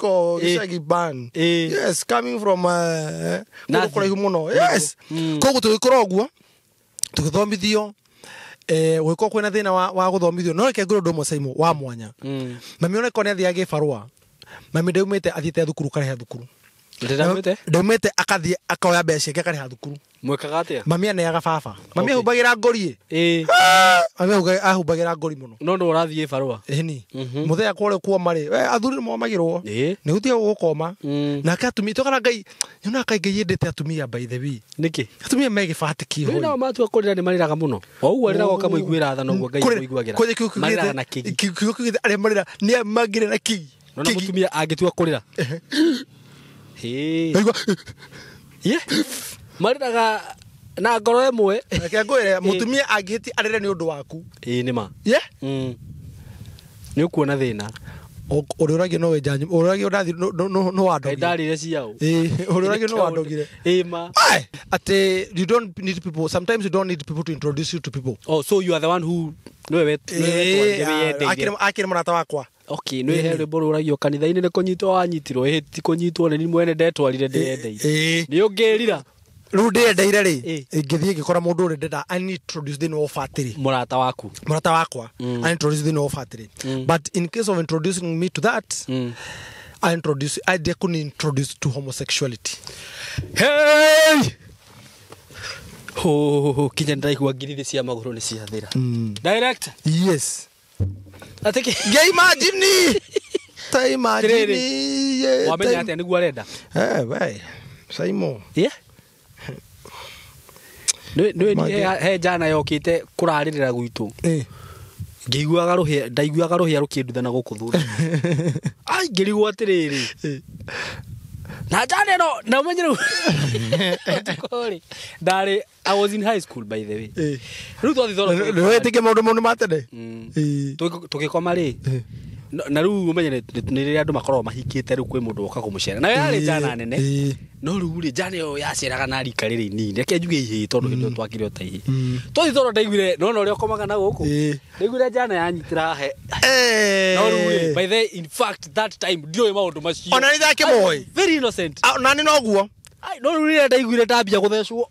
Typical gĩcagi ban. Yes, coming from kũndũ Nathi. kũraihu mũno. Yes. Koguo tũgĩkũra ũguo, tũgĩthomithio, gũgĩkorwo kwĩna thĩna wa gũthomithio, no reke ngwĩre ũndũ ũmwe, Simon, wa mwanya. Mami oneko nĩ athiaga gĩbarũa, mami ndaumĩte athiĩte thukuru karĩha thukuru. Ndĩramwĩte. Ndaumĩte akathiĩ akoya mbeca ciake akarĩha thukuru. Mwekaga atĩa? Mami aneaga baba, mami ahumbagĩra ngori. Mami ahumbagĩra ngori mũno. No nĩ ũrathiĩ barũa. Ĩni mũthenya kũrĩa kuoma rĩ, we athuri nĩ momagĩrwo. Nĩ gũtiga gũkoma. Nake atumia tũkara Ngai nyonaga kaingĩ yendete atumia, by the way. Nĩkĩ? Atumia me gĩbati Rĩu kĩho. nao matua kũrĩra nĩ marĩraga mũno. O ũguo arĩraga ũkamũiguĩra tha, noguo Ngai amũiguagĩra. Kũrĩa kiugo Marĩraga na kĩgi. Kiugo kiugĩte arĩa marĩra nĩ mangĩrĩ na kĩgi. Nona Kĩgi. mũtumia angĩtua kũrĩra. Hĩ. Waigua, Ye. Marĩraga na ngoro ĩmwe. Reke ngwĩre, mũtumia angĩhĩtia arĩre nĩ ũndũ waku. Ĩĩ, nĩ ma. Ye. Nĩ ũkuona thĩna. Ũrĩa ũragio no wenja, ũrĩa ũragio ndathi no Ngai wandogire. ndarire ciao. Ĩĩ, ũrĩa ũragio no wandogire. Ĩĩ ma. Ai, atĩ you don't need people, sometimes you don't need people to introduce you to people. Oh, so you are the one who nĩwe wetwarire wĩyendeire. Akĩrĩ mũrata wakwa. Okay, nĩ he rwĩmbo rũragio kanitha-inĩ nĩ kũnyitwo wanyitirwo, ĩhĩ ti kũnyitwo, nĩ niĩ mwene ndetwarire ndĩyendeire. Nĩ ũngĩrira. Rĩu ndĩyendeire rĩ, ngĩthiĩ ngĩkora mũndũ ũrĩa ndenda introduce thĩinĩ wa ũbatĩrĩ. Mũrata waku. Mũrata wakwa introduce thĩinĩ wa ũbatĩrĩ. But in case of introducing me to that, I introduce I kuni introduce to homosexuality. Hey! Ho, kinya ndĩraigua ngirithĩ cia magũrũ nĩ ciathira. Director. Yes. Atĩkĩ? Nge imagine ta imagine. Atĩrĩrĩ, Yeah, wamenya atĩa nĩguo arenda? Eh, we Simon. Yeah. Nĩ Mage- he njana yokĩte kũrarĩrĩra gwitũ. Ngĩiguaga rũhĩa, ndaiguaga rũhĩa rũkĩndutha na gũkũ thutha. Ai, ngĩrigwo atĩrĩrĩ. Na njana ĩno, na ũmenye rĩu. Ũtukũ rĩ, ndarĩ, I was in high school, by the way. Rĩu twathiĩ toro. Nĩ wetĩkia maũndũ mau nĩ ma tene. Tũgĩkoma rĩ, na rĩu ũmenye nĩ rĩrĩa andũ makoragwo mahikĩte, rĩu kwĩ mũndũ woka kũmũcera nayo yarĩ njana nene. No rĩu rĩ, njana ĩyo yaceraga na rika rĩrĩ inini, reke njuge ihĩĩ, tondũ hĩndĩ ĩyo twakire o ta ihĩĩ. Twathiĩ toro ndaiguire nona ũrĩa ũkomaga na gũkũ, ndaiguire njana yanyitĩra he. No rĩu rĩ, by the in fact that time ndiũĩ maũndũ macio. Ona nĩ ndakĩmoĩ. Very innocent. Ah, nani noguo. Ai, no rĩu rĩrĩa ndaiguire ndambia gũthecwo,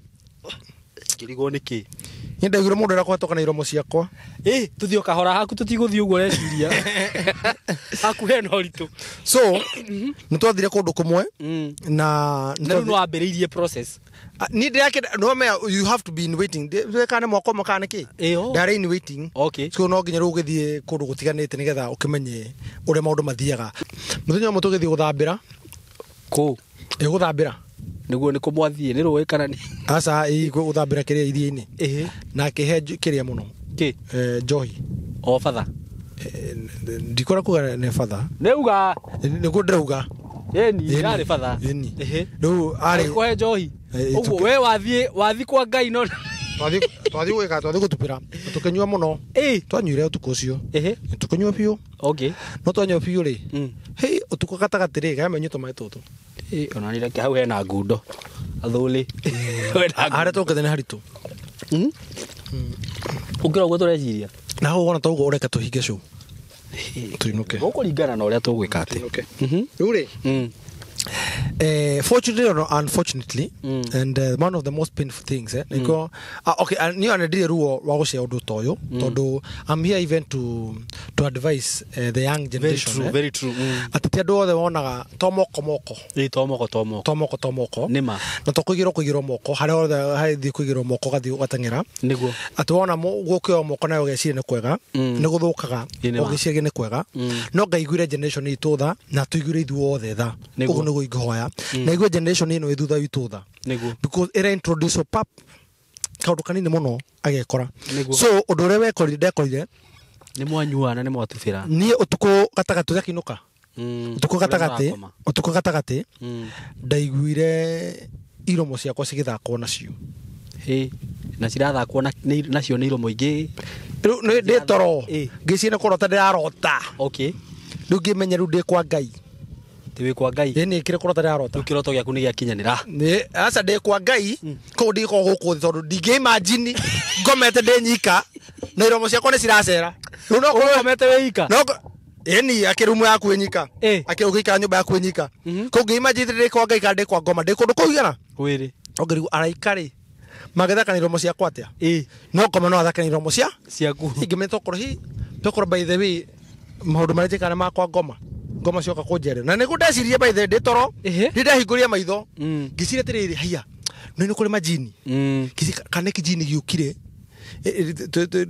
ngĩrigwo nĩkĩ. Nĩ ndaiguire mũndũ ũrĩa kũhetũka na iromo ciakwa. Ĩ, tũthiĩ o kahora, haku tũtigũthiĩ ũguo ũreciria, haku hena ũritũ. So nĩ twathire kũndũ kũmwe na Na rĩu nĩ wambĩrĩirie process. Ah, niĩ ndĩrakĩenda no mea you have to be in waiting. Kana mwaka ũmwe kana nĩkĩ. Ĩ, oh. Ndarĩ in waiting. So no nginya rĩu ũgĩthiĩ kũndũ gũtiganĩte nĩgetha ũkĩmenye ũrĩa maũndũ mathiaga. Mũthenya ũmwe tũgĩthiĩ gũthambĩra. Kũ? Ĩ, gũthambĩra. Nĩguo nĩ kũmwathiĩ nĩ rũĩ kana nĩ? Aca, ĩ, gũthambĩra kĩrĩa iria-inĩ. Na akĩhe kĩrĩa mũno. Kĩ? Njohi. O batha. Ndikora kuga nĩ batha. Nĩ uga. Nĩguo ndĩrauga. Ĩni, Ĩni. yarĩ batha. Ĩni. Rĩu arĩ Agĩkũhe njohi. It's Ũguo okay. we wathiĩ kwa Ngai no Twathiĩ gwĩka, twathiĩ gũtubĩra, tũkĩnyua mũno. Twanyuire ũtukũ ũcio. Tũkĩnyua biũ. No twanyua biũ rĩ, hei, ũtukũ gatagatĩ rĩ, gamenyũ tũmaĩ tũtũ. Ĩ, ona nĩ reke hau hena ngundo. Athũlĩ. Harĩa tũkĩte nĩ haritũ. Ũngĩra ũguo tũreciria. Na hau wona toguo ũreka tũhinge show. Tuinũke. Gũkũringana na ũrĩa tũgwĩka atĩ. Rĩu rĩ, fortunately or unfortunately, and one of the most painful things, nĩkĩo, okay, niĩ ona ndirĩ ruo rwa gũcea ũndũ ta ũyũ, tondũ I'm here even to advise the young Very generation, true, very true. Atĩ ti andũ othe wonaga to moko moko. Ĩ, to moko to moko. To moko to moko. Nĩ ma. Na to kũigĩrwo kũigĩrwo moko harĩa hothe hathiĩ kũigĩrwo moko gathiĩ ũgateng'era. Nĩguo. Atĩ wona gũkĩoyo moko nayo ũgeciria nĩ kwega, nĩ gũthũkaga. Ĩ, nĩ ma. Ũgĩciria nĩ kwega, no ngaiguire generation itũ tha na tũiguire ithuothe tha. Nĩguo. Ũguo nĩguo ingĩhoya na igue generation ĩno ĩ thutha witũ tha. Nĩguo. Because ĩra introduce pap kaũndũ kanini mũno agekora. Nĩguo. So ũndũ ũrĩa wekorire ndekorire, Nĩ mwanyuana nĩ mwatubĩra. Niĩ ũtukũ gatagatĩ ũgakĩinũka, ũtukũ gatagatĩ, Ũrĩa mũrakoma. ũtukũ gatagatĩ ndaiguire iromo ciakwa cigĩthakwo nacio. Ĩ, na cirathakwo nacio nĩ iromo ingĩ. Rĩu nĩ ndĩ toro, ngĩciria nĩ kũrota ndĩrarota. Rĩu ngĩmenya rĩu ndĩ kwa Ngai. Ti wĩ kwa Ngai. Ĩ, nĩ kĩrĩ kũrota ndĩrarota. Rĩu kĩroto gĩaku nĩ gĩakinyanĩra. Nĩ aca, ndĩ kwa Ngai, koguo ndigĩkorwo gũkũ thĩ, tondũ ndingĩ imagine ngomete ndĩ nyika na iromo ciakwa nĩ ciracera. Rĩu no Ũkomete wĩ ika? No Ĩni akĩrumu yaku ĩnyika. Ĩ. Akĩũgĩikara nyũmba yaku ĩnyika. Kũngĩ imagine ndĩ kwa Ngai kana ndĩ kwa ngoma ndĩ kũndũ kũu igana. Kwĩrĩ. Ũngĩrigwo araika rĩ mangĩthaka na iromo ciakwa atĩa? Ĩ. No ngoma no athake na iromo cia Ciaku. ingĩmenya tokorwo hi tokorwo by the way maũndũ marĩa njĩkaga nĩ makwa ngoma ngoma cioka kũnjerera na nĩguo ndecirie by the way ndĩ toro Ĩhĩ. ndĩ ndahingũria maitho Mm. ngĩciria atĩrĩrĩ haiya no nĩ kũrĩ majini Mm. Ngĩciria kana nĩ kĩjini gĩũkire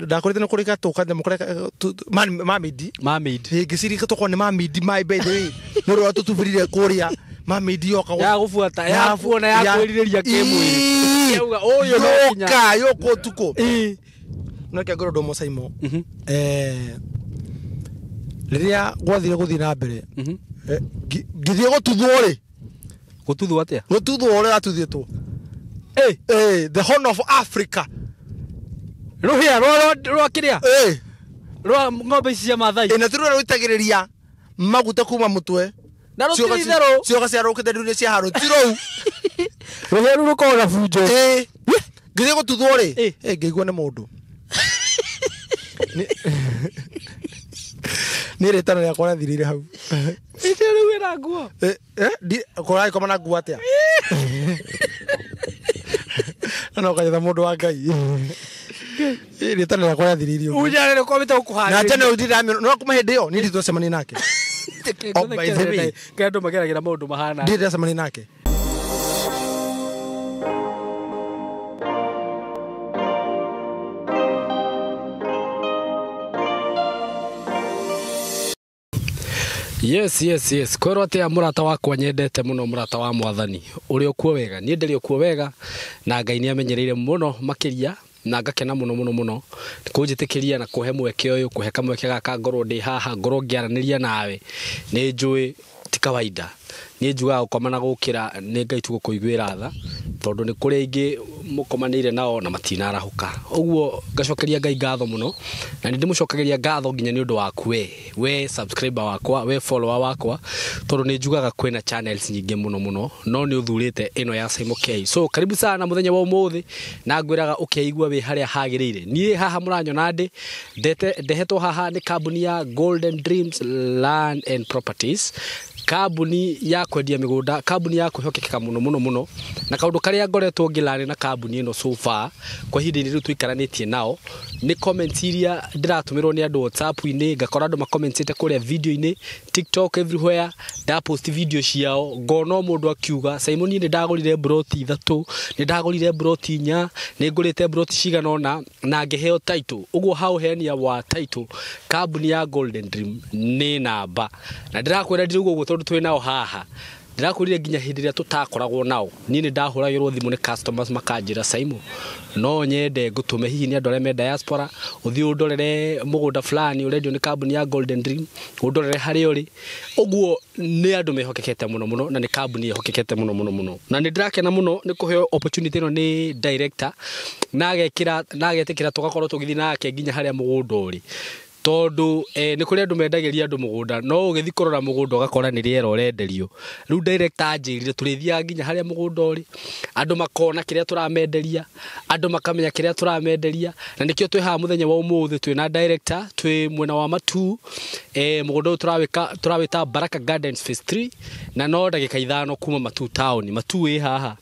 ndakorete nĩ kũrĩ gatũ kanyamũ karĩa mamidi Mermaid. ngĩciria tokorwo nĩ mamidi mai by the way nĩ ũrĩa tũtubĩrire kũrĩa mamidi yoka Ya gũbuata, ya kuona, ya kwĩrirĩria kĩmwĩrĩ. Yauga, ũyũ no nginya. yoka yoka ũtukũ Ĩ. no kĩa ngorwo ndå Saimo Mhm. rĩrĩa gwathire gũthiĩ na mbere Mhm. ngĩthiĩ gũtuthwo rĩ Gũtuthwo atĩa? gũtuthwo ũrĩa atuthĩtwo Ĩ. The Horn of Africa. Rũhĩa rwa kĩrĩa? Eh, Rwa ng'ombe ici cia Maathai. na ti rũrĩa rũitagĩrĩria maguta kuma mũtwe. Na rũtirĩ itherũ. Cioga ciarũkĩte nduinĩ cia harũ ti rũu. Rũhĩa rũu rũkoragwo na bunjo. Eh, ngĩthiĩ gũtuthwo rĩ Eh. ngĩigua nĩ mũndũ. Nĩ rĩtana rĩakwa rĩathirĩire hau. Ĩte rĩu wĩna nguo. Kũragĩkoma na nguo atĩa? Na no kanyitha mũndũ wa Ngai. Rĩtana rĩakwa rĩathirĩire ũguo. Unjare rĩ kwamĩte Na gũkũharĩria. tene ndira no kuma hĩndĩ ĩyo niĩ nditwacemania nake. Oh, by the way. Kĩrĩa andũ mageragĩra maũndũ mahana. Ndirĩ ndacemania nake. Yes, yes, yes. Kwĩrwo atĩa mũrata wakwa nyendete mũno mũrata wa mwathani ũrĩ okuo wega niĩ ndĩrĩ okuo wega na Ngai nĩ amenyereire mũno makĩria na ngakena mũno mũno mũno kũnjĩtĩkĩria na kũhe mweke ũyũ kũhe kamweke gaka ngorwo ndĩ haha ngorwo ngĩaranĩria nawe nĩ njũĩ ti kawaida niĩ njugaga gũkoma na gũkĩra nĩ Ngai tu gũkũiguĩra tha tondũ nĩ kũrĩ aingĩ mũkomanĩire nao na matinarahũka ũguo ngacokeria Ngai ngatho mũno na nĩ ndĩmũcokagĩria ngatho nginya nĩ ũndũ waku we subscriber wakwa we follower wakwa tondũ nĩ njugaga kwĩna channels nyingĩ mũno mũno no nĩ ũthurĩte ĩno ya Saimo K. So karibu sana mũthenya wa ũmũthĩ na ngwĩraga ũkeigua wĩ harĩa hagĩrĩire niĩ haha mũranyona ndĩ ndehetwo haha nĩ kambuni ya Golden Dreams Land and Properties kambuni ya kwendia mĩgũnda kambuni ya kwĩhokekeka mũno mũno mũno na kaũndũ karĩa ngoretwo ngĩlani na kambuni ĩno so far kwa ihinda-inĩ rĩu tũikaranĩtie nao nĩ comments iria ndĩratũmĩrwo nĩ andũ WhatsApp-inĩ ngakora andũ makomentĩte kũrĩa video-inĩ TikTok everywhere ndapost video ciao ngona o mũndũ akiuga Simon nĩ ndagũrire broti 3 nĩ ndagũrire broti 4 nĩ ngũrĩte broti cigana ũna na ngĩheo title ũguo ha ũheania wa title kambuni ya Golden Dream nĩ namba na ndĩrakwĩra ndirauga ũguo tondũ twĩ nao haha ndĩrakwĩrire nginya hĩndĩ ĩrĩa tũtakoragwo nao niĩ nĩ ndahũragĩrwo thimũ nĩ customers makanjĩra Saimo no nyende ngũtũme hihi nĩ andũ arĩa me diaspora ũthiĩ ũndorere mũgũnda fulani ũrendio nĩ kambuni ya Golden Dream ũndorere harĩa ũrĩ ũguo nĩ andũ mehokekete mũno mũno na nĩ kambuni ĩhokekete mũno mũno mũno na nĩ ndĩrakena mũno nĩ kũheo opportunity ĩno nĩ director na agekĩra na agetĩkĩra tũgakorwo tũgĩthiĩ nake nginya harĩa mũgũnda ũrĩ tondũ nĩ kũrĩ andũ mendagĩria andũ mũgũnda no ũgĩthiĩ kũrora mũgũnda ũgakora nĩ rĩera ũrenderio rĩu director anjĩrire tũrĩthiaga nginya harĩa mũgũnda ũrĩ andũ makona kĩrĩa tũramenderia andũ makamenya kĩrĩa tũramenderia na nĩkĩo twĩ haha mũthenya wa ũmũthĩ twĩ na director twĩ mwena wa Matuu mũgũnda ũyũ tũrawĩta Baraka Gardens Phase 3 na no ndagĩka 5 kuma Matuu town Matuu ĩ haha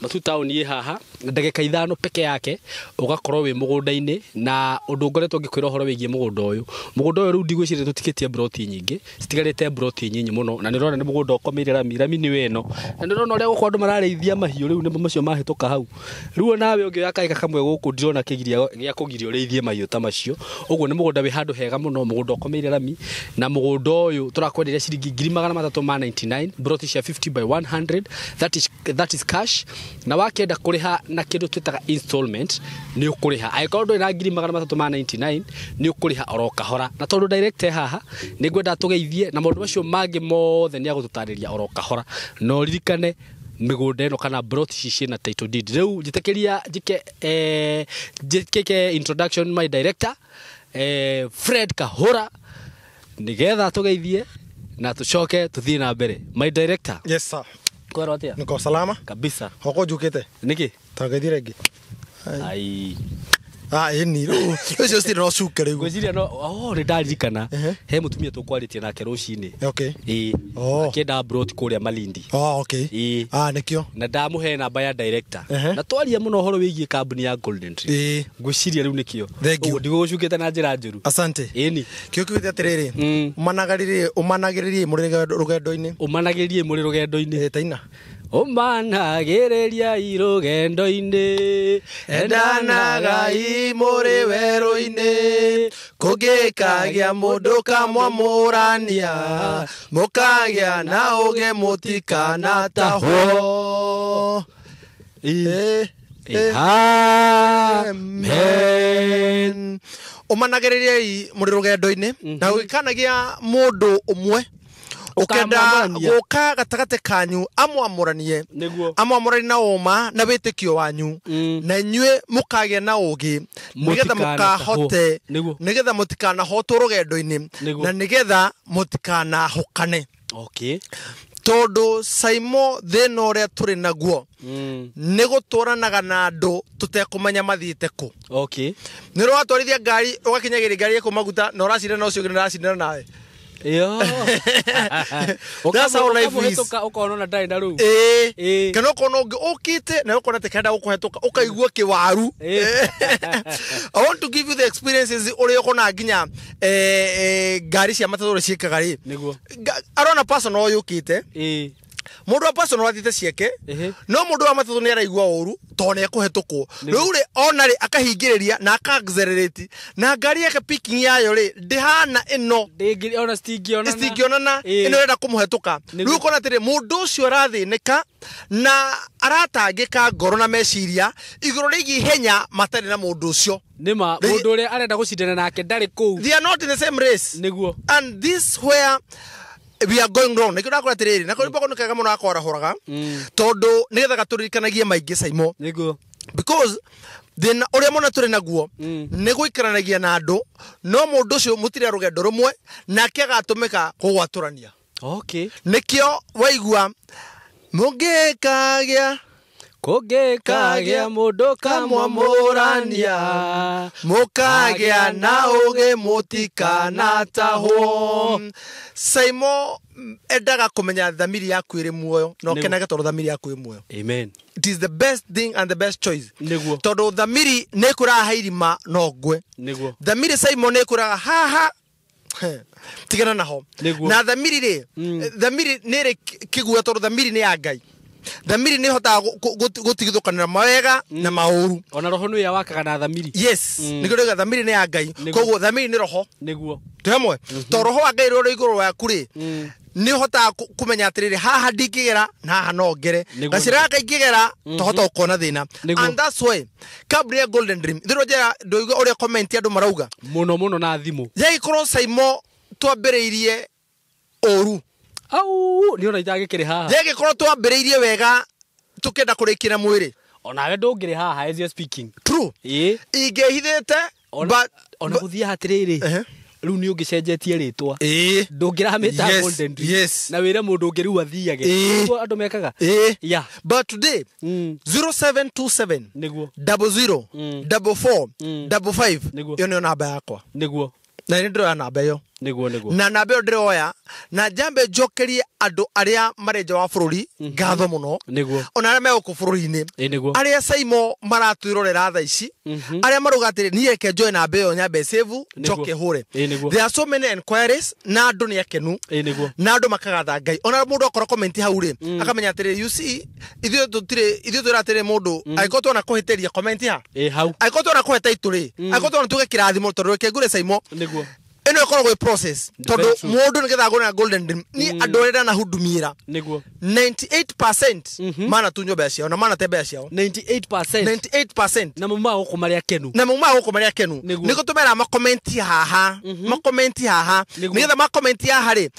Matuu town ĩ haha ndagĩka 5 peke yake ũgakorwo wĩ mũgũnda-inĩ na ũndũ ngoretwo ngĩkwĩra ũhoro wĩgiĩ mũgũnda ũyũ rĩu ndigwĩciria tũtikĩtie broti nyingĩ citigarĩte broti nyinyi mũno na nĩ ũrona nĩ mũgũnda ũkomeire rami rami nĩ weno na nĩ ũrona ũrĩa gũkũ andũ mararĩithia mahiũ rĩu nĩmo macio mahĩtũka hau rĩu onawe ũngĩoya kaĩka kamwe gũkũ ndirona kĩgiria gĩa kũgiria ũrĩithie mahiũ ta macio ũguo nĩ mũgũnda wĩ handũ hega mũno mũgũnda ũkomeire rami na mũgũnda ũyũ tũrakwenderia ciringi 399 broti cia 50 by 100 that is cash na wakĩenda kũrĩha na kĩndũ twĩtaga installment nĩ ũkũrĩha angĩkorwo ndũrĩ na 399 nĩ ũkũrĩha oro kahora na tondũ direct haha nĩ ngwenda tũgeithie na maũndũ macio mangĩ mothe nĩ agũtũtarĩria oro kahora no ririkane mĩgũnda ĩno kana broti ici ciĩna title deed rĩu njĩtĩkĩria njĩke introduction my director Fred Kahora nĩgetha tũgeithie na tũcoke tũthiĩ na mbere my director. Yes sir. Kwĩrwo atĩa? Niko salama kabisa. Hoko njukĩte Nĩkĩ? Tangeithie rĩngĩ. Ai. Ĩni rĩu ũcio citirĩ na ũcuke rĩu. Ngwĩciria no nĩ ndaririkana he mũtumia tũkwarĩtie nake rũcinĩ. Okay. Ĩĩ. Akĩenda brot kũrĩa Malindi. Okay. Ĩĩ. Nĩkĩo. Na ndamũhe namba ya director. Na twaria mũno ũhoro wĩgiĩ kambuni ya Golden Tree. Ĩĩ. Ngwĩciria rĩu nĩkĩo. Thank you. Ũguo ndigũgũcukĩte na njĩra njũru. Asante. Ĩni. Kĩo kiugĩte atĩrĩrĩ, ũmanagĩrĩrie mũrĩ rũgendo-inĩ. Ũmanagĩrĩrie mũrĩ rũgendo-inĩ. Taina. Ũmanagĩrĩria rũgendo-inĩ, endanagai mũrĩ werũ-inĩ, kũngĩkagĩa mũndũ kamwamũrania, mũkagĩa na ũgĩ mũtikanatahwo. Amen. Ũmanagĩrĩriei mũrĩ rũgendo-inĩ, na gũgĩkanagia mũndũ ũmwe ukenda guka gatagate kanyu amwamũranie amwamũranie na ũma na wĩtĩkio wanyu, na inyuĩ mũkagĩa na ũũgĩ nĩgetha mũkahote, nĩgetha mũtikanahotwo rũgendo-inĩ, na nĩgetha mũtikanahũkane. Okay. Tondũ Saimo thĩna ũrĩa tũrĩ naguo nĩ gũtwaranaga na andũ tũtekũmenya mathiĩte kũ. Okay. Nĩ ũratwarithia ngari ũgakinyagĩria ngari ĩkũ maguta na ũracindana ũcio ũngĩ nĩ ũracindana nawe. Yo. That's how life is. Ukona ndari na rĩu. Kana ukona ũngĩ ũkĩte na ukona atĩ kenda gũkũhetũka ũkaigua kĩwaru. I want to give you the experiences ũrĩa ũkona nginya ngari cia matatũ ũrĩa ciĩkaga rĩ. Nĩguo. Arona person o yũkĩte. Mũndũ wa person ũrathiĩte ciake, no mũndũ wa matatũ nĩ araigua ũru tondũ nĩ ekũhetũkwo. Rĩu rĩ ona rĩ akahingĩrĩria na aka accelerate na ngari yake picking yayo rĩ ndĩhana ĩno, ndĩngĩ ona citingĩonana ĩno ĩrenda kũmũhetũka. Rĩu ũkona atĩrĩ mũndũ ũcio arathĩnĩka na aratangĩka ngoro na meciria igũrũ rĩgiĩ ihenya matarĩ na mũndũ ũcio. Nĩma mũndũ ũrĩa arenda gũcindana nake ndarĩ kũu. They are not in the same race. Nĩguo. And this where we are going wrong. Nĩkĩo ndakora atĩrĩrĩ, na kũrĩ nĩ kega mũno gakwarahũraga tondũ nĩgetha gatũririkanagie maingĩ Saimo. Nĩguo. Because thĩna ũrĩa mũno tũrĩ naguo nĩ gũikaranagia na andũ, no mũndũ ũcio mũtirĩ rũgendo rũmwe nake agatũmĩka kũgwatũrania. Okay. Nĩkĩo waigua mũngĩkagĩa kũngĩkagĩa mũndũ kamwamũrania, mũkagĩa na ũgĩ mũtikanatahwo. Saimo endaga kũmenya thamiri yaku ĩrĩ muoyo na ũkenage tondũ thamiri yaku ĩ muoyo. Amen. It is the best thing and the best choice. Nĩguo. Tondũ thamiri nĩ ĩkũraga ha irima no ngwe. Nĩguo. Thamiri Saimo nĩ ĩkũraga haha tigana naho. Na thamiri rĩ, thamiri nĩ ĩrĩ kĩguo tondũ thamiri nĩ ya Ngai. Thamiri nĩ hotaga gũtigithũkanĩra mawega na maũru. Ona roho nĩ wakaga na thamiri. Yes. Nĩkĩo ndauga thamiri nĩ ya Ngai. Koguo thamiri nĩ roho. Nĩguo. Twĩ hamwe. To roho wa Ngai rũrĩ igũrũ waku rĩ, nĩ ũhotaga kũmenya atĩrĩrĩ haha ndingĩgera na haha no ngere. Gacĩra gaka ingĩgera tohota gũkona thĩna. And that's why kambuni ya Golden Dream thĩrwo njera ndũigua ũrĩa comment andũ marauga mũno mũno na thimũ. Yagĩkorwo Saimo twambĩrĩirie ũru. Au, nĩ ona itagĩkĩrĩ haha. Yagĩkorwo twambĩrĩirie wega tũkĩenda kũrĩkia na mwĩrĩ. Onawe ndũngĩrĩ haha as you speaking. True. Ĩĩ. Ingĩhithĩte ona gũthiaga atĩrĩrĩ. Rĩu nĩ ũngĩcenjetie rĩtwa. Ĩĩ. Ndũngĩramĩta Golden Dream. Yes. Na wĩre mũndũ ũngĩ rĩu athiage. Nĩguo andũ mekaga. Ĩĩ. Yeah. But today 0727 Nĩguo. 00 44 55 Nĩguo. ĩyo nĩyo namba yakwa. Nĩguo. Na nĩ ndĩroya namba ĩyo. Nĩguo nĩguo. Na namba ĩyo ndĩroya na njambe njokerie andũ arĩa marĩ nja wa bũrũri ngatho mũno. Nĩguo. Ona arĩa me gũkũ bũrũri-inĩ. Nĩguo. Arĩa Saimo maratwĩrorera thaa ici, arĩa marauga atĩrĩ niĩ reke njoe namba ĩyo nyambe save njoke hũre. Nĩguo. There are so many enquiries na andũ nĩ akenu. Nĩguo. Na andũ makagatha Ngai. Ona mũndũ akora comment hau rĩ, akamenya atĩrĩ you see ithuĩ tũtirĩ ithuĩ twĩra atĩrĩ mũndũ angĩkorwo tuona kũhĩtĩria comment ha. Hau. Angĩkorwo tuona kũhe title rĩ, angĩkorwo tuona tuge kĩrathimo tondũ reke ngũre Saimo. Nĩguo. Ĩno ĩkoragwo ĩ process tondũ mũndũ nĩgetha agũre na Golden Dream ni andũ arĩa ndanahudumiĩra Nĩguo. 98% manatunywo mbeca ciao na manate mbeca ciao. 98%. 98%. Na maumaga gũkũ marĩ akenu. Na maumaga gũkũ marĩ akenu. Nĩguo. Nĩguo tũmeraga makomenti haha, makomenti haha, Nĩguo. nĩgetha makomenti haha rĩ,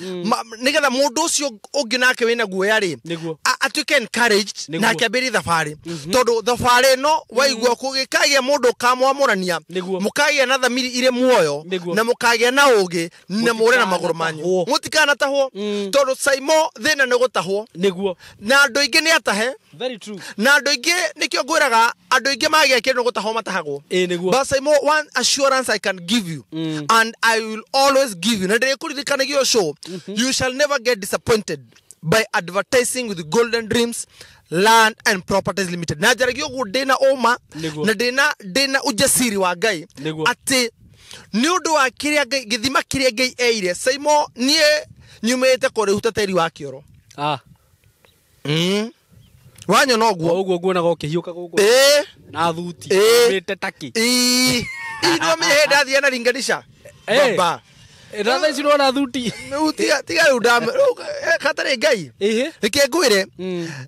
nĩgetha mũndũ ũcio ũngĩ nake wĩna guoya rĩ, Nĩguo. atuĩke encouraged Nĩguo. na akĩambĩrĩria thabarĩ, tondũ thabarĩ ĩno waigua kũgĩkagĩa mũndũ ũkamwamũrania, Nĩguo. mũkagĩa na thamiri irĩ muoyo, Nĩguo. na mũkagĩa na ũgĩ na mũre na magũrũ manyu. Mũtikanatahwo. Mũtikanatahwo, tondũ Saimo thĩna nĩ gũtahwo, Nĩguo. na andũ aingĩ nĩ atahe. Very true. Na andũ aingĩ, nĩkĩo ngwĩraga, andũ aingĩ magĩa kĩndũ gũtahwo matahagwo. Ĩĩ, nĩguo. But Saimo, one assurance I can give you, and I will always give you, na ndĩrĩkũririkanagia show, you shall never get disappointed by advertising with Golden Dreams Land and Properties Limited. Na njaragia ũguo ndĩna ũma Nĩguo. na ndĩna ujasiri wa Ngai Nĩguo. atĩ nĩ ũndũ wa kĩrĩa Ngai, gĩthima kĩrĩa Ngai eire Saimo, niĩ nyumĩte kũrĩhu ta tĩri wa kĩoro. Ah. Wanyona O ũguo. ũguo nguonaga ũkĩhiũka gũkũ Ĩĩ. na thuti Ĩĩ. umĩte taki. Ĩĩ, nĩwamenye hĩndĩ ndathiĩ na ringanisha Eh. baba. Na thaa ici ũrona thuti. Rĩu tiga rĩu rĩu, hatarĩ Ngai. Ĩhĩ. Reke ngwĩre,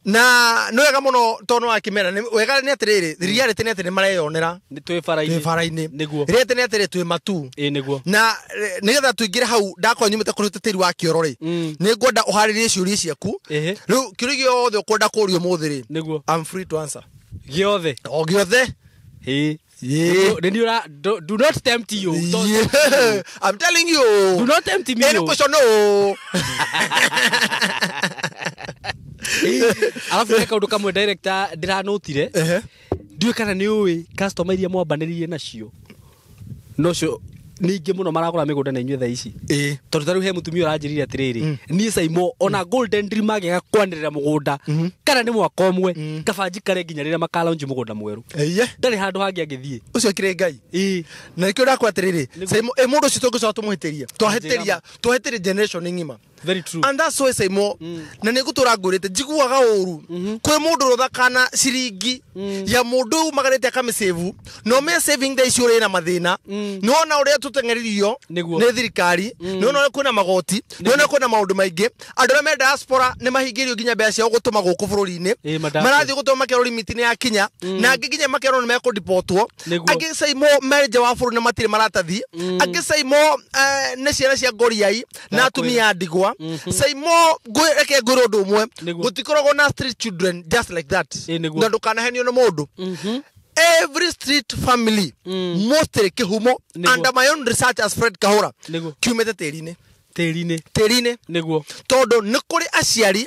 na nĩ wega mũno tondũ wakĩmera wega nĩ atĩrĩrĩ, reality nĩ atĩ nĩ mareyonera. Nĩ twĩ bara-inĩ. Twĩ bara-inĩ. Nĩguo. Reality nĩ atĩrĩ, twĩ matu. Ĩĩ, nĩguo. Na nĩgetha tũingĩre hau ndakorwo nyumĩte kũrĩ tĩri wa kĩoro rĩ, nĩ ngwenda ũharĩrie ciũria ciaku. Ĩhĩ. Rĩu kĩũria gĩothe ũkwenda kũũria ũmũthĩ rĩ, Nĩguo. I'm free to answer. Gĩothe. O gĩothe. Ĩĩ. Ĩĩ. Nĩ niĩ do not tempt you. Don't- Yeah. I'm telling you. Do not tempt me. Any oh. question, no. Arabu he kaũndũ kamwe director ndĩranotire. Ehe. Ndiũĩ kana nĩ ũĩ customer iria mwambanĩrĩirie nacio nocio ningĩ mũno maragũra mĩgũnda na inyuĩ thaa ici. Ĩĩ. Tondũ ta rĩu he mũtumia ũranjĩrire atĩrĩrĩ, niĩ Saimo ona Golden Dream magĩaga kwanĩrĩra mũgũnda kana nĩ mwaka ũmwe, kaba njikare nginya rĩrĩa makalaunji mũgũnda mwerũ. Ĩye. Ndarĩ handũ hangĩ angĩthiĩ. Ũcio kĩrĩ Ngai. Ĩĩ. Na nĩkĩo ndakwa atĩrĩrĩ, Nĩguo. Saimo, ĩ mũndũ ũcio tũngĩcoka tũmũhĩtĩrie, twahĩtĩria, twahĩtĩria generation ng'ima. Very true. And that's why Saimo, na nĩ ngũtũra ngũrĩte njiguaga ũru kwĩ mũndũ ũrothakana ciringi ya mũndũ umagarĩte akamĩsave, no me saving thaa ici ũrĩ na mathĩna. Nĩwona ũrĩa tũteng'eririo Nĩguo. nĩ thirikari, nĩwona ũrĩa kwĩna magoti, nĩwona kwĩna maũndũ maingĩ, andũ arĩa me diaspora nĩ mahingĩirio nginya mbeca ciao gũtũma gũkũ bũrũri-inĩ. Ĩĩ, madakũ. Marathiĩ gũtũma makerwo limit nĩ yakinya, na angĩ nginya makerwo nĩ mekũdipotwo. Nĩguo. Angĩ Saimo me nja wa bũrũri na matirĩ maratathi. Angĩ Saimo nĩ ciana cia ngoriai na atumia a ndigwa. Saimo, reke ngwĩre ũndũ ũmwe. Nĩguo. Gũtikoragwo na street children just like that. Ĩĩ, nĩguo. Na ndũkanahenio nĩ mũndũ. Every street family, mostly kĩhumo, Nĩguo. under my own research as Fred Kahora, Nĩguo. kiumĩte tĩri-inĩ. Tĩri-inĩ. Tĩri-inĩ. Nĩguo. Tondũ nĩ kũrĩ aciari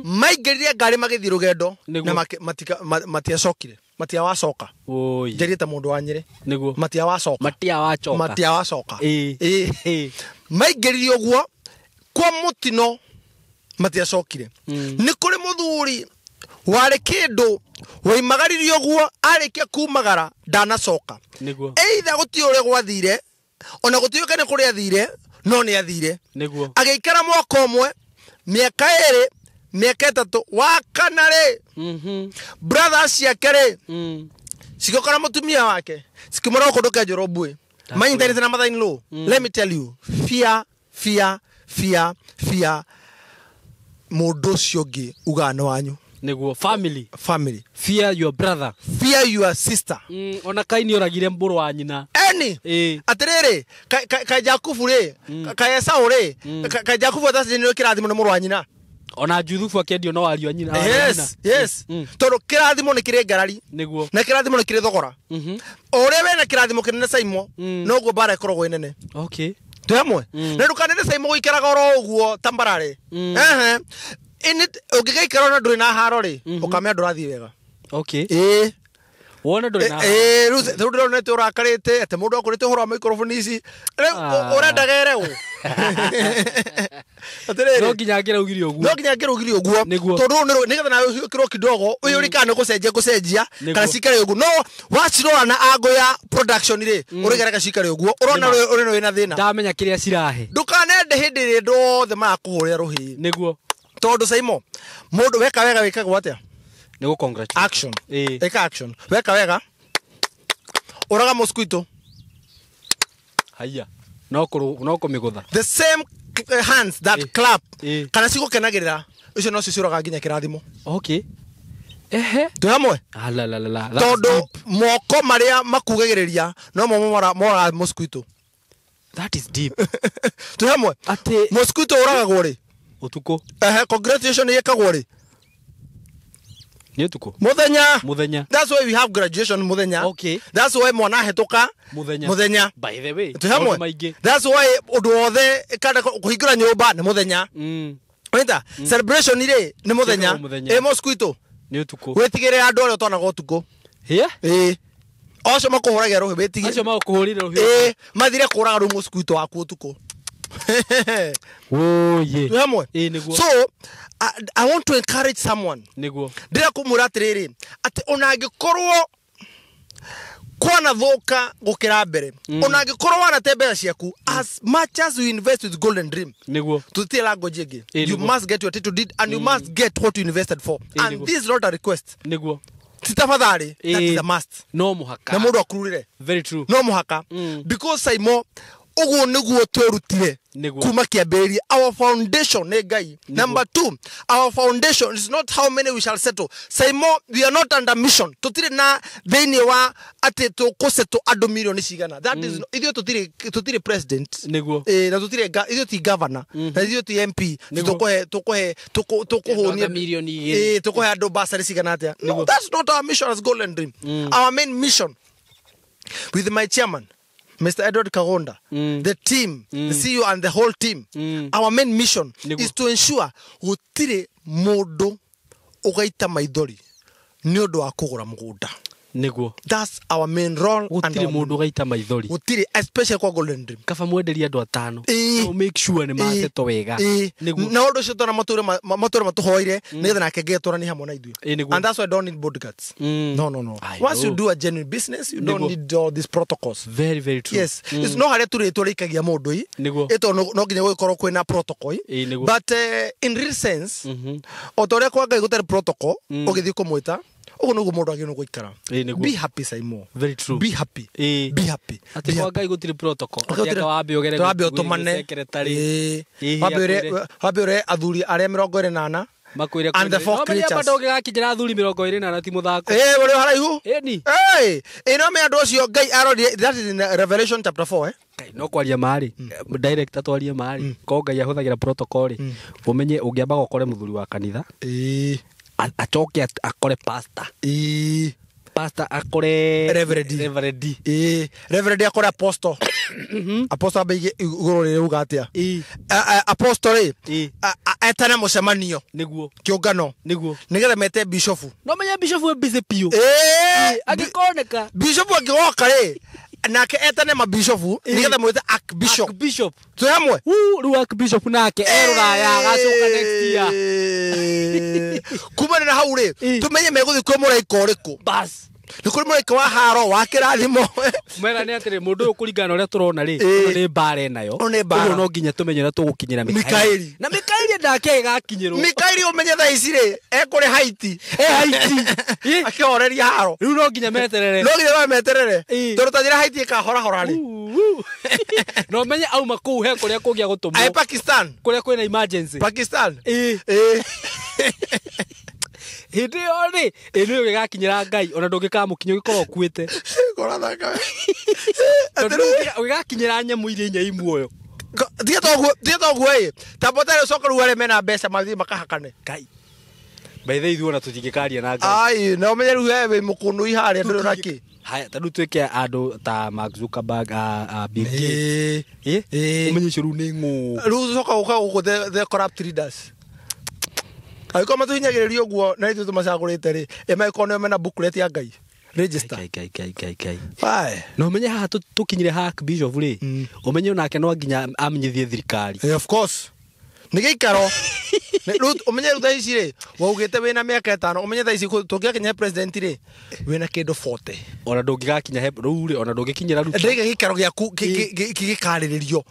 maingĩrire ngari magĩthiĩ rũgendo Nĩguo. na matiacokire, matiawacoka. Oi. Njarĩte mũndũ wa Nyĩrĩ. Nĩguo. Matiawacoka. Matia wacoka. Matiawacoka. Ĩĩ. Ĩĩ. Ĩĩ. Maingĩrire ũguo kwa mũtino, matiacokire. Nĩ kũrĩ mũthuri warĩ kĩndũ waimagaririe ũguo, arĩkia kumagara ndanacoka. Nĩguo. Either gũtirĩ ũrĩa gwathire, ona gũtiũĩkaine nĩ kũrĩa athire, no nĩ athire. Nĩguo. Agĩikara mwaka ũmwe, mĩaka 2, mĩaka 3, wa kana rĩ, brothers ciake rĩ, cigĩũka na mũtumia wake, cikĩmwĩra gũkũ ndũkenjerwo mbuĩ manyitanĩte na mathaini lũ. Let me tell you, fear, fear, fear, fear mũndũ ũcio ũngĩ ugaga nĩ wanyu. Nĩguo family. Family. Fear your brother. Fear your sister. Ona Kaini oragire mũrũ wa nyina. Eni. Ĩĩ. Atĩrĩrĩ, kaĩ Jakubu rĩ, kaĩ Esau rĩ, kaĩ Jakubu atacinĩrwo kĩrathimo nĩ mũrũ wa nyina? Ona Juthubu akĩendio no ariũ a nyina. Yes, tondũ kĩrathimo nĩ kĩrĩ ngarari. Nĩguo. Na kĩrathimo nĩ kĩrĩ thogora. O ũrĩa wena kĩrathimo kĩnene Saimo, noguo mbara ĩkoragwo ĩ nene. Okay. Twĩ hamwe. Na ndũkanende Saimo gũikaraga oro ũguo tambarare. Ehe. Ũngĩgaikara ona ndũrĩ na haro rĩ, ũkamenya ndũrathiĩ wega. Okay. Ĩĩ. Wone ndũrĩ na. Ĩĩ, rĩu ndĩrona atĩ ũrakarĩte atĩ mũndũ akũrĩte ũhoro wa microphone ici rĩu. Ah. Ũrendaga ere ũ atĩrĩrĩ? No nginya angĩraugire ũguo. No nginya ngĩrũgire ũguo. Nĩguo. Tondũ ũyũ nĩgetha nawe ũhiũkĩrwo kidogo ũyũrĩ kana nĩ gũcenjia ngũcenjia Nĩguo. kana cikare ũguo, no wacirora na ango ya production rĩ, ũrĩgereka cikare ũguo ũrona ũrĩ wĩna thĩna. Ndamenya kĩrĩa cirahe. Ndũkanende hĩndĩ ĩrĩa andũ othe marakũhũrĩra rũhĩ. Nĩguo. Tondũ Saimo, mũndũ weka wega wĩkagwo atĩa? Nĩ gũ congratulate. Action. Ĩĩ. Ĩka action. Weka wega, ũraga mosquito. Haiya. No kũrũ no kũmĩgũtha. The same hands that Ĩĩ. clap Ĩĩ. kana cigũkenagĩrĩra, icio no ciciũraga nginya kĩrathimo. Okay. Ehe. Twĩ hamwe. Alalalala. That is Tondũ deep. moko marĩa makugagĩrĩria no mo moraga mosquito. That is deep. Twĩ hamwe. Atĩ Mosquito ũragagwo rĩ? Ũtukũ. Ehe, congratulation yĩkagwo rĩ? Nĩ ũtukũ. Muthenya. Muthenya. That's why we have graduation muthenya. Okay. That's why mwana ahĩtũka Muthenya. Muthenya. By the way. Twĩ hamwe. Maũndũ maingĩ. That's why ũndũ wothe kana kũhingũra nyũmba nĩ mũthenya. Wĩta celebration rĩ nĩ mũthenya. Ciĩkagwo mũthenya. Ĩ mosque itũ. Nĩ ũtukũ. Wĩtigĩre andũ arĩa ũtwanaga ũtukũ. Hĩa? Ĩ. Ocio makũhũragia rũhĩ wĩtigĩre. Acio magũkũhũrire rũhiũ. Ĩ mathire kũraga rĩu mosque itũ waku ũtukũ. Wũyĩ. Twĩ hamwe. Ĩ nĩguo. So I want to encourage someone. Nĩguo. Ndĩrenda kũmwĩra atĩrĩrĩ atĩ ona angĩkorwo kwanathuka gũkĩra mbere, ona angĩkorwo wanate mbeca ciaku, as much as you invest with Golden Dream, Nĩguo. tũtirĩ language ĩngĩ, Ĩ, you nĩguo. must get your title deed and you must get what you invested for. Ĩ, And nĩguo. this is not a request, Nĩguo. ti tafadhali, that Ĩ. is a must. No mũhaka. Na mũndũ akururĩre. Very true. No mũhaka, because Saimo, ũguo nĩguo twerutire Nĩguo. kuma kĩambĩrĩria. Our foundation nĩ Ngai. Number two, our foundation is not how many we shall settle. Saimo, we are not under mission. Tũtirĩ na thĩinĩ wa atĩ tũkũsettle andũ milioni cigana. That is, ithuĩ tũtirĩ president. Nĩguo. Ĩ, na tũtirĩ ithuĩ ti governor, na ithuĩ ti MP. Nĩguo. Tũkũhe tũkũhe tũkũhũnia Andũ milioni igĩrĩ. Ĩ, tũkũhe andũ basarĩ cigana atĩa. No, that's not our mission as Golden Dream. Our main mission with my chairman, Mr. Edward Kagonda, the team, the CEO and the whole team, our main mission Nĩguo. is to ensure gũtirĩ mũndũ ũgaita maithori nĩ ũndũ wa kũgũra mũgũnda. Nĩguo. That's our main role and Gũtirĩ our mũndũ ũgaita maithori. Gũtirĩ, especially kwa Golden Dream. Kaba mwenderie andũ atano. Ĩ. No make sure nĩ masetwo wega. Ĩ. Nĩguo. Na ũndũ ũcio twana matũre matũhoire nĩgetha nake Ngai atũranie hamwe na ithuĩ. Ĩ, nĩguo. And that's why I don't need bodyguards. No. I Once you know. do a genuine business, you don't Nĩguo. need all these protocols. Very very true. Yes. It's no harĩa tũrĩtwo rĩikagia mũndũ i Nĩguo. ĩtondũ no nginya gũgĩkorwo kwĩna protocol i. Ĩ, nĩguo. But in real sense, o ta ũrĩa kwa Ngai gũtarĩ protocol ũgĩthiĩ kũmwĩta ũguo nĩguo mũndũ agĩrĩirwo gũikara. Ĩ, nĩguo. Be happy, Saimo. Very true. Be happy. Ĩ. Be happy. Atĩ Be kwa happy. Ngai gũtirĩ protocol. Gũtirĩ- Atĩ anga wambe ũgere twambe gwĩ- ũtũmane. gwĩ secretary. Ĩ. Ĩ, Wambe akwĩre- wambe ũre athuri arĩa 24 makwĩre and the kwĩna- four No, menye amba creatures. ndũngĩgakinyĩra athuri 24 ti mũthako. Ĩ, ũrĩ o haraihu. Ĩni. Ĩ, ĩno me andũ acio Ngai arorire, that is in Revelation chapter 4, eh? Ngai, no kwaria marĩ director twarie marĩ ko Ngai ahũthagĩra protocol rĩ, ũmenye ũngĩambaga ũkore mũthuri wa kanitha, Ĩ. acoke akore pastor, Ĩ. pastor akore Reverend. Reverend. Ĩ, Reverend akore apostle. Apostle ambe igũrũ rĩrĩ uga atĩa? Ĩ. Apostle rĩ, Ĩ. etane mũcemanio Nĩguo. kĩũngano Nĩguo. nĩgetha mete bishofu. No menye bishop e busy biũ. Ĩ, Angĩkoneka bishofu angĩgoka rĩ, nake etane mabishofu nĩgetha mwĩte archbishop. Archbishop. Twĩ hamwe. Wuu, rĩu archbishop nake e rũraya agacoka next year. Kumana na hau rĩ, Ĩ. tũmenye megũthiĩ kwĩ mũraika ũrĩkũ. Bas. Nĩ kũrĩ mũraika wa haro wa kĩrathimo. Mera nĩ atĩrĩ mũndũ ũyũ kũringana na ũrĩa tũrona rĩ, Ĩ. ĩno nĩ mbara ĩnayo. Ĩno nĩ mbara. Ũguo no nginya tũmenye ũrĩa tũgũkinyĩra Mikaeli. Na Mikaeli ndake ĩgakinyĩrwo. Mikaeli ũmenye thaa ici rĩ, ekũrĩ Haiti. E Haiti. Ĩ. Akĩhoreria haro. Rĩu no nginya meterere. No nginya meterere. Ĩ. Tondũ ta njĩra Haiti ĩkahorahora rĩ. Uu. Na ũmenye auma kũu he kũrĩa kũngĩa Aĩ gũtũmwo. Pakistan. Kũrĩa kwĩna emergency. Pakistan. Ĩ. Ĩ. Hĩndĩ ĩyo rĩ, ĩ nĩyo gĩgakinyĩra Ngai ona ndũngĩkamũkinya ũgĩkorwo ũkuĩte. Ngora thakame. Tondũ rĩu ũgĩgakinyĩra nyamũ iria inya i muoyo. Tiga toguo, tiga toguo ĩ. Ta bota rĩ ũcoke rĩu arĩa mena mbeca mathiĩ makahakane. Ngai. By the way ithuĩ ona tũtingĩkaria na Ngai. Ai, na ũmenye rĩu he wĩ mũkũnũi harĩa ndũrĩ ona kĩ. Haya, ta rĩu tuĩke andũ ta Mark Zuckerberg, a Bill Gates. Ĩ. Ĩ? Ĩ. Ũmenye icio rĩu nĩ ng'ũ. Rĩu ũcoka gũka gũkũ the corrupt leaders. Angĩkorwo matũhinyagĩrĩria ũguo na ithuĩ tũmacagũrĩte rĩ, ĩ mangĩkorwo nĩo mena booklet ya Ngai. Register. Ngai, Ngai, Ngai, Ngai, Ngai. Aye. Na ũmenye haha tũkinyire ha Archbishop rĩ, ũmenye onake no nginya amenyithie thirikari. Of course. Nĩ gĩikaro. Rĩu ũmenye rĩu thaa ici rĩ, waugĩte wĩna mĩaka 5, ũmenye thaa ici tũngĩgakinya president rĩ, wĩna kĩndũ 40. Ona ndũngĩgakinya he rĩu rĩ, ona ndũngĩkinyĩra Ruto. Ndaiga gĩikaro gĩaku gĩkarĩrĩrio.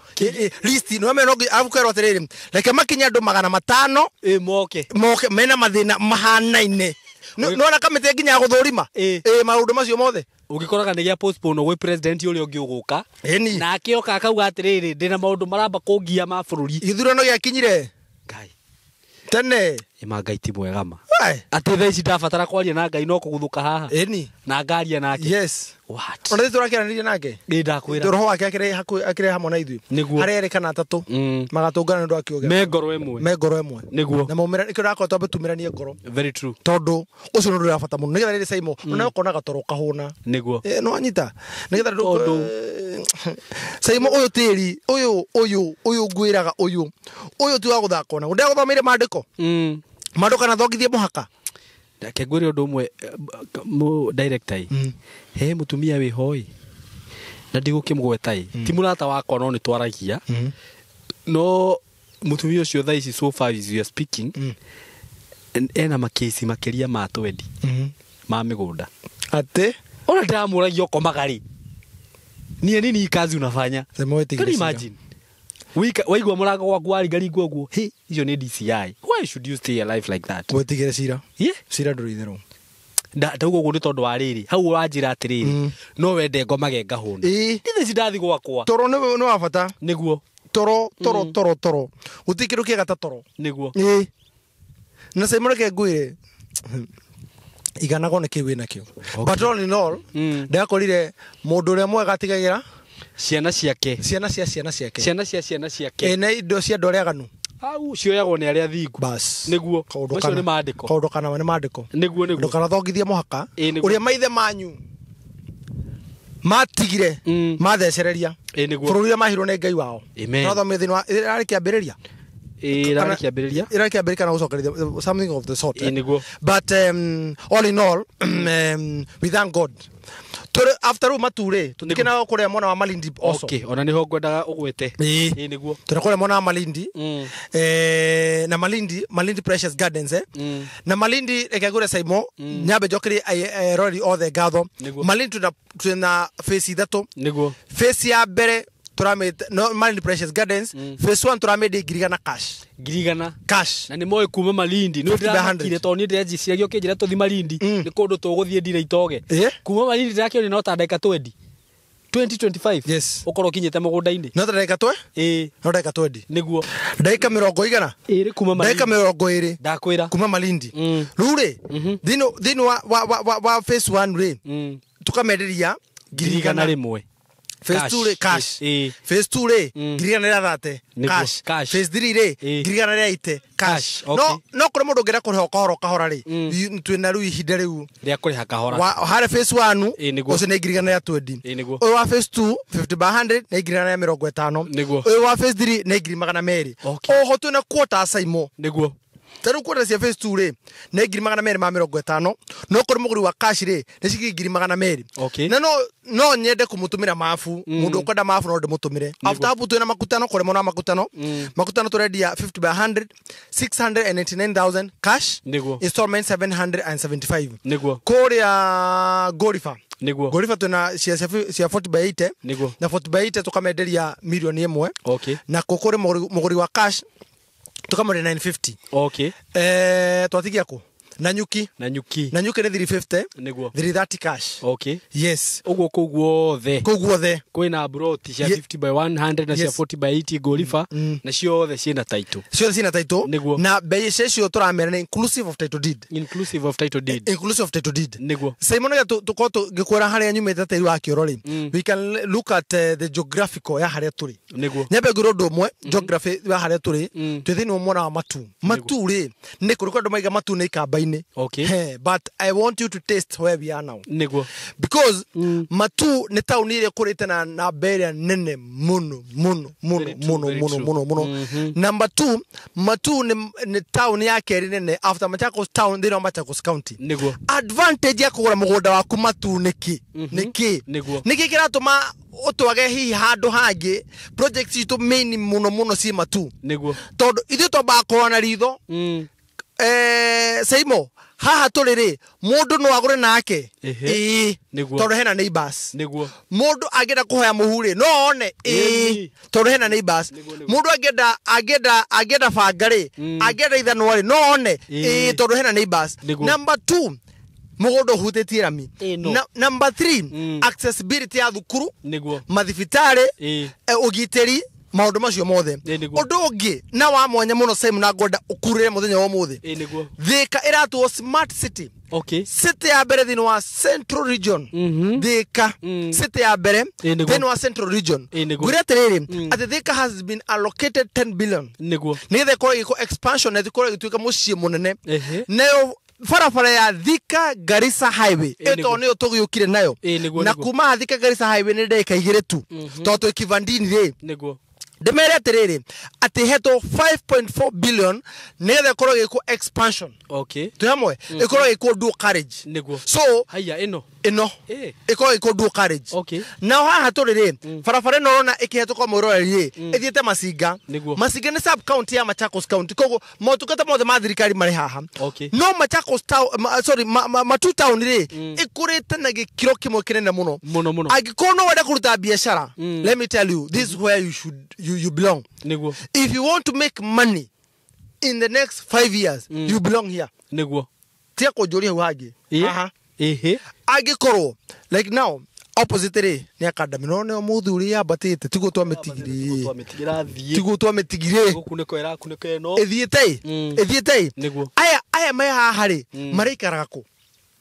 List nĩ wamenya no nginya arabu kerwo atĩrĩrĩ, reke makinye andũ 500 Ĩ moke. moke mena mathĩna mahanaine. Nĩwona kamĩtĩ nginya ya gũthũrima? Ĩ. Ĩ, maũndũ macio mothe. Ũngĩkoraga nĩ gĩa postpone gwĩ president ũrĩa ũngĩ ũgũka. Ĩni. Nake oka akauga atĩrĩrĩ, ndĩna maũndũ maramba kũngia ma bũrũri. Gĩthurano gĩakinyire Ngai. tene. Ĩma Ngai ti mwega ma. Atĩ thaa ici ndabatara kwaria na Ngai no kũguthũka haha. Ĩni. Na ngaria nake. Yes. What? Ona ithuĩ tũrakĩaranĩria nake. Ĩ ndakwĩra. Roho wake akĩrĩ hamwe na ithuĩ. Nĩguo. Harĩa erĩ kana atatũ. Magatũngana nĩ ũndũ wa kiugo. Me ngoro ĩmwe. Me ngoro ĩmwe. Nĩguo. Na maumĩra nĩkĩo ndakora twambe tumĩranie ngoro. Very true. Tondũ ũcio nĩ ũndũ wa bata mũno. Nĩgetha rĩrĩ Saimo, ona ũkonaga toro ũkahũna. Nĩguo. No anyita. Nĩgetha Tondũ Saimo ũyũ tĩri, ũyũ ũyũ ũyũ ngwĩraga ũyũ. Ũyũ ti wa gũthakwo naguo. Ndagũthomeire maandĩko. Maandĩko kana thongithie mũhaka. Reke ngwĩre ũndũ ũmwe director ĩ. He mũtumia wĩho ĩ. Na ndigũkĩmũgweta ĩ. Ti mũrata wakwa no nĩ twaragia. No mũtumia ũcio thaa ici so far as we are speaking ena makĩci makĩria ma 20 ma mĩgũnda. Atĩ? Ona ndĩramũragia ũkomaga rĩ. Niĩ nini kazi unafanya? Can you imagine? Waigua mũrango gwaku waringaringwo ũguo. Hey, icio nĩ DCI. Why should you stay alive like that? Wĩtigĩre cira. Yeah. Cira ndũrĩ itherũ. Ndauga ũguo nĩ tondũ wa rĩrĩ. Hau ũranjĩra atĩrĩrĩ. No wende ngomage ngahũna. Ĩĩ. Thaa ici ndathi gwakwa. Toro nĩ wa bata. Nĩguo. Toro toro toro toro. Gũtirĩ kĩndũ kĩega ta toro. Nĩguo. Ĩĩ. Na Saimo reke ngwĩre. Iganagwo nĩ kĩu wĩnakĩo. But all in all, ndakorire mũndũ ũrĩa mwega atigagĩra ciana ciake. Ciana cia ciana ciake. Ciana cia ciana ciake. Ĩ na indo cia andũ arĩa aganu. Au cioyagwo nĩ arĩa thingu. Bas. Nĩguo. Macio nĩ maandĩko. Kaũndũ kana nĩ maandĩko. Nĩguo nĩguo. Ndũkanathongithie mũhaka. Ĩ nĩguo. Ũrĩa maithe manyu matigire mathecereria. Ĩ nĩguo. Bũrũri ũrĩa mahirwo nĩ Ngai wao. Amen. Tũrathomire thĩinĩ wa ĩrarĩ kĩambĩrĩria. Ĩ ĩrarĩ kĩambĩrĩria. Ĩrarĩ kĩambĩrĩria kana gũcokereria something of the sort. Ĩ nĩguo. But all in all we thank God. Tũrĩ after rĩu matu rĩ tũtikĩnaga kũrĩa mwena wa Malindi also. Okay, ona nĩho ngwendaga ũgwete. Ĩ nĩguo. Tũrĩ kũrĩa mwena wa Malindi. Na Malindi, Malindi Precious Gardens Na Malindi reke ngũre Saimo, nyambe njokerie eroreri othe ngatho. Malindi twĩna phase ithatũ. Nĩguo. Phase ya mbere tũramĩte no Malindi Precious Gardens, phase 1 tũramĩendia 100,000 cash. 100,000 cash. Na nĩ moĩ kuma Malindi nĩ ndĩramakire tondũ niĩ ndĩreciria ũkĩnjĩra tũthi Malindi nĩ kũndũ tũgũthiĩ ndira itoge. Kuma Malindi ndĩrakĩona no ta ndagĩka 20 2025. Yes. Ũkorwo ũkinyĩte mũgũnda-inĩ. No ta ndagĩka twe? Ĩĩ. No ndagĩka 20. Nĩguo. Ndagĩka mĩrongo igana? Ĩrĩ kuma Malindi. Ndagĩka mĩrongo ĩrĩ. Ndakwĩra. Kuma Malindi. Rĩu rĩ, thĩinĩ wa phase 1 rĩ, tũkamenderia 100,000. Phase 2 rĩ cash. Phase 2 rĩ 1,030 cash. Phase 3 rĩ 1,080 cash. No no kũrĩ mũndũ ũngĩenda kũrĩha kahora kahora rĩ, twĩna rĩu ihinda rĩu rĩa kũrĩha kahora. Harĩ phase 1 ũcio nĩ 1,020. Ũyũ wa phase 2 50 by 100 nĩ 1,050. Ũyũ wa phase 3 nĩ 200,000. Oho twĩna quarter Saimo. Nĩguo. Ta rĩu quarter cia phase 2 rĩ nĩ 250,000, no kũrĩ mũgũri wa cash rĩ nĩ ciringi 200,000. Na no nyende kũmũtũmĩra mabu, mũndũ ũkwenda mabu no ndĩmũtũmĩre. After hapu twĩna makutano, kũrĩ mwena wa makutano. Makutano tũrendia 50 by 100 689,000 cash. Nĩguo. Installment 775. Nĩguo. Kũrĩa Gorifa. Nĩguo. Gorifa twĩna cia 40 by 80. Nĩguo. Na 40 by 80 tũkamenderia 1,000,000. Okay. Na kũrĩ mũgũri wa cash tukamwendia 950. Okay. Twatigia kũ? Nanyuki. Nanyuki. Nanyuki nĩ 350. Nĩguo. 330 cash. Okay. Yes. Ũguo kũu guothe. Kũu guothe. Kwĩna broti cia 50 by 100 na cia 40 by 80 Gorifa na ciothe ciĩna title. Ciothe ciĩna title. Nĩguo. Na bei icio tũramera nĩ inclusive of title deed. Inclusive of title deed. Inclusive of title deed. Nĩguo. Simon ya tũkorwo tũgĩkwĩra harĩa nyumĩte tĩri wa kĩoro rĩ. We can look at the geographical ya harĩa tũrĩ. Nĩguo. Nyambe ngwĩre ũndũ ũmwe geography ya harĩa tũrĩ. Twĩ thĩinĩ wa mwena wa Matu. Matu rĩ nĩ kũrĩ andũ maiga Matu nĩ ikamba-inĩ. Okay. Hey, but I want you to taste where we are now. Nĩguo. Because Matu nĩ taũni ĩrĩa ĩkũrĩte na namba ĩrĩa nene mũno mũno mũno mũno mũno mũno mũno. Number 2, Matu nĩ taũni ya kerĩ nene after Machakos town thĩinĩ wa Machakos County. Nĩguo. Advantage ya kũgũra mũgũnda waku Matu nĩkĩ? Nĩkĩ? Nĩguo. Nĩkĩ kĩratũma ũtwage hihi handũ hangĩ project citũ main mũno mũno ciĩ Matu? Nĩguo. Tondũ ithuĩ twambaga kũrora na ritho. Saimo, haha tũrĩ rĩ mũndũ no agũre nake. Ĩĩ. Tondũ hena neighbors. Nĩguo. Mũndũ angĩenda kũhoya mũhu rĩ no one. Ĩĩ. Tondũ hena neighbors. Mũndũ angĩenda banga rĩ, angĩenda ithanwa rĩ no one. Ĩĩ, tondũ hena neighbors. Number 2, mũgũnda ũhutĩtie rami. Number 3, accessibility ya thukuru. Nĩguo. Mathibitarĩ, ũgitĩri. Maũndũ macio mothe. Ĩ, nĩguo. Ũndũ ũngĩ na wa mwanya mũno, Simon, na ngwenda ũkurĩre mũthenya wa ũmũthĩ, Ĩ, nĩguo. Thika ĩratuo smart city, Okay. city ya mbere thĩinĩ wa Central Region. Thika, city ya mbere Ĩ, nĩguo. thĩinĩ wa Central Region. Ĩ, nĩguo. Ngwĩre atĩrĩrĩ, atĩ Thika has been allocated 10 billion Nĩguo. nĩgetha ĩkorwo ĩgĩkwo expansion na ĩkorwo ĩgĩtuĩka mũciĩ mũnene. Ehe. Nayo barabara ya Thika Garissa Highway, Ĩ, ĩto nĩguo. nĩyo tũgĩũkire nayo, Ĩ, nĩguo, na nĩguo. kuma Thika Garissa Highway nĩ ndagĩka 2 tu, tondũ twĩ Kivandini rĩ. Nĩguo. Ndĩmere atĩrĩrĩ, atĩ hetwo 5.4 billion nĩgetha ĩkorwo ĩgĩkwo expansion. Okay. Twĩ hamwe, ĩkorwo ĩgĩkwo dual carriage. Nĩguo. So Haiya ĩno. Ĩno Ĩ. ĩkorwo ĩgĩkwo dual carriage. Okay. Nao haha tũrĩ rĩ, barabara ĩno ũrona ĩkĩhetũka mwĩroreri rĩ, ĩthiĩte Masinga. Nĩguo. Masinga nĩ sub county ya Machakos County, koguo motungata mothe ma thirikari marĩ haha. Okay. No Machakos town, sorry, Matu town rĩ, ĩkũrĩte na gĩkĩro kĩmwe kĩnene mũno. Mũno mũno. Angĩkorwo no wende kũruta biacara, let me tell you, this is where you should you belong. Nĩguo. If you want to make money in the next 5 years, you belong here. Nĩguo. Tiga kũnjũria hau hangĩ. Ĩ. Haha. Ĩhĩ. Angĩkorwo like now opposite rĩ, nĩ academy, no nĩo mũthuri yambatĩte, tiguo twamĩtigire. Twamĩtigĩra thiĩ. Tiguo twamĩtigire. Gũkunĩko ĩrakunĩka ĩno. Ĩthiĩte ĩthiĩte. Nĩguo. Aya me haha rĩ, marĩikaraga kũ?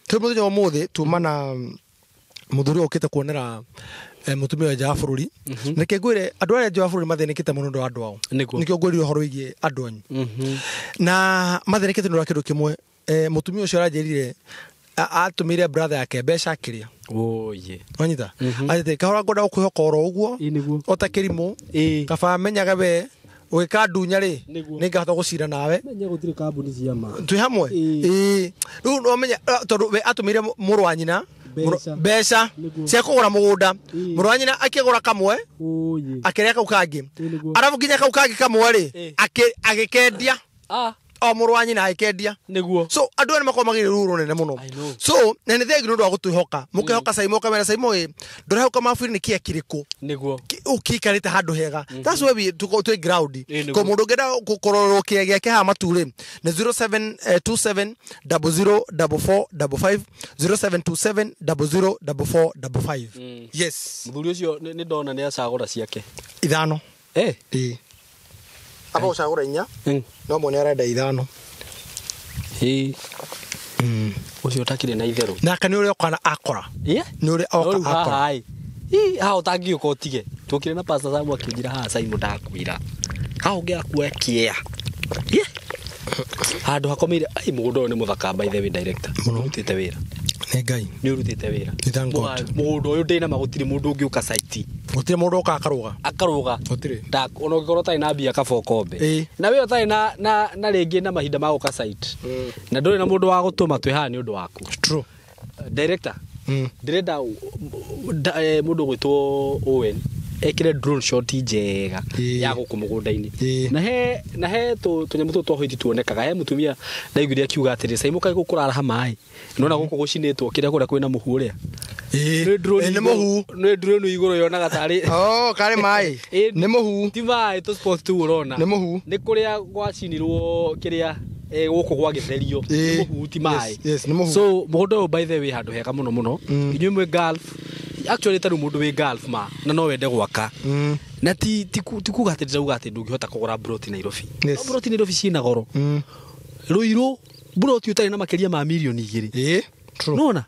Twĩ mũthenya wa ũmũthĩ tuma na mũthuri ũkĩte kuonera mũtumia wa nja wa bũrũri. Nĩkĩ ngwĩre andũ arĩa nja wa bũrũri mathĩnĩkĩte mũno nĩ ũndũ wa andũ ao? Nĩguo. Nĩkĩo ngwĩrire ũhoro wĩgiĩ andũ anyu na mathĩnĩkĩte nĩ ũndũ wa kĩndũ kĩmwe. Mũtumia ũcio aranjĩrire atũmĩire brother yake mbeca akĩrĩa. Oye. Wanyita atĩ kahora ngwenda gũkwĩhoka oro ũguo Ĩ, nĩguo. o ta kĩrimũ. Ĩ. Kaba menyaga we ũgĩka ndunya rĩ, Nĩguo. nĩngahota gũcira nawe. Menya gũtirĩ kambuni cia ma. Twĩ hamwe. Ĩ. Ĩ, rĩu nomenya tondũ we atũmĩire mũrũ wa nyina Mbeca. Mbeca Nĩguo. cia kũgũra mũgũnda. Ĩ. Mũrũ wa nyina akĩgũra kamwe, Oye. akĩrĩa kau kangĩ. Ĩ, nĩguo. Arabu nginya kau kangĩ kamwe rĩ, Ĩ. agĩkendia. Ah. O mũrũ wa nyina agĩkendia. Nĩguo. So andũ aya nĩmakoragwo magĩrĩ ruo rũnene mũno. I know. So na nĩ thengi nĩ ũndũ wa gũtwĩhoka, mũkehoka Saimo, ũkamera Saimo ĩ ndũrehoka mabuiri nĩ kĩa kĩrĩkũ Nĩguo. ũkĩikarĩte handũ hega. That's why we twĩ ground. Ĩ, nĩguo. Ko mũndũ ũngĩenda kũrorwo kĩea gĩake haha matu rĩ, nĩ 0727 004455, 0727 004455. Yes. Mũthuri ũcio nĩ ndona nĩ acagũra ciake. 5. Eh. Ĩ, aba ũcagũra 4, no mwene arenda 5. Ĩ. Ũcio ũtakĩrĩ na itherũ. Nake nĩ ũrĩa oka na akora. Ĩ. Nĩ ũrĩa No oka rĩu akora. haha ĩ. Ĩ, haha ũtangĩũka ũtige. Twokire na Pastor Samu akĩnjĩra haha Simon ndakwĩra. Haha ũngĩaga kuoya kĩea. Ĩ. Handũ hakomeire ai mũgũnda ũyũ nĩ mũthaka, by the way, director. Mũno. Ũrutĩte wĩra. Nĩ Ngai. Nĩ ũrutĩte wĩra. We thank God. Mũgũnda ũyũ ndĩna ma gũtirĩ mũndũ ũngĩũka site. Gũtirĩ mũndũ oka akarũga. Akarũga. Gũtirĩ. Nda ona ũngĩkorwo ũtarĩ na mbia kaba ũkombe. Ĩ. Na we ũtarĩ na rĩngĩ na mahinda ma gũka site. Na ndũrĩ na mũndũ wa gũtũma, twĩ haha nĩ ũndũ waku. True. Director, ndĩrenda mũndũ ũgwĩtwo Owen ekĩre drone shot njega Ĩ. ya gũkũ mũgũnda-inĩ. Ĩ. Na he tũnyamũ tũtũ twa hwaiti tuonekaga. He mũtumia ndaiguire akiuga atĩrĩ, Saimo kaĩ gũkũ kũraraha maĩ nona gũkũ gũcinĩtwo kĩrĩa kũrĩa kwĩna mũhu ũrĩa. Ĩ. Nĩ drone Ĩ, nĩ igũrũ- mũhu. Nĩ drone igũrũ yonaga tarĩ Oh, karĩ maĩ. Ĩ, Nĩ mũhu. ti maĩ tũ spot tũu ũrona. Nĩ mũhu. Nĩ kũrĩa gwacinirwo kĩrĩa gũkũ gwagĩtherio. Ĩ. Nĩ mũhu ti maĩ. Yes, yes, nĩ mũhu. So mũgũnda ũyũ, by the way, handũ hega mũno mũno. Inyuĩ mwĩ golf, actually ta rĩu mũndũ wĩ golf ma na no wende gwaka, na ti kuga atĩ ndĩrauga atĩ ndũngĩhota kũgũra broti Nairobi. Yes. No broti Nairobi ciĩna goro. Rũirũ broti ũtarĩ na makĩria ma mirioni 2. Ĩ. True. Nona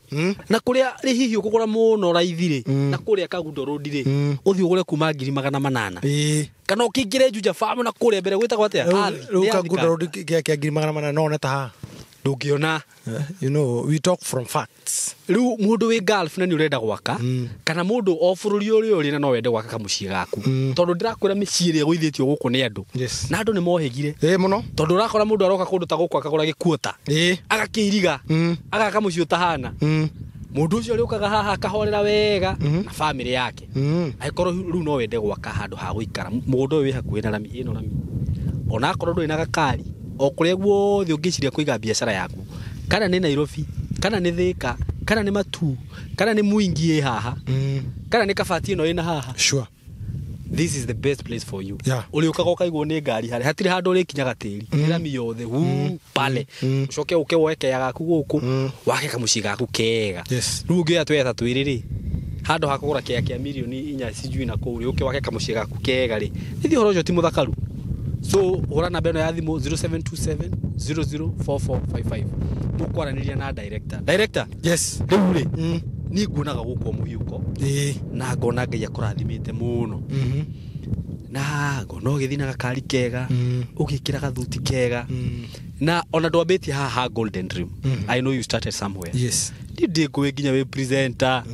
na kũrĩa rĩ hihi ũkũgũra mũno raithi rĩ, na kũrĩa Kagundo Road rĩ, ũthiĩ ũgũre kuma 800,000, Ĩ. kana ũkĩingĩre Juja Farm na kũrĩa mbere gwĩtagwo atĩa? Athi, Rĩu nĩ Athi Kagundo kana? Road kĩa 800,000 no one ta haha. Ndũngĩona. You know, we talk from facts. Rĩu mũndũ wĩ golf na nĩ ũrenda gwaka, kana mũndũ o bũrũri ũrĩa ũrĩ na no wende gwaka kamũciĩ gaku, tondũ ndĩrakwĩra mĩciĩ ĩrĩa ĩgũithĩtio gũkũ nĩ andũ, Yes. na andũ nĩ mohĩgire, Ĩ, mũno. tondũ ũrakora mũndũ aroka kũndũ ta gũkũ akagũra gĩkuota, Ĩ. agakĩiriga, agaka mũciĩ ũtahana. Mũndũ ũcio ũrĩũkaga haha akahorera wega na bamĩrĩ yake. Angĩkorwo rĩu no wende gwaka handũ ha gũikara, mũgũnda ũyũ wĩ hakuhĩ na rami ĩno, rami ona akorwo ndũrĩ na gakari, o kũrĩa guothe ũngĩciria kũiga biacara yaku, kana nĩ Nairobi, kana nĩ Thika, kana nĩ Matuu, kana nĩ Mwingi ĩ haha, kana nĩ Kabati ĩno ĩna haha, Sure. this is the best place for you. Yeah. Ũrĩũkaga ũkaigwo nĩ ngari harĩa hatirĩ handũ ũrĩkinyaga tĩri, nĩ rami yothe huu pale. Ũcoke ũke woe kea gaku gũkũ, wake kamũciĩ gaku kega. Yes. Rĩu ũngĩoya twetha twĩrĩ rĩ, Handũ ha kũgũra kĩea kĩa mirioni 4 sijui na kũu rĩ, ũke wake kamũciĩ gaku kega rĩ, nĩthiĩ ũhoro ũcio ti mũthakaru. So hũra namba ĩno ya thimũ 0727 004455, mũkwaranĩria na director. Yes. Rĩu rĩ, niĩ nguonaga gũkũ mũhiũko na ngona Ngai akũrathimĩte mũno, na ngona ũgĩthiĩ na gakari kega, ũgĩkĩra gathuti kega, na ona ndwambĩtie haha Golden Dream. I know you started somewhere. Yes. Niĩ ndĩ ngũĩ nginya wĩ presenter.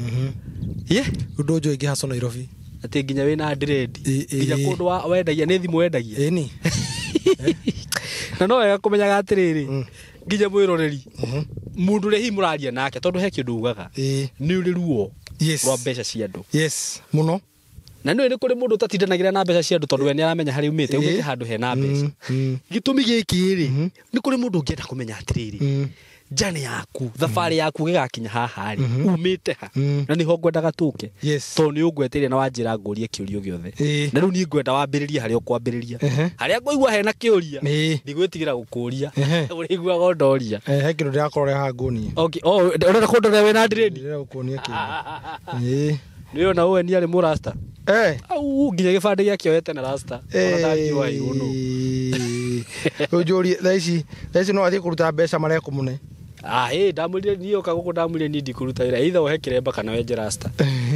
Ye. Ũndũ njũĩ ngĩhaco Nairobi. Atĩ nginya wĩna dread, nginya Ĩ. kũndũ wendagia nĩ thimũ wendagia. Ĩni. Na no wega kũmenyaga atĩrĩrĩ, nginya mwĩroreri, mũndũ ũrĩa hihi mũraria nake, tondũ he kĩndũ ugaga, nĩ ũrĩ ruo rwa mbeca cia andũ. Yes, mũno. Na nĩ nĩ kũrĩ mũndũ ũtatindanagĩra na mbeca cia andũ, tondũ we nĩ aramenya harĩa umĩte, umĩte handũ hena mbeca. Gĩtũmi gĩkĩ rĩ, nĩ kũrĩ mũndũ ũngĩenda kũmenya atĩrĩrĩ, njane yaku, thabarĩ yaku gĩgakinya haha rĩ, umĩte ha? Na nĩho ngwendaga tũke, tondũ nĩ ũngweteire na wanjĩra ngũrie kĩũrio gĩothe. Na rĩu niĩ ngwenda wambĩrĩrie harĩa ũkwambĩrĩria, harĩa ngũigua hena kĩũria, ndigwĩtigĩra gũkũria, ũrĩiguaga ndoria. He kĩndũ ndĩrakorora haha nguonie. Okay, oh, ũrenda kũndorera wĩna dread? Ndĩrenda gũkuonia kĩndũ. Ĩ. Nĩ ona ũwe nĩ arĩ mũrasta. Au nginya gĩbandĩ gĩake oete na rasta, ona ndangĩoa nũ. Rĩu njũrie thaa ici no athiĩ kũruta mbeca marekũmũne. Ah, ĩ ndamwĩrire niĩ oka gũkũ, ndamwĩrire niĩ ndikũruta wĩra, either ũhe kĩremba kana wenje rasta,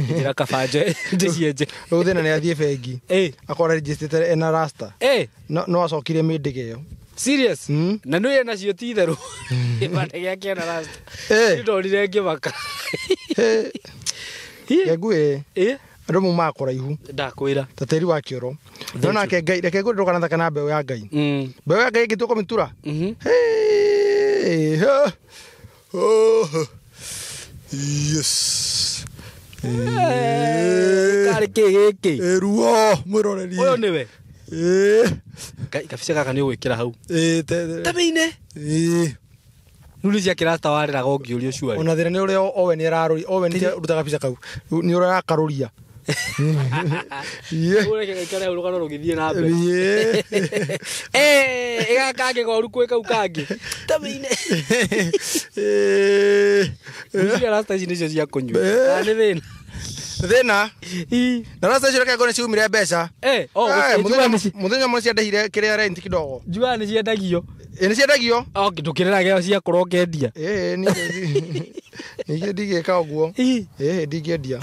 njĩra kaba nje ndĩcienje. Rĩu thĩna nĩ athiĩ bengi, akorwo registrĩte ena rasta. No acokire mĩndĩge ĩyo. Serious? Na nĩ ena cio ti itherũ, gĩbandĩ gĩake ena rasta. Nĩ ndonire ngĩmaka. Ngenguĩ andũ maumaga kũraihu Ndakwĩra. ta tĩri wa kĩoro, no nake Ngai, reke ngwĩre, ndũkanathaka na mbeũ ya Ngai. Mbeũ ya Ngai ĩngĩtua kũmĩtura. Hey, ha. Oh, yes. Karĩ kĩ gĩkĩ? Ruo mwĩroreri. Ũyũ nĩwe. Ngai, kabica gaka nĩ ũgwĩkĩra hau. Tameine. Rĩu nĩ cia kĩrasta warĩraga ũngĩũrio cuarĩ. Ona thĩna nĩ ũrĩa Owen ararũria, Owen nĩ rutaga bica kau, nĩ ũrĩa arakarũria. Ye. Ũreke gaikare hau rũgano rũgĩthiĩ na mbere. Ye. Ĩgaka kangĩ goru kwĩ kau kangĩ. Tameine. Ngwĩciria rasta ici nĩcio cia kũnyua. Kana nĩ thĩna? Thĩna na rasta icio reke ngone ciumire mbeca. Oh, njugaga Mũthenya ũmwe ciandĩhire kĩrĩa rent kidogo. Njugaga nĩ ciendagio. Ĩ, nĩ ciendagio. Okay, ndũkĩrĩrage ciakũra ũkendia. Ĩ, ningĩ ndingĩka ũguo. Ĩ, ndingĩendia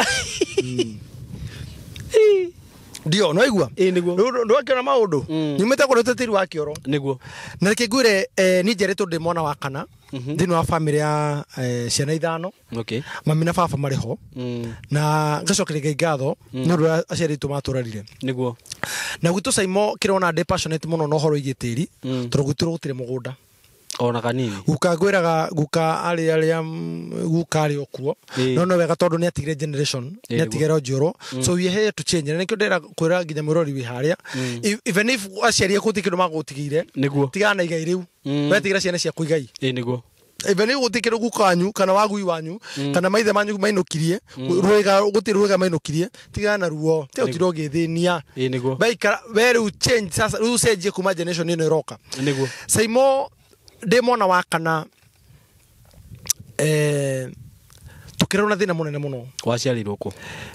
ndio no igua. Ĩ, nĩguo. Rĩu ndwakĩona maũndũ, nyumĩte kũrĩ tĩri wa kĩoro. Na reke ngwĩre, niĩ njiarĩtwo ndĩ mwana wa kana thĩinĩ wa bamĩrĩ ya ciana 5. Mami na baba marĩ ho, na ngacokeria Ngai ngatho nĩ ũndũ ũrĩa aciari aitũ matũrarire. Na gwitũ Saimo, kĩrona ndĩ passionate mũno na ũhoro wĩgiĩ tĩri, tondũ gwitũ gũtirĩ mũgũnda. Ona kanini. Guka ngwĩraga guka arĩ arĩa guka arĩ o kuo, no wega tondũ nĩ atigire generation, nĩ atigire njiũrũ, so we here to change, na nĩkĩo ndĩrenda kwĩra nginya mwĩrori wĩ harĩa, even if aciari aku gũtirĩ kĩndũ magũtigĩire, tigana na igai rĩu. Wetigĩra ciana ciaku igai. Ĩ, nĩguo. Even if gũtirĩ kĩndũ guka wanyu kana wagui wanyu kana maithe manyu mainũkirie, rwĩga gũtirĩ rwĩga mainũkirie, tigana na ruo, tiga ũtinde ũgĩthĩnia. Ĩ, nĩguo. Baikara we rĩu, change sasa, rĩu ũcenjie kuma generation ĩno ĩroka. Saimo, ndĩ mwana wa kana, tũkĩrerwo na thĩna mũnene mũno. Waciarirwo kũ?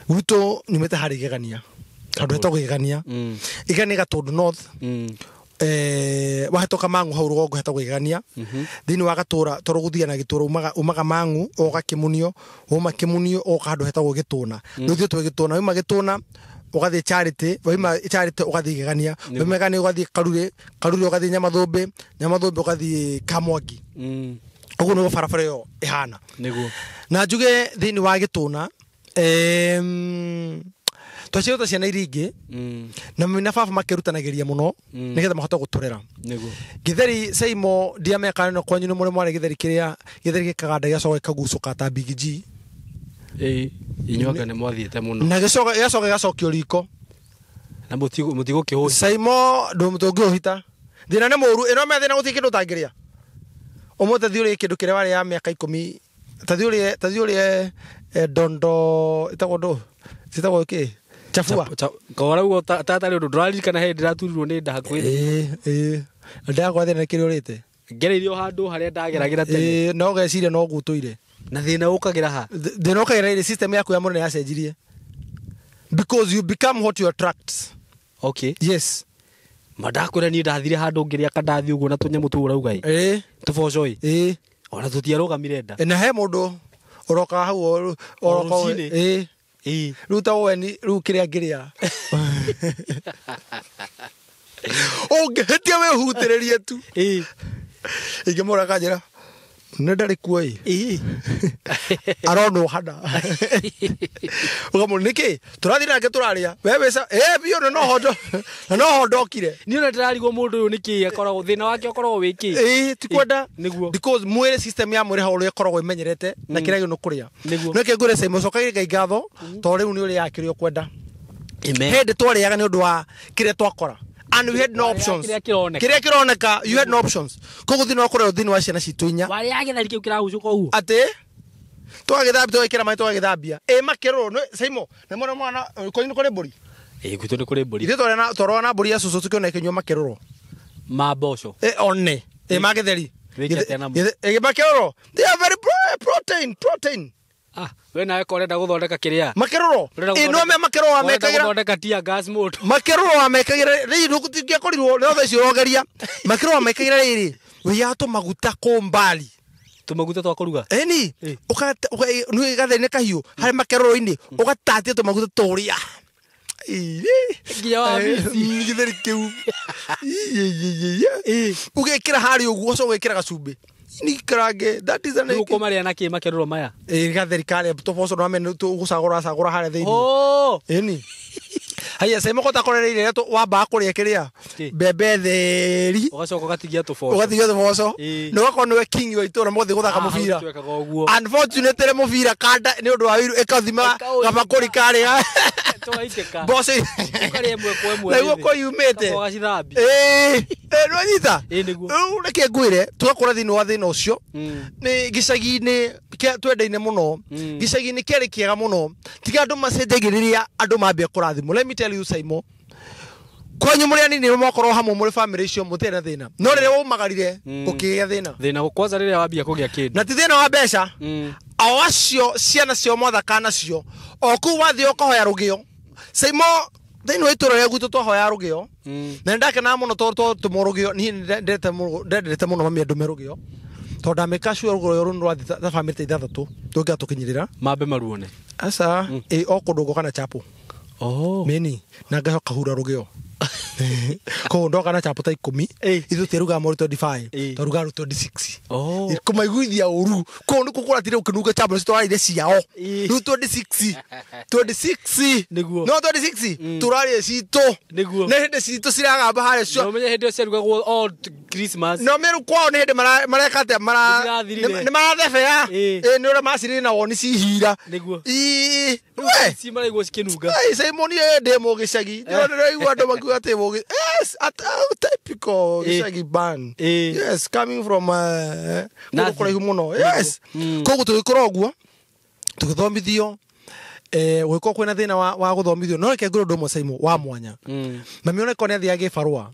Gwitũ nyumĩte harĩ Igegania, handũ hetagwo Igegania. Igegania Gatũndũ North. Wahetoka Mang'u hau rũgongo hetagwo Igegania, thĩinĩ wa gatũra, tondũ gũthiaga na gĩtũra, umaga Mang'u ũgoka Kĩmunio, wauma Kĩmunio ũgoka handũ hetagwo Gĩtũna. Rĩu ithuĩ twĩ Gĩtũna, wauma Gĩtũna ũgathiĩ Charity, wauma Charity ũgathiĩ Igegania, wauma Igegania ũgathiĩ Karurĩ, Karurĩ ũgathiĩ Nyamathũmbĩ, Nyamathũmbĩ ũgathiĩ Kamwangi. Ũguo nĩguo barabara ĩyo ĩhana. Na njuge thĩinĩ wa Gĩtũna, twaciarĩtwo ta ciana iria ingĩ, na mami na baba makĩrutanagĩria mũno nĩgetha mahote gũtũrera. Gĩtheri Saimo, ndiamenya no kwanyu nĩ mũrĩ mwarĩ gĩtheri, kĩrĩa gĩtheri gĩkaganda gĩgacoka gĩkagucũka ta Big G. Ĩ, inyuĩ nĩ mwathiĩte mũno. Na gĩcoka gĩgacoka gĩgacokio riko. Na mũtigũkĩhũhita. Saimo, ndũngĩũhita, thĩna nĩ mũru ĩno me thĩna, gũtirĩ kĩndũ ũtangĩrĩa ũmũthĩ. Thiĩ ũrĩe kĩndũ kĩrĩa warĩa ya mĩaka 10, tathi ũrĩe dondo ĩtagwo ndũ, citagwo kĩ, chafua. Koraugo tatarĩ ũndũ ndũraririkana hĩndĩ ndĩraturirwo nĩ nda hakuhĩ. Ĩ, ndakwa thĩna nĩ kĩrĩa ũrĩte. Ngereirio handũ harĩa ndageragĩra tene. Ĩ, no geciria no gũtũire. Na thĩna ũkagĩra ha? Thĩna ũkagĩra rĩrĩ, system yaku ya mwĩrĩ nĩ yacenjirie, because you become what you attract. Okay. Yes. Ma ndakwĩra niĩ ndathire handũ ngĩrĩa kandathi ũguo na tũnyamũ tũu ũrauga ĩ. Ĩĩ. Tũboco ĩ. Ĩĩ. Ona tũtiarũgamire nda. Na he mũndũ ũrokaga hau ũroka. Rũcinĩ? Ĩĩ. Ĩĩ. Rĩu ta weni rĩu kĩrĩa ngĩrĩa ũngĩhĩtia wĩhutĩrĩrie tu. Ĩĩ. Ingĩmũra kanjĩra nĩ ndarĩ kuo ĩ. Ĩĩ. Aronwo hana ũkamũ nĩkĩ tũrathiĩ nake tũrarĩa we wĩca ĩ biũ na noho na noho ndokire. Niĩ ona ndĩrarigwo mũndũ ũyũ nĩkĩ akoragwo thĩna wake ũkoragwo wĩ kĩ? Ĩĩ, ti kwenda. Nĩguo. Because mwĩrĩ, system ya mwĩrĩ hau ũrĩa ĩkoragwo ĩmenyerete na kĩrĩa gĩo nĩ kũrĩa. Nĩguo. No kĩ ngwĩre Simon, cokagia Ngai ngatho tondũ rĩu nĩ ũrĩaga kĩrĩa ũkwenda. Amen. Hĩndĩ twarĩaga nĩ ũndũ wa kĩrĩa twakora and we had no Warĩaga options. kĩrĩa kĩroneka. Kĩrĩa kĩroneka, you had no options. Koguo thĩinĩ wa kũrerwo thĩinĩ wa ciana citũ inya Warĩaga gĩtheri kĩu kĩragucũka ũguo. Atĩ twagĩthambia, tũgekĩra maĩ, tũgagĩthambia ĩ makĩrũrũ nĩ Simon nĩ mwana mwana kwanyu nĩ kũrĩ mbũri? Ĩĩ, gwitũ nĩ kũrĩ mbũri. Ithuĩ twarĩ na twarora na mbũri ya cũcũ tũkĩona ĩkĩnyua makĩrũrũ. Ma mboco. Ĩ one ĩ ma gĩtheri. Wĩke atĩa namo? Ĩ makĩrũrũ, they are very protein protein. Ah, we nawe ko ũrenda gũthondeka kĩrĩa? Makĩrũrũ Ũrenda ĩ no me makĩrũrũ Ũrenda wamekagĩra gũthondeka tear gas mũndũ. Makĩrũrũ wamekagĩra rĩrĩ ndũngĩakorirwo no thaa ici ũrogeria makĩrũrũ wamekagĩra rĩrĩ wĩyaga tũmaguta kũmbali. Tũmaguta twa kũruga. Ĩni. Ĩ. Nĩ gatheri-inĩ kahiũ harĩ makĩrũrũ-inĩ ũgatatia tũmaguta tũrĩa. Nginya wa mici. Gĩtheri kĩu ũgekĩra harĩa ũguo ũcoke ũgekĩra gacumbĩ nikarange, that is an Rĩu ũkũmarĩa na kĩ makĩrũrũ maya? Ĩ gatheri karĩa tũboco no tũgũcagũra cagũra harĩa thĩinĩ. Oh! Ĩni haya Simon kota korereire rĩrĩa wambaga kũrĩa kĩrĩa Kĩ? mbembe theri. Ũgacoka ũgatigia tũboco. Ũgatigia tũboco. Ĩ. Na ũgakorwo nĩwe king wa itũra mũgũthiĩ gũthaka Ah, hau mũbira. twekaga ũguo. Unfortunately mũbira kanda nĩ ũndũ wa ũiru ĩkathima Ĩkaũima. gabakũri karĩa Tũgaitĩka. mboco. Ũkarĩa ĩmwe kwa ĩmwe. Na guoko yumĩte. Kaba ũgacithambia. Ĩĩ, nĩwanyita. Ĩĩ, nĩguo. Rĩu reke ngwĩre tũgakũra thĩinĩ wa thĩna ũcio. Nĩ gĩcagi-inĩ twendaine mũno. Gĩcagi-inĩ kĩarĩ kĩega mũno tiga andũ macenjagia rĩrĩa andũ mambia kũrathimwo. Let me tell you, Simon, kwanyu mũrĩ anini mwakorwo hamwe mũrĩ family icio mũtirĩ na thĩna, no rĩrĩa waumagarire ũkĩgĩa thĩna. Thĩna kwanza rĩrĩa wambia kũgĩa kĩndũ. Na ti thĩna wa mbeca. O acio ciana ciao mwathaka nacio o kũu wathiĩ ũkahoya rũgĩo, Simon, thĩinĩ wa itũra rĩa gwitũ twahoya rũgĩo. Na nĩndakenaga mũno tondũ twatũmwo rũgĩo niĩ nĩndendete mũno mami andũme rũgĩo tondũ ndamĩka sure rũgĩo rũu nĩrwathiĩ ta bamĩrĩ ta ithathatũ tũngĩga tũkinyĩrĩra. Mambe maruone. Aca, ĩ o kũndũ ngoka na chapo. Oh. Mĩni na ngacoka hura rũgĩo koguo ndoka na chapo ta 10. Ĩ. Ithuĩ tierugaga mũru 25. Ĩ. Twarugaga rũ 26. Oh. Kũmaiguithia ũru kũu nĩkuo kũratire ũkĩnunga chapo nĩcio tũrarĩire ciao. Ĩ. Rĩu 26 26. Nĩguo. No 26 tũrarĩe citũ. Nĩguo. Nĩ hĩndĩ citũ ciragamba harĩa cio. Na ũmenye hĩndĩ ĩyo ciarugagwo all Christmas. No mĩru kwao nĩ hĩndĩ mareka atĩa Nĩcirathirire. nĩ marathebea. Ĩ. Ĩ nĩ ũrĩa macirire na woni cihira. Nĩguo. Ĩ, we. Ci maraigwo cikĩnunga. Ai, Simon ĩ ndĩ mũgĩcagi ndĩraigua andũ makiuga atĩ mũgĩ yes at, typical Ĩ. gĩcagi ban. Ĩ. Yes, coming from kũndũ Nathi. kũraihu mũno, yes. Koguo tũgĩkũra ũguo tũgĩthomithio gũgĩkorwo kwĩna thĩna wa gũthomithio, no reke ngwĩre ũndũ ũmwe Simon wa mwanya. Mami ona korwo nĩ athiaga gĩbarũa,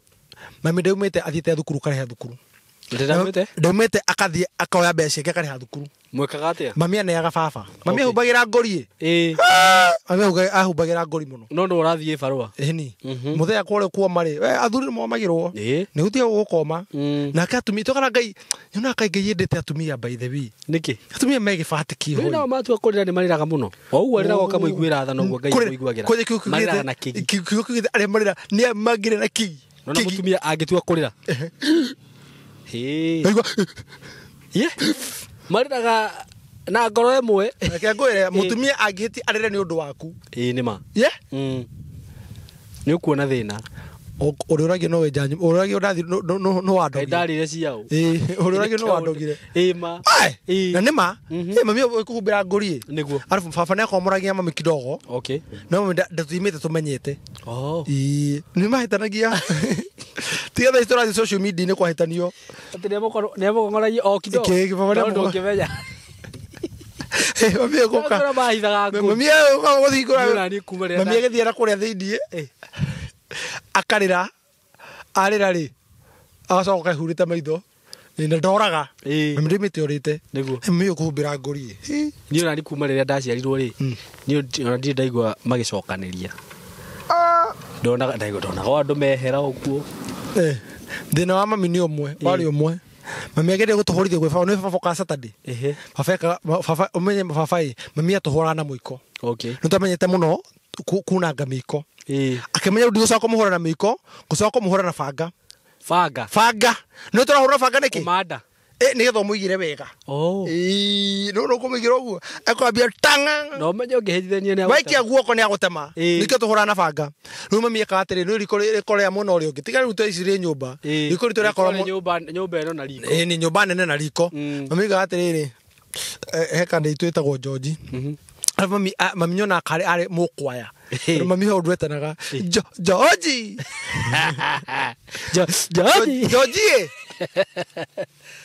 mami ndaumĩte athiĩte thukuru karĩha thukuru. Ndĩramĩte? Ndaumĩte akathiĩ akoya mbeca ciake akarĩha thukuru. Mwekaga atĩa? Mami aneaga baba mami Okay. ahumbagĩra ngori. Ĩĩ. Mami ahumbagĩra ngori mũno. No nĩ ũrathiĩ barũa. Ĩni mũthenya kũrĩa kuoma rĩ, we athuri nĩ momagĩrwo. Nĩ gũtiga gũkoma. Nake atumia tũkara Ngai nyonaga kaingĩ yendete atumia, by the way. Nĩkĩ? Atumia me gĩbati Rĩu kĩhoi. nao matua kũrĩra nĩ marĩraga mũno. O ũguo arĩraga ũkamũiguĩra tha noguo Ngai amũiguagĩra. Marĩraga na kĩgi. Kiugo kiugĩte arĩa marĩra nĩ mangĩrĩ na kĩgi. Nona Kĩgi. mũtumia angĩtua kũrĩra. Hĩ. Naigua, Ye. Marĩraga na ngoro ĩmwe. Reke ngwĩre mũtumia angĩhĩtia arĩre nĩ ũndũ waku. Ĩĩ nĩ ma. Ye. Nĩ ũkuona thĩna. Ũrĩa ũragio no wenja ũrĩa ũragio ndathi no Ngai wandogire. ndarĩre ciao. Ĩĩ, ũrĩa ũragio no wandogire. Ĩĩ ma. Ai, Ĩĩ. na nĩ ma ĩ mami kũhumbĩra ngũri ĩ. Nĩguo. Arabu baba nĩ akomoragia mami kidogo. Okay. No mami ndatũimĩte tũmenyete. Oh. Ĩĩ, nĩ mahĩtanagia tiga thaa ici tũrathiĩ social media nĩ kwahĩtanio. Atĩ nĩamũkongoragia o kidogo. Kĩ, baba No nĩamũko- ndũngĩmenya. Mami egũka Kũrĩa mahithaga ngũ. mami egũka gũthingũra. Niĩ ona niĩ kuma rĩrĩa Mami agĩthiĩ na kũrĩa thĩiniĩ akarĩra arĩra rĩ agacoka kahurĩte maitho Na ndoraga. Ĩĩ. Mami ndĩmĩte ũrĩte. Nĩguo. Mami ũkũhumbĩra ngũri. Niĩ ona ni kuma rĩrĩa ndaciarirwo rĩ, niĩ ona ndirĩ ndaigua magĩcokanĩria. Ndonaga ndaigua ndonaga o andũ mehera ũguo. Thĩna wa mami nĩ ũmwe, warĩ ũmwe. Mami ageria gũtũhũrithia gwĩ baba, nĩ baba ka Saturday. Ehe. Baba ekaga baba ũmenye baba ĩ, mami atũhũraga na mũiko. Okay. Nĩ twamenyete mũno kunanga mĩiko. Ĩĩ. Akĩmenya rĩu ndigũcoka kũmũhũra na mĩiko, ngũcoka kũmũhũra na banga. Banga. Banga. Nĩ tũrahũra banga nĩkĩ? Kũmanda. Nĩgetha ũmũigĩre wega. Oh. Ĩĩ, nĩ ũkũmũigĩra ũguo. Akwambia tanga. Na ũmenye ũngĩhĩtithania nĩ Waikia guoko nĩ agũtema. Ĩĩ. Nĩkĩo tũhũraga na banga. Rĩu mami ekaga atĩrĩ, nĩ riko rĩko rĩa mwena ũrĩa ũngĩ. Tiga rĩu thaa ici rĩ nyũmba. Riko ritũ rĩakorwo nyũmba nyũmba ĩno na riko. Ĩĩ, nĩ nyũmba nene na riko. Mami aigaga atĩrĩrĩ, he kanda itũ ĩtagwo George. Arabu mami mami nyonaga karĩ arĩ mũkwaya. Ĩĩ. Tondũ mami he ũndũ etanaga George. George. George ĩ.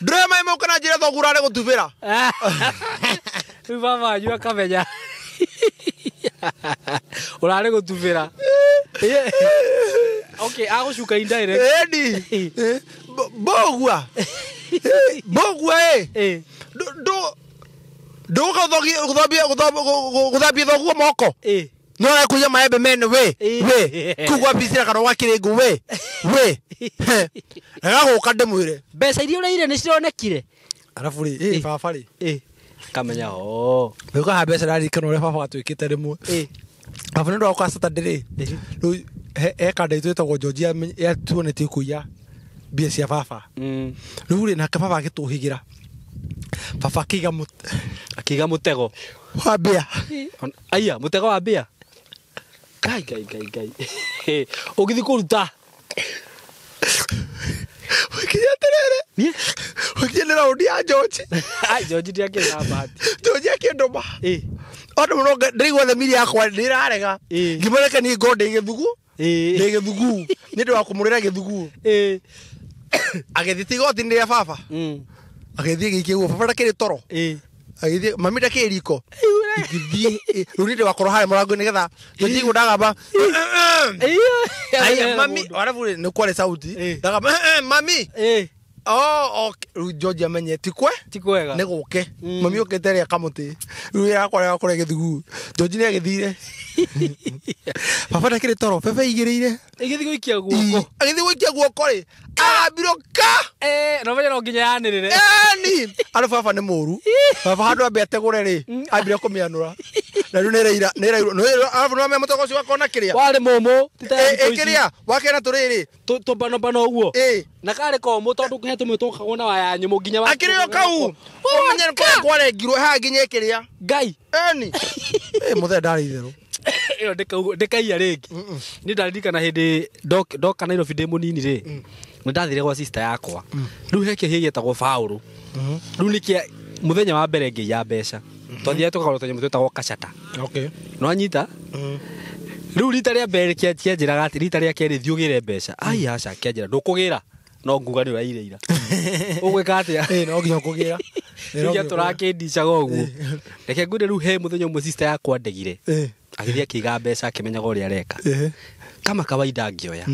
Ndũrĩ maĩ mau kana njĩra thoguo ũrarĩ gũtubĩra. Rĩu baba wanyu akamenya. Ũrarĩ gũtubĩra. Okay, agũcuka indirect. Ĩni. Mbũgua. Mbũgua ĩ. Ĩĩ. Ndũgũka gũthambia thoguo moko. Ĩĩ. No arakuiya maembe mene we. Ĩĩ. We. Kũu gwa bicira kana gwa kĩrĩngũ we. We. Agagũka ndĩmwĩre. Mbeca iria ũraire nĩ cironekire. Arabu rĩ, ĩ baba rĩ. Ĩĩ. Kamenya oh. Rĩu haha mbeca ndaririkana ũrĩa baba atuĩkĩte rĩmwe. Ĩĩ. Baba nĩ ũndũ wa gũka Saturday rĩ. Rĩu he kanda itũ ĩtagwo George yatuonetie kũiya mbia cia baba. Rĩu rĩ nake baba agĩtũhĩgĩra. Baba akĩiga mũtĩ Akĩiga mũtego. wa mbĩa. Aya, mũtego wa mbĩa. Ngai ngai ngai ngai. Ũgĩthiĩ kũruta. Ũkinya atĩrĩrĩ. Niĩ? Ũkinya nĩ raundi ya George. Ai, George ndiakĩrĩ na bahati. George akĩndũma. Ĩĩ. Andũ mũno ndĩraigua thamiri yakwa ndĩrarega. Ĩĩ. Ngĩmũreka niĩ ngorwo ndĩ gĩthugu. Ĩĩ. Ndĩ gĩthugu. Nĩ ũndũ wa kũmũrĩra gĩthugu. Ĩĩ. Agĩthiĩ ti igoti-inĩ rĩa baba. Agĩthiĩ gĩikia guo baba ndakĩrĩ toro. Ĩĩ. Agĩthiĩ mami ndakĩrĩ riko. Ngĩthiĩ rĩu nĩ ndĩwakorwo harĩa mũrango-inĩ nĩgetha George aigua ndagamba. Aya mami, arabu rĩ nĩ kwarĩ sauti. Ĩĩ. Ndagamba mami. Ĩĩ. Oh, okay. Rĩu George amenye ti kwe Ti kwega. nĩ gũke. Mami ũkĩte rĩa kamũtĩ. Rĩu yakwa yakũrĩa gĩthugu. George nĩ agĩthire. Baba ndakĩrĩ toro, bebe igĩrĩire. Ĩgĩthiĩ gũikia guoko. Agĩthiĩ gũikia guoko rĩ, arambirwo ka. Na ũmenye no nginya yanĩrĩre. Eni! Andũ baba nĩ mũru. Baba handũ ambe ategũre rĩ, ambire kũmĩanũra. Na rĩu nĩ ĩraira, arabu nĩwamenya mũtego ũcio wakona kĩrĩa. Warĩ mũmũ. Ti ta Ĩ thikũ ici. kĩrĩa, wakena tũrĩrĩ. Tũmbanobano ũguo. Ĩ. Na karĩ komũ tondũ he tũmwe twokagwo na waya nyũmũ nginya wa- Akĩrĩ o kau. Ũmenye nĩ kũrĩa kwarengirwo haha nginya ĩkĩrĩa. Ngai. Eni. Ĩ mũthee ndarĩ itherũ. Ĩyo ndĩkaiya rĩngĩ. Niĩ ndaririkana hĩndĩ ndoka Nairobi ndĩ mũnini rĩ, nĩ ndathire gwa sister yakwa. Rĩu he kĩhĩĩ gĩetagwo Baũrũ. Rĩu nĩkĩa mũthenya wa mbere ngĩiya mbeca. Twathiaga tũkagũra tũnyamũ twĩtagwo kacata. Okay. Nĩwanyita? Rĩu rita rĩa mbere kĩanjĩraga atĩ rita rĩa kerĩ thiĩ ũgĩre mbeca. Ai aca kĩanjĩra ndũkũgĩra. No nguga nĩ ũraire ira. Ũgwĩka atĩa? Ĩ no nginya ũkũgĩra. Rĩu gĩatũrakĩndicaga ũguo. Reke ngwĩre rĩu he mũthenya ũmwe sister yakwa ndegire. Agĩthiĩ akĩiga mbeca akĩmenyaga ũrĩa areka. Kama kawaida ngĩoya.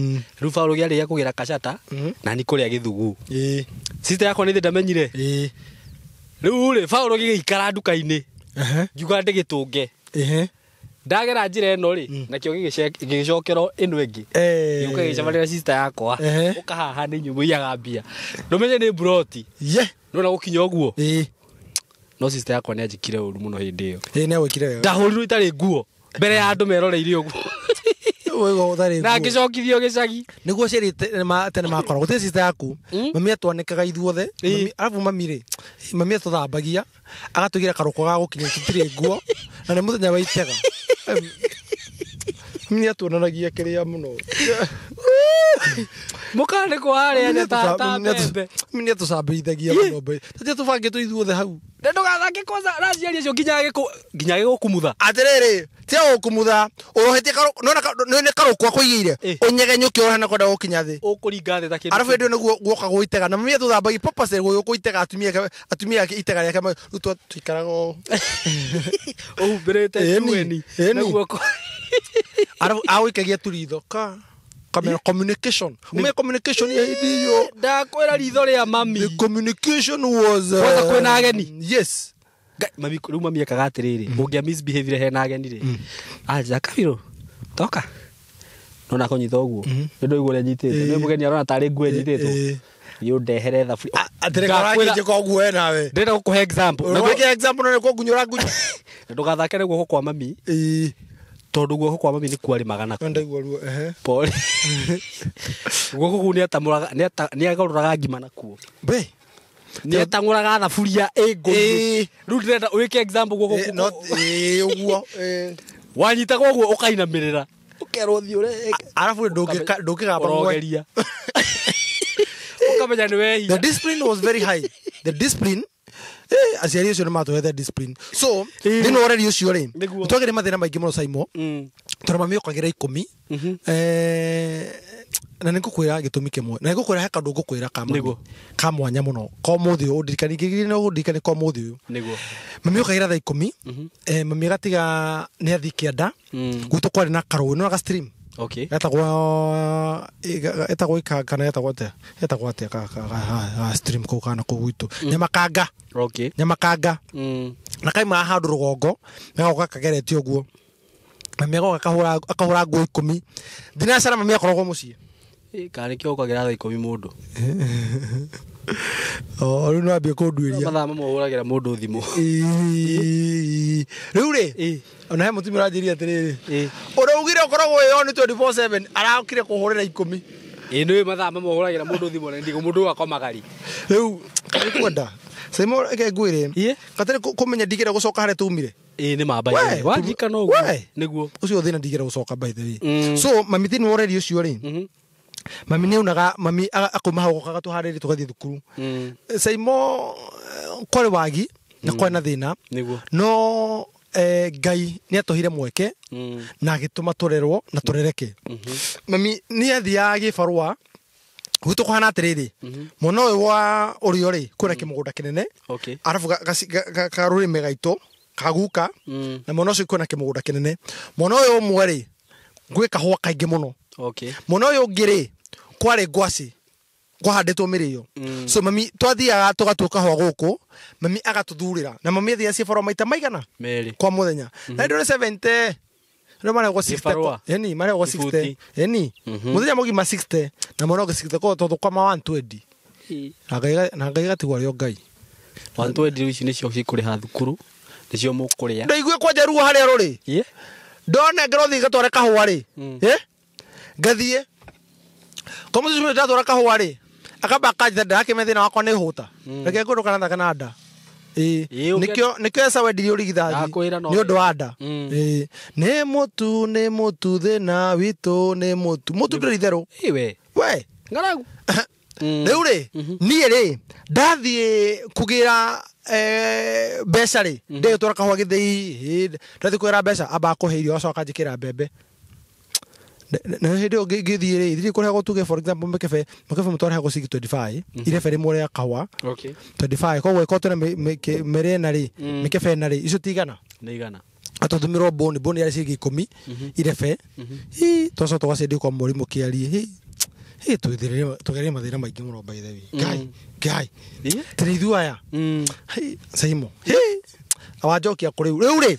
Rĩu Baũrũ gĩarĩkia kũgĩra kacata na ni kũrĩa gĩthugu. Ĩ. Sister yakwa nĩ ndamenyire. Ĩ. Rĩu rĩ Baũrũ gĩgĩikara nduka-inĩ. Ngiuga ndĩgĩtũnge. Ndagera njĩra ĩno rĩ, nakĩo gĩgĩcokerwo ĩno ĩngĩ. Gĩũka gĩgĩcemania na sister yakwa. Ũka haha nĩ inyuĩ mũiyaga mbia. Ndũmenye nĩ mburoti. Ye. Nĩwona gũkinya ũguo. Ĩ. No sister yakwa nĩ anjĩkire ũru mũno hĩndĩ ĩyo. Ĩ nĩ agwĩkire wega. Ndahũrirwo itarĩ nguo mbere ya andũ meroreire ũguo. Wĩgwo ũtarĩ Na nguo. ngĩcokithio gĩcagi. Nĩguo ciarĩ tene makoragwo gũtirĩ sister yaku. Mami atwanĩkaga ithuothe. Ĩ. Arabu mami rĩ, mami atũthambagia, agatũigĩra karũkũ ga gũkinya tũtirĩ nguo, na nĩ mũthenya wa itega. Mami nĩ atuonanagia kĩrĩa mũno. Mũkanĩkwo harĩa nĩ ta mbembe. Mami nĩ atũcambĩithagia mũno. Tũtirĩ tũbangĩtwo ithuothe hau. Na ndũgathake kwanza na aciari acio nginya nginya gĩgũkumutha. Atĩrĩrĩ, tiga gũkumutha, ũrohetie nĩ karũkũ akũigĩire, ũnyegenyũke ũrohe na kwenda gũkinya thĩ. Ũkũringa thĩ ta kĩndũ. Arabu hĩndĩ ĩyo nĩguo guoka gũitega na mami atũthambagia purpose gũgĩũka itega atumia ake itega rĩake rĩu tũikaraga ũũ. Ũhumbĩrĩte Ĩni, tueni ĩni. na guoko. Arabu agũikagia turitho ka. Kamera communication. Ume communication ya hĩndĩ ĩyo. Ndakwĩra ritho rĩa mami. The communication was Kwanza kwĩna ageni. Yes. Mami rĩu mami ekaga atĩrĩrĩ, ũngĩa misbehavire hena ageni rĩ, anja kabirũ toka nona kũnyita ũguo nĩ ndũigua ũrĩa nyitĩte nĩ mũgeni arona tarĩ nguo nyitĩtwo nĩ ũndehere thaburia. Atĩrĩ karakĩnjĩka ũguo we nawe. Ndĩrenda gũkũhe example. Ũreke example na nĩkuo ngunyũra ngunyũ. Na ndũgathake na guoko kwa mami tondũ guoko kwa mami nĩ kwarĩmaga nakuo. Ndaigua ruo. Ehe. Pole. Guoko kũu nĩagarũraga ngima nakuo. Be. Nĩatang'ũraga thaburia ĩ ngũrũ. Rĩu ndĩrenda wĩke example guoko ũguo. Wanyitaga ũguo ũkainamĩrĩra. Ũkerwo thiĩ ũreke. Arabu ndũngĩgamba ũrogeria. Ũkamenya nĩ wehia. The discipline was very high. The discipline aciari acio nĩ matũhete discipline. So thĩinĩ wa ũreri ũcio rĩ, twagĩrĩ mathĩna maingĩ mũno Saimo. Tondũ mami okagĩra 10. Na nĩngũkwĩra gĩtũmi kĩmwe. Na nĩngũkwĩra he kaũndũ ngũkwĩra ka mami. Ka mwanya mũno. Ka ũmũthĩ ũyũ ũndirikanie, ngĩgĩrĩ no ũndirikanie ka ũmũthĩ ũyũ. Nĩguo. Mami okagĩra thaa 10. Mami agatiga nĩ athiĩ kĩanda. Gwitũ kwarĩ na karũĩ, nĩ ga stream. Okay. Etagwo ikanga na etagwo atĩa? Etagwo atĩa ka stream kũu kana kũu gwitũ. Nyamakanga. Okay. Nyamakanga. Na kaimaga handũ rũgongo, gagoka kagerete ũguo. Mami agoka akahũra nguo 10. Thinacara mami akoragwo mũciĩ. Kana nĩkĩo ũkagĩra thaa 10 mũndũ. Rĩu no ambie kũnduĩria. Mathaa mamwe ũhũragĩra mũndũ thimũ. Rĩu rĩ, ona he mũtumia ũranjĩrire atĩrĩrĩ, ũraugire ũkoragwo wĩ on 24/7, arokire kũhũrĩra 10. Ĩ nĩ mathaa mamwe ũhũragĩra mũndũ thimũ na ndigo mũndũ akomaga ri. Rĩu kwenda Saimo reke ngwĩre, gatarĩ kũmenya ndigĩra gũcoka harĩa tumire. Ĩ nĩ mamba ĩ. Wanjika no ũguo. Nĩguo. Ũcio thĩna ndigĩra gũcoka by the way. So mami thĩinĩ wa ũreri ũcio rĩ, mami nĩ aunaga mami akauma hau gokaga tũharĩrie tũgathiĩ thukuru. Saimo kwarĩ wagi na kwarĩ na thĩna. No Ngai nĩ atũheire mweke na agĩtũma tũrerwo na tũrereke. Mami nĩ athiaga gĩbarũa gwitũ kũhana atĩrĩrĩ, mwena ũyũ wa ũrĩo rĩ kwĩna kĩmũgũnda kĩnene, arabu karũrĩme gaitũ kaguka, na mwena ũcio kwĩna kĩmũgũnda kĩnene. Mwena ũyũ ũmwe rĩ gwĩ kahũa kaingĩ mũno. Mwena ũyũ ũngĩ rĩ kwarĩ ngwacĩ kwahandĩtwo mĩrĩo. So mami twathiaga tũgatua kahũa gũkũ, mami agatũthurĩra na mami athiaga cibarũa maita maigana merĩ kwa mũthenya. Na ndore 70 rĩu marehagwo 60. Ĩni marehagwo 60. Ĩni mũthenya mũgima 60 na mwena ũngĩ 60 koguo tũthũkũma 120. Na Ngai gatigwo arĩ o Ngai. 120 rĩu ici nĩcio cikũrĩha thukuru, nĩcio mũkũrĩa. Ndaigue kwanja ruo harĩa rũrĩ. Ndonengerwo thiĩ ngatware kahũa rĩ. Ngathiĩ kwa mũthenya ũcio ndatwara kahũa rĩ, akamba akanjĩta ndĩrakĩmenya thĩna wakwa nĩ hũta. Reke ngũndũ kana thaka na nda. Nĩkĩo Esau endirie ũrigithathi nĩ ũndũ wa nda. Nĩ mũtu thĩna witũ nĩ mũtu. Mũtu ndũrĩ itherũ. We. Ng'aragu. Rĩu rĩ, niĩ rĩ, ndathiĩ kũgĩra mbeca rĩ, ndĩgĩtwara kahũa gĩthĩi, ndathiĩ kũgĩra mbeca, amba akũhe irio acoka anjĩkĩra mbembe. Na hĩndĩ ĩyo ngĩthiĩ rĩ, ithiĩ kũrehagwo tuge for example mĩkebe mũtwarehagwo ciringi 25, irebe rĩmwe rĩa kahũa 25, koguo ĩkorwo twĩna mĩrĩ ĩna rĩ, mĩkebe ĩna rĩ, icio ti igana. Nĩ igana. Atũthimĩrwo mbũni, mbũni yarĩ ciringi 10 irebe. Twacoka tũgacendia kwa mũrimũ kĩarie. Tũgerie mathĩna maingĩ mũno by the way. Ngai, Ngai. Tĩrĩ ithuĩ aya. Saimo. Awanjokia kũrĩ rĩu rĩ.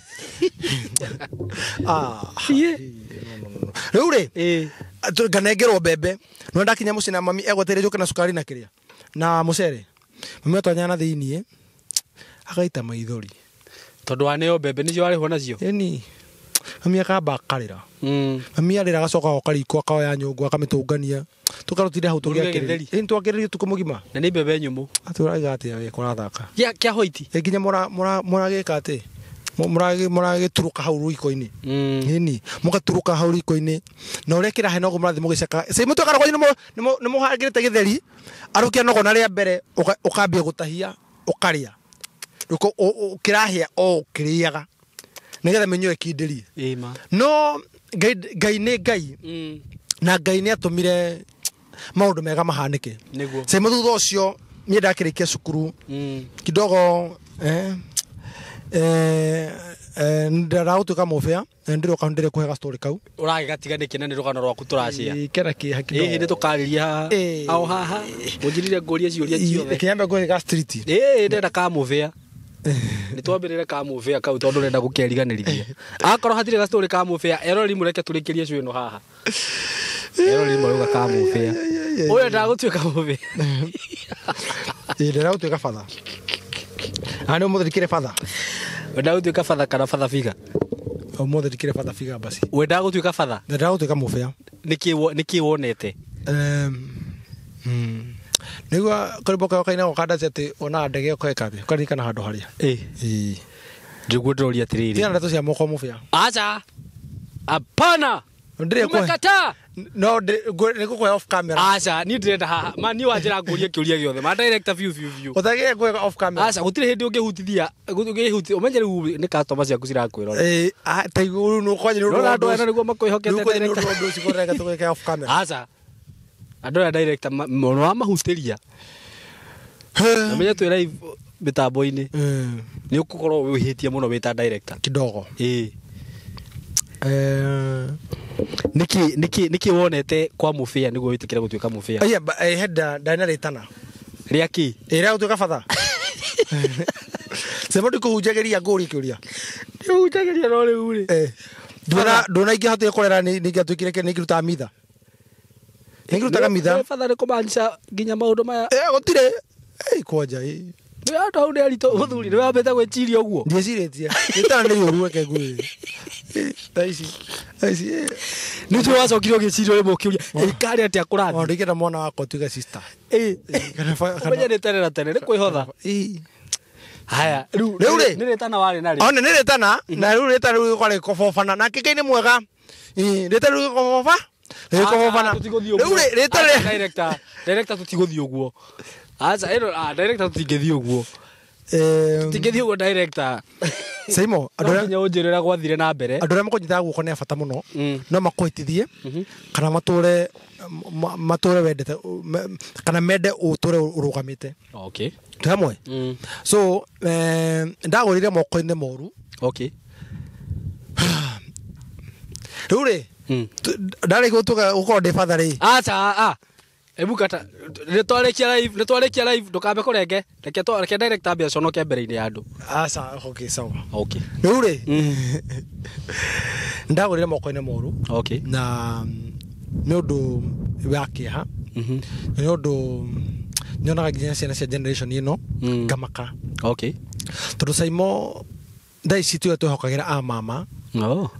Rĩu rĩ, nganengerwo mbembe. No ndakinya mũciĩ na mami egwetereire njũke na cukari na kĩrĩa na mũcere. Mami atwanyana na thĩiniĩ agaita maithori. Tondũ waneo mbembe nĩcio warĩhwo nacio. Ĩni. Mami akamba akarĩra. Mami arĩra agacoka agoka riko akoya nyũngũ akamĩtũngania. Tũkarutire hau tũgĩakĩrĩria. Ĩni twakĩrĩria ũtukũ mũgima. Na nĩ mbembe nyũmũ. Atũraiga atĩa we kũrathaka. Kĩa hoiti. Nginya mũragĩka atĩ mũragĩturũka hau riko-inĩ. Ĩni mũgaturũka hau riko-inĩ. Na ũrĩa kĩrahe noguo mũrathiĩ mũgĩcekaga. Cai mũtuĩkaga kwanyu nĩ mũhangĩrĩte gĩtheri, arũkia nogona rĩa mbere ũkambia gũtahia ũkarĩa. Ũkĩrahĩa o ũkĩrĩaga. Nĩgetha mĩnyoo ĩkindĩrie. No Ngai nĩ Ngai. Na Ngai nĩ atũmire maũndũ mega mahanĩke. Cai thutha ũcio niĩ ndakĩrĩkia cukuru kidogo Ndĩragũtuĩka mũbĩa ndĩroka ndĩrĩ story kau ũragĩgatiga nĩkĩ na nĩ rũgano rwaku tũracia kena kĩeha ĩhĩ nĩ tũkarĩria ao haha ũnjirire ngũrie ciũria ciothe kĩambe ngũrie ga street ĩĩ ndenda kamũbĩa nĩ twambĩrĩre kamũbĩa kau tondũ ũrenda gũkeriganĩrithia akorwo hatirĩ ga story kamũbĩa eroreri mũreke tũrĩkĩrie cio ĩno haha eroreri marauga kamũbĩa ũyũ endaga gũtuĩka mũbĩa ĩĩ ndĩragũtuĩka batha nĩ ũmũthĩ ndikĩrĩ batha wendaga gũtuĩka batha kana batha biga ũmũthĩ ndikĩrĩ batha biga basi wendaga gũtuĩka batha ndendaga gũtuĩka mũbĩa nĩkĩ wonete nĩguo karĩmbo kayo kainagwo kandaci atĩ wonaga ndege ũkekabia ũkaririkana handũ harĩa ĩĩ ndiguo ndĩroria atĩrĩrĩ tiga ndeto cia moko mũbĩa aca hapana umekataa no nĩngũkũhe off camera aca niĩ ndĩrenda haha ma niĩ wanjĩra ngũrie kĩũria gĩothe ma director biũ biũ biũ ũtagĩre ngũhe off camera aca gũtirĩ hĩndĩ ũngĩhutithia ũngĩhuti ũmenye rĩu nĩ customer ciaku cirakwĩrora ĩĩ taiguo rĩu nũkwanja nĩ ũndũ Nĩwona andũ aya nĩguo makwĩhokete nĩ ũndũ wa ũndũ ũcio kũrega tũgwĩke off camera aca andũ aya director mũno wamahutĩria na menye twĩ live mĩtambo-inĩ nĩ ũgũkorwo wĩhĩtie mũno wĩ ta director kidogo ĩĩ nĩkĩ wonete kwa mũbĩa nĩguo wĩtĩkĩre gũtuĩka mũbĩa aya henda ndarĩ na rĩtana rĩa kĩ ĩrĩa gũtuĩka batha sema ndikũhunjagĩria ngũrie kĩũria ndĩhunjagĩria no rĩu rĩ ndona ingĩahotire kũrera nĩingĩatuĩkire nĩ ingĩrutaga mitha nĩngĩrutaga mitha batha nĩ kũmaanisha nginya maũndũ maya gũtirĩ kwanja nĩ andũ hau nĩ aritũ mũthuri nĩ wambĩte gwĩciria ũguo ndiecirĩtie rĩtana nĩ rĩũru reke ngwĩre thaa ici nĩ ũcio wacokire ũgĩciria rĩmwe ũkĩũria ĩkarĩ atĩa kũrathiĩ ndingĩenda mwana wakwa atuĩke sister ũmenye nĩ tene na tene nĩ kwĩhotha haya rĩu rĩ nĩ rĩtana warĩ narĩo one nĩ rĩtana na rĩu rĩtana rĩu rĩkorwo rĩkobobana nake Ngai nĩ mwega rĩtana rĩu rĩkoboba rĩkobobana rĩu rĩ rĩtana director director tũtigũthiĩ ũguo aca ĩno director tũtingĩthiĩ ũguo tũtingĩthiĩ ũguo director Saimo andũ arĩa nginya ũnjĩre ũrĩa gwathire na mbere andũ arĩa makũnyitaga guoko nĩ a bata mũno no makũhĩtithie kana matũre matũre wendete kana mende ũtũre ũrũgamĩte okay twĩ hamwe so ndagũrire moko-inĩ moru okay rĩu rĩ ndarĩ gũkorwo ndĩ batha rĩ aca Ebu kata nĩ twarĩkia live ndũkambe kũrenge reke director ambe aconoke mbere-inĩ ya andũ aca okay sawa okay rĩu rĩ ndagũrire moko-inĩ moru okay na nĩ ũndũ wa kĩeha nĩ ũndũ nyonaga nginya ciana cia generation ĩno ngamaka okay tondũ Saimo thaa ici tuge twĩhokagĩra a mama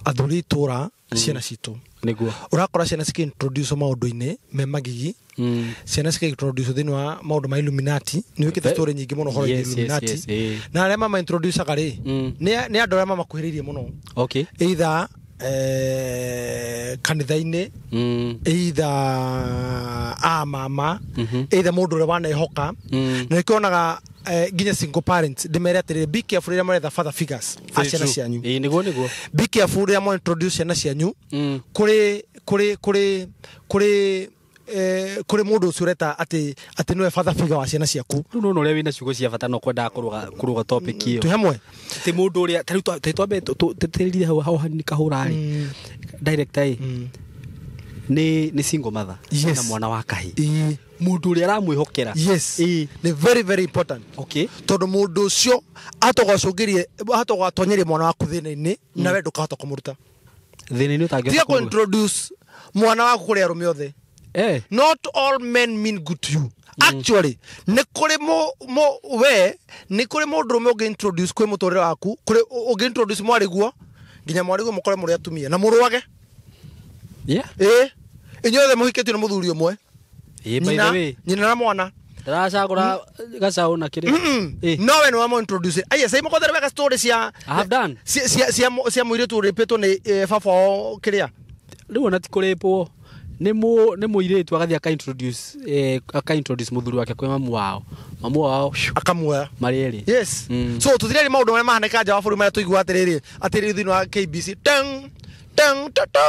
athuri itũra ciana citũ nĩguo ũrakora ciana cikĩ-introduce maũndũ-inĩ me magigi ciana cikĩ-introduce thĩinĩ wa maũndũ ma Illuminati nĩ wĩkĩte story nyingĩ mũno ũhoro Yes, Illuminati yes, yes, na arĩa mama introduceaga rĩ nĩ andũ arĩa mamakuhĩrĩirie mũno okay either kanitha-inĩ either a mama either mũndũ ũrĩa wanehoka na nĩkĩo wonaga nginya single parents ndĩmere atĩrĩrĩ be careful rĩrĩa maretha father figures a ciana cianyu ĩĩ nĩguo nĩguo be careful rĩrĩa mwa introduce ciana cianyu kũrĩ kũrĩ kũrĩ kũrĩ kũrĩ mũndũ ũcio ũreta atĩ atĩ nĩwe father figure wa ciana ciaku rĩu nona ũrĩa wĩna ciugo cia bata no kwendaga kũrũga topic ĩyo twĩ hamwe ti mũndũ ũrĩa ta rĩu twambe tũtĩrĩrie hau hau hanini kahũra rĩ director ĩ nĩ single mother Yes. na mwana wa kahĩ Ĩĩ. mũndũ ũrĩa aramwĩhokera yes Ĩĩ. nĩ very very important okay tondũ mũndũ ũcio ahota gwatonyeria mwana waku thĩna-inĩ nawe ndũkahota kũmũruta thĩna-inĩ tiga ũtangĩhota kũ introduce mwana waku kũrĩ arũme othe eh not all men mean good to you actually nĩ kũrĩ we nĩ kũrĩ mũndũrũme ũngĩ introduce kwĩ mũtũrĩre waku kũrĩ ũngĩ introduce mwarĩguo nginya mwarĩguo mũkore mũrĩ atumia na mũrũage yeah ĩĩ inyuothe mũhikĩtio nĩ mũthuri ũmwe ĩĩ by the nyina way nyina na mwana ndaracagũra gacaũ na kĩrĩa no we nĩ wamo introduce aya sai mũkothere wega story cia I have done cia mũirĩtu ũrĩpĩtwo nĩ baba wao kĩrĩa rĩu ona ti kũrĩpwo nĩ mũirĩtu agathiĩ aka introduce mũthuri wake kwĩ mamu wao akamuoya marĩ erĩ yes so tũtirarĩ maũndũ marĩa mahanĩka nja wa bũrũri marĩa tũigua atĩrĩrĩ atĩrĩrĩ thĩinĩ wa KBC tang tang ta ta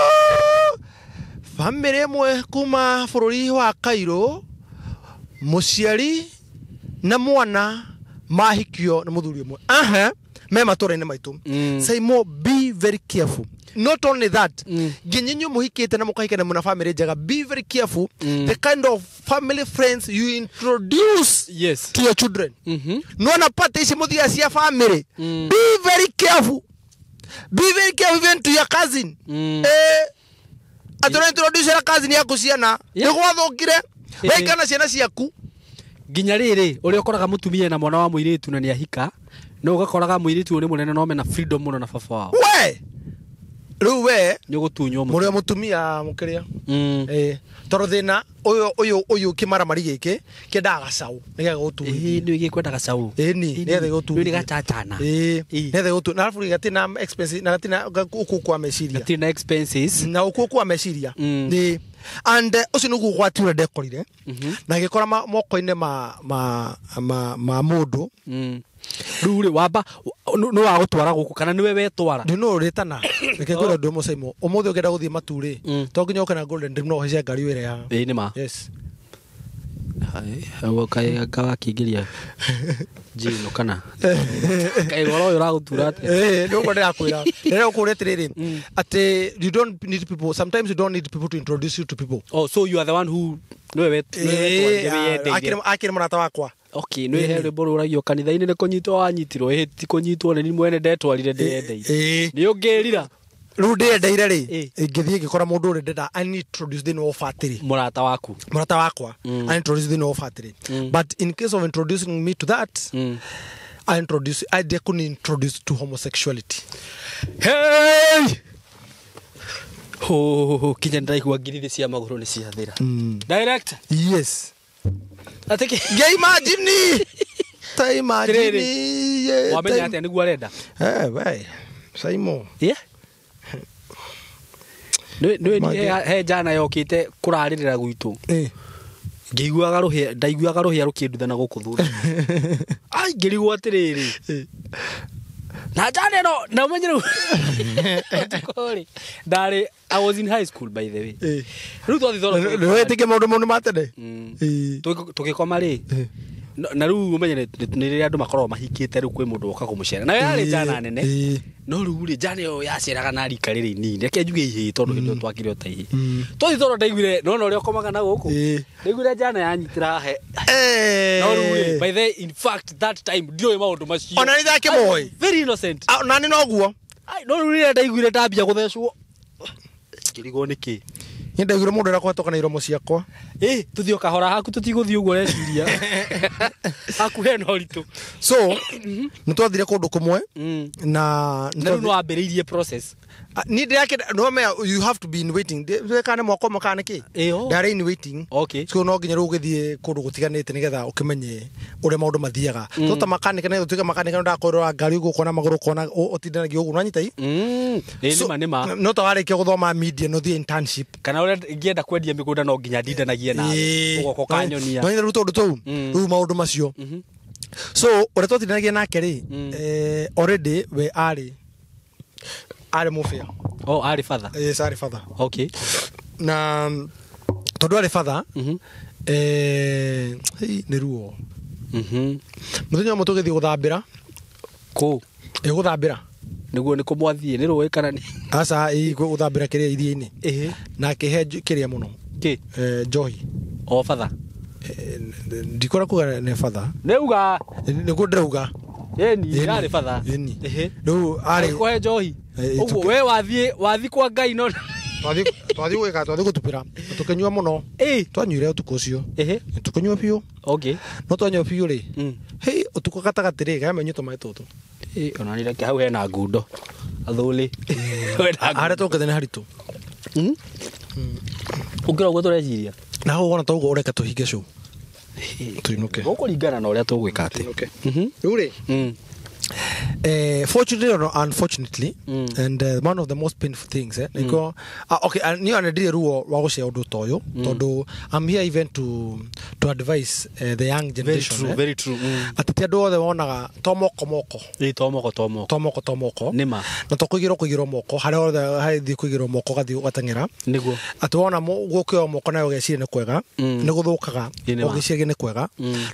bamĩrĩ ĩmwe kuma bũrũri wa Cairo mũciari na mwana mahikio nĩ mũthuri ũmwe aha Me matũra-inĩ maitũ. Saimo, be very careful. Not only that, nginya inyuĩ mũhikĩte na mũkahika na mũna family njega, be very careful the kind of family friends you introduce to your children. Nona pate ici mũthiaga cia family, be very careful. Be very careful even to your cousin. Atĩ introduce ra cousin yaku ciana, nĩ gwathũkire waikana ciana ciaku. Nginya rĩrĩ ũrĩa ũkoraga mũtumia na mwana wa mũirĩtu na nĩahika, no ũgakoraga mũirĩtu ũyũ nĩ mũnene no mena freedom mũno na baba wao. We rĩu we nĩ ũgũtunywo. Mũrĩ mũtumia mũkĩrĩa tondũ thĩna ũyũ kĩmaramari gĩkĩ kĩendaga gacaũ nĩgetha gũtuithie. Nĩ gĩkwenda gacaũ. Ĩni nĩgetha gũtuithie. Nĩ gacacana. Nĩgetha gũtuithie na arabu gatina expenses na gatina ũkũku wa meciria. Gatina expenses. Na ũkũku wa meciria. Nĩ and ũcio nĩguo ũgwati ũrĩa ndekorire na gĩkora moko-inĩ ma mũndũ. Rĩu rĩ wamba nĩ wagũtwara gũkũ kana nĩwe wetwara? Ndĩ no ũrĩtana. Reke ngwĩre ũndũ ũmwe Saimo, ũmũthĩ ũngĩenda gũthiĩ matu rĩ, to nginya ũke na Golden Dream no ũhaice ngari wĩre. Ĩĩ nĩ ma. Yes. Kaĩ wakĩingĩria njino kana kaĩ ũhoro ũyũ ũragũtura atĩa? Ĩĩ nĩ ũguo ndĩrakwĩra. Ndĩrakũũria atĩrĩrĩ, atĩ you don't need people, sometimes you don't need people to introduce you to people. Oh, so you are the one who nĩwe wetwarire. Akĩrĩ mũrata wakwa. Okay, nĩ he rwĩmbo rũragio kanitha-inĩ nĩ kũnyitwo wanyitirwo, ĩhĩ ti kũnyitwo nĩ mwene ndetwarire ndĩyendeire. Nĩ ũngĩrira. Rĩu ndĩyendeire rĩ, ngĩthiĩ ngĩkora mũndũ ũrĩa ndenda anintroduce thĩinĩ wa ũbatĩrĩ. Mũrata waku. Mũrata wakwa anintroduce thĩinĩ wa ũbatĩrĩ. But in case of introducing me to that, I introduce, I couldn't introduce to homosexuality. Hey! Ho, kinya ndaigua ngirithĩ cia magũrũ nĩ ciathira. Director. Yes. Atiki. Nge imagine. Ta imagine. Wamenya atĩa nĩguo arenda? We. Saimo. Yeah. Nĩ he njana yokĩte kũrarĩrĩra gwitũ. Ngĩiguaga rũhĩa, ndaiguaga rũhĩa rũkĩndutha na gũkũ thutha. Ai, ngĩrigwo atĩrĩrĩ. Na njana ĩno, na ũmenye rĩu. Ũtukũ-rĩ, ndarĩ, I was in high school by the way. Rĩu twathiĩ thoro. Nĩ wetĩkia maũndũ mũndũ ma tene? Tũgĩkoma rĩ, na rĩu ũmenye nĩ rĩrĩa andũ makoragwo mahikĩte rĩu kwĩ mũndũ woka kũmũcera. Na yarĩ njana nene. No rĩu rĩ, njana ĩyo yaceraga na rika rĩrĩ inini. Reke njuge ihĩĩ tondũ hĩndĩ ĩyo twakĩrĩ o ta ihĩĩ. Twathiĩ toro ndaiguire, nĩwona ũrĩa ũkomaga na gũkũ? Ndaiguire njana yanyitĩra haha. No rĩu rĩ, by the in fact that time ndiũĩ maũndũ macio. Ona nĩ ndakĩmoĩ. Very innocent. Ona nĩ noguo. No rĩu rĩrĩa ndaiguire ndambia gũthecwo. Ngĩrigwo nĩkĩ. Nĩ ndaiguire mũndũ ũrĩa na iromo ciakwa. Tũthiĩ o kahora haku tũtigũthiĩ ũguo ũreciria. Haku hena ũritũ. So, nĩ twathire kũndũ kũmwe na rĩu nĩ wambĩrĩirie process. Ni ndĩrakĩ no me you have to be in waiting. Kana mwaka ũmwe kana nĩkĩ? Ndarĩ in waiting. So no nginya rĩu ũgĩthiĩ kũndũ gũtiganĩte nĩgetha ũkĩmenye ũrĩa maũndũ mathiaga. To ta makanika nĩgetha ũtuĩke makanika ndakorwo ngari ũguo ũkona magũrũ ũkona ũtindanagia ũguo nĩwanyita i? Nĩ ma. No ta warĩkia gũthoma media no ũthiĩ internship. Kana ũrĩa ingĩenda kwendia mĩgũnda no nginya ndindanagie nawe. Ũgoka ũkanyonia. No rĩu tondũ tũu rĩu maũndũ macio. So ũrĩa twatindanagia nake rĩ, already we arĩ mũbĩa. Oh, arĩ father. Yes, arĩ father. Okay. Na tondũ arĩ father, nĩ ruo. Mũthenya ũmwe tũgĩthiĩ gũthambĩra. Kũ? Gũthambĩra. Nĩguo nĩ kũmwathiĩ nĩ rũĩ kana nĩ? Aca, gũthambĩra kĩrĩa iria-inĩ. Na akĩhe kĩrĩa mũno. Kĩ? Njohi. O father. Ndikora kuga nĩ father. Nĩuga. Nĩguo ndĩrauga. Ĩni, arĩ father. Ĩni. Rĩu arĩ kũhe njohi. Ũguo we wathiĩ kwa Ngai no twathiĩ gwĩka, twathiĩ gũtupĩra. Tũkĩnyua mũno. Twanyuire ũtukũ ũcio. Tũkĩnyua biũ. Okay. No twanyua biũ rĩ. Hei, ũtukũ gatagatĩ rĩ, gamenywo tũmaĩ tũtũ. Ona nĩ reke hau hena ngundo. Athũlĩ. Harĩa tũkĩte nĩ haritũ. Ũngĩra ũguo tũreciria. Na hau wona toguo ũreka tũhinge show. Tuinuke. Gũkũringana na ũrĩa tũgwĩka atĩ. Rĩu rĩ, fortunately or unfortunately, and one of the most painful things, okay, niĩ ona ruo rwa gũcea ũndũ ta ũyũ, tondũ I'm here even to advise the young generation. Very true. Atĩ ti andũ othe wonaga to moko moko. To moko to moko. To moko to moko. Nĩ ma. Na to kũigĩrwo moko, harĩa hothe hathiĩ kũigĩrwo moko ũgathiĩ ũgateng'era. Nĩguo. Atĩ wona gũkĩoywo moko nawe ũgeciria nĩ kwega, nĩ gũthũkaga, ũgĩciria nĩ kwega.